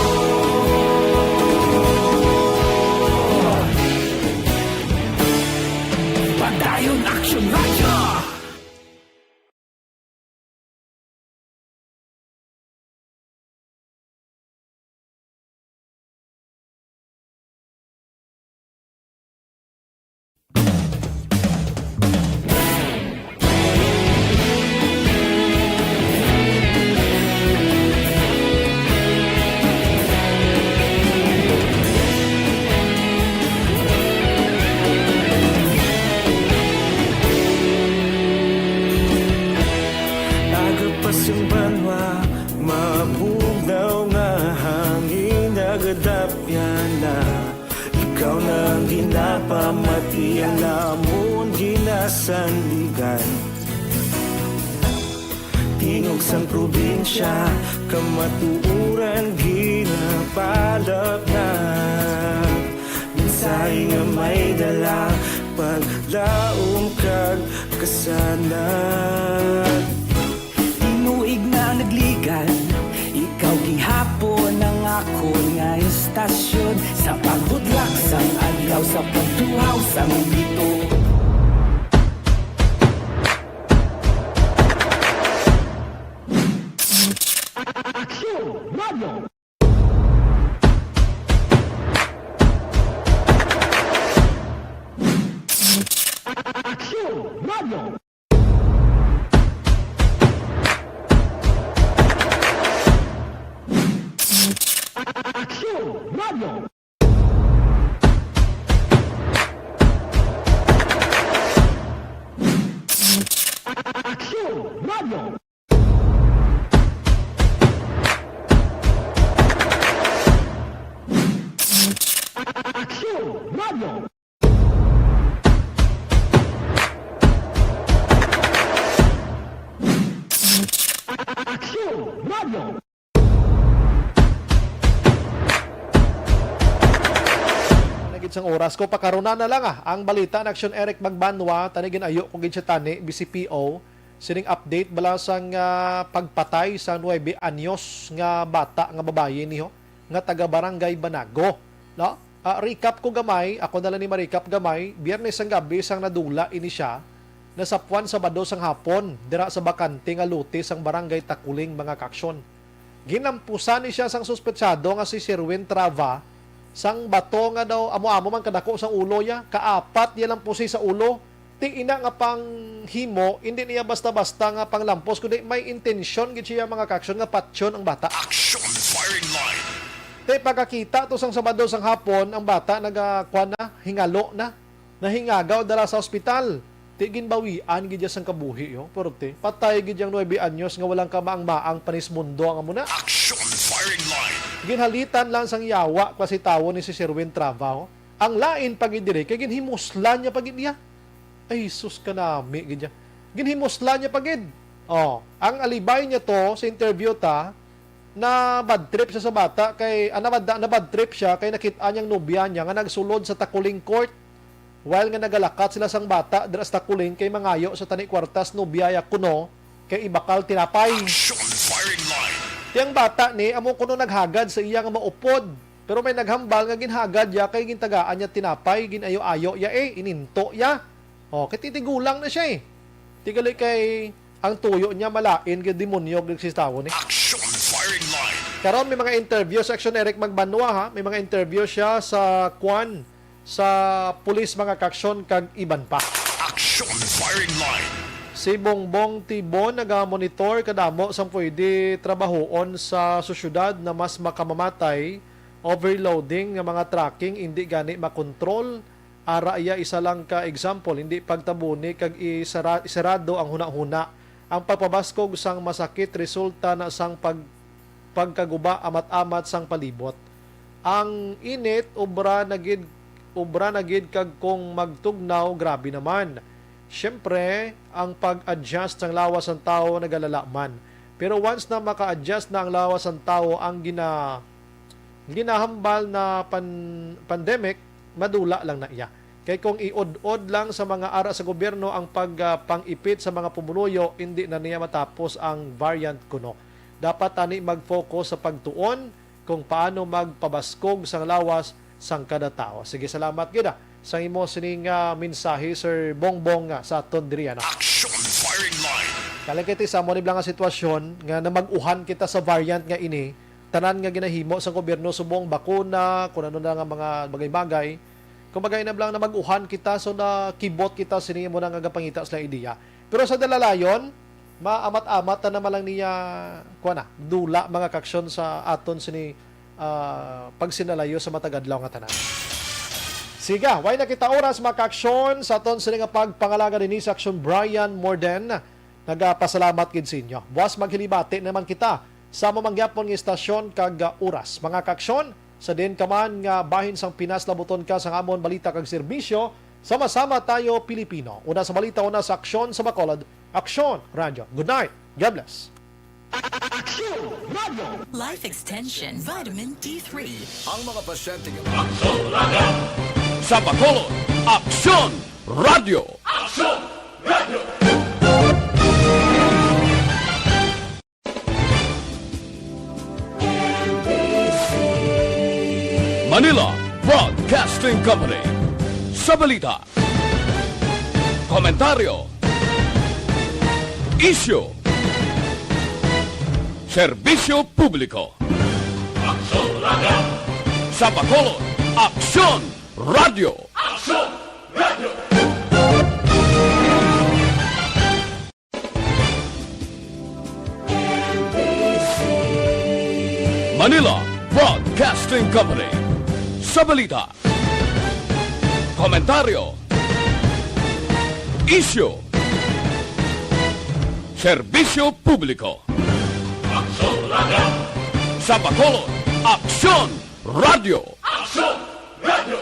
Padayon Aksyon Radyo. Aga pa sang banwa, mabugnaw nga hangin nagadapyan na. Ikaw na ang ginapamati, ang amon ginasandigan. Tingog sang probinsya, kamatuoran ginapalapnag. Mensahe nga may dala, paglaom kag kasanag. Tinuig na nagligan, ikaw gihapon ang akon nga istasyon. Sa pagbudlak sang adlaw, sa pagtuhaw sang bituon. Aksyon Radio. Aksyon Radio. Aksyon Radio. Aksyon Radio. Aksyon Radio. Aksyon Radio. Nagit sang oras ko, pakaruna na lang, ah, ang balita ni Aksyon Eric Magbanwa, tani ginayo ko gid siya tani, B C P O. Sining update bala sang, ah, pagpatay sa nuebe anyos nga bata nga babayi niho nga taga Barangay Banago, no? Ah, recap ko gamay, ako na lang ni ma-recap gamay. Biyernes sang gabi sang nadula ini siya, nasapuan Sabado sang hapon dira sa bakante nga lote sang Barangay Takuling, mga kaaksyon. Ginlampusan ni siya sang suspetsado nga si Sherwin Trava sang bato nga daw amo-amo man kadako sang ulo ya, kaapat ya lang pusi sa ulo. Ti ina nga panghimo, indi niya basta-basta nga panglampos, kundi may intensyon gid siya, mga kaaksyon, nga patyon ang bata. Action firing line. Ti pagkakita to sang Sabado sang hapon, ang bata nagakuan na, hingalo na. Nahingagaw dala sa ospital. Ti ginbawian gid iya sang kabuhi, yo. Pero ti, patay gid yang nuebe anyos nga walang kamaang-maang panismundo ang amo na. Action firing line. Ginhalitan lang sang yawa klase tawo ni si Sherwin Trava, oh. Ang lain pa gid diri kay ginhimuslan niya pa gid iya. Ay, sus, kanami gid niya. Ginhimuslan niya pa gid. Oh, ang alibay niya to sa interview ta, na bad trip siya sa bata kay, ah, na bad, na bad trip siya kay nakit-an niya ang nobya niya nga nagsulod sa Takuling Court while nga nagalakat sila sang bata dira sa Takuling kay mangayo sa tani kwartas nobya ya kuno kay ibakal tinapay. Action firing line. Ti ang bata ni amo kuno naghagad sa iya nga maupod, pero may naghambal nga ginhagad ya kay gintagaan niya tinapay, ginayo-ayo ya, eh, ininto ya. Oh, kay titigulang na siya, eh. Ti gali kay ang tuyo niya malain kay demonyo gid si tawo ni. Action firing line. Karon may mga interview sa Action Eric Magbanwa, ha. May mga interview siya sa kwan, sa pulis, mga kaaksyon, kag iban pa. Action firing line. Si Bongbong Tibon nagamonitor kadamo sang pwede trabahoon sa sosyedad na mas makamamatay, overloading nga mga tracking, indi gani makontrol. Ara iya isa lang ka example, hindi pagtabuni kag isara-, isarado ang hunahuna. Ang pagpabaskog sang masakit resulta na sang pag-, pagkaguba amat-amat sang palibot. Ang init, obra na gid, obra na gid kag kung magtugnaw, grabe naman. Siyempre, ang pag-adjust sang lawas sang tawo nagalala man. Pero once na maka-adjust na ang lawas sang tawo, ang gina-, ginahambal na pan-, pandemic, madula lang na iya. Kay kung iud-od lang sa mga ara sa gobyerno ang pag, ah, pang-ipit sa mga pumunuyo, indi na niya matapos ang variant kuno. Dapat tani mag-focus sa pagtuon kung paano magpabaskog sang lawas sang kada tawo. Sige, salamat gid, ah, sa imo sining, ah, mensahe, Sir Bongbong, ah, sa aton diri, ano? Action firing line. Kala kay ti sa amo ni bala nga sitwasyon nga namag-uhan kita sa variant nga ini, tanan nga ginahimo sa gobyerno subong bakuna, kung ano na nga mga bagay-bagay. Kumbaga, ina lang namag-uhan kita, so nakibot kita sini mo na nga gapangita sila ideya. Pero sa dalalayon, maamat-amat na naman lang niya, kuha na, dula mga kaaksyon sa aton sini, ah, pagsinalayo sa matag adlaw nga tanan. Siga, way na kita oras, mga kaaksyon, sa aton sini nga pagpangalaga dinhi sa Aksyon, Brian Morden. Nagapasalamat gid sa inyo. Buwas maghilibati naman kita sa mamangyapon nga istasyon kag, ah, oras. Mga kaaksyon, sa diin ka man nga bahin sang Pinas, labuton ka sang amon balita kag serbisyo. Sama-sama tayo, Pilipino. Una sa balita, una sa aksyon sa Bacolod. Aksyon Radio. Good night. God bless. Aksyon Radio. Life Extension Vitamin D three. Ang mga pasyente Aksyon Radio. Sa Bacolod, Aksyon Radio. Aksyon Radio. Manila Broadcasting Company. Sa balita, komentaryo, isyu, serbisyo publiko. Aksyon Radio. Sa Bacolod, Aksyon Radio. Aksyon Radio. Manila Broadcasting Company. Sa balita, komentaryo, isyu, serbisyo publiko. Aksyon Radio. Sa Bacolod, Aksyon Radio. Aksyon Radio.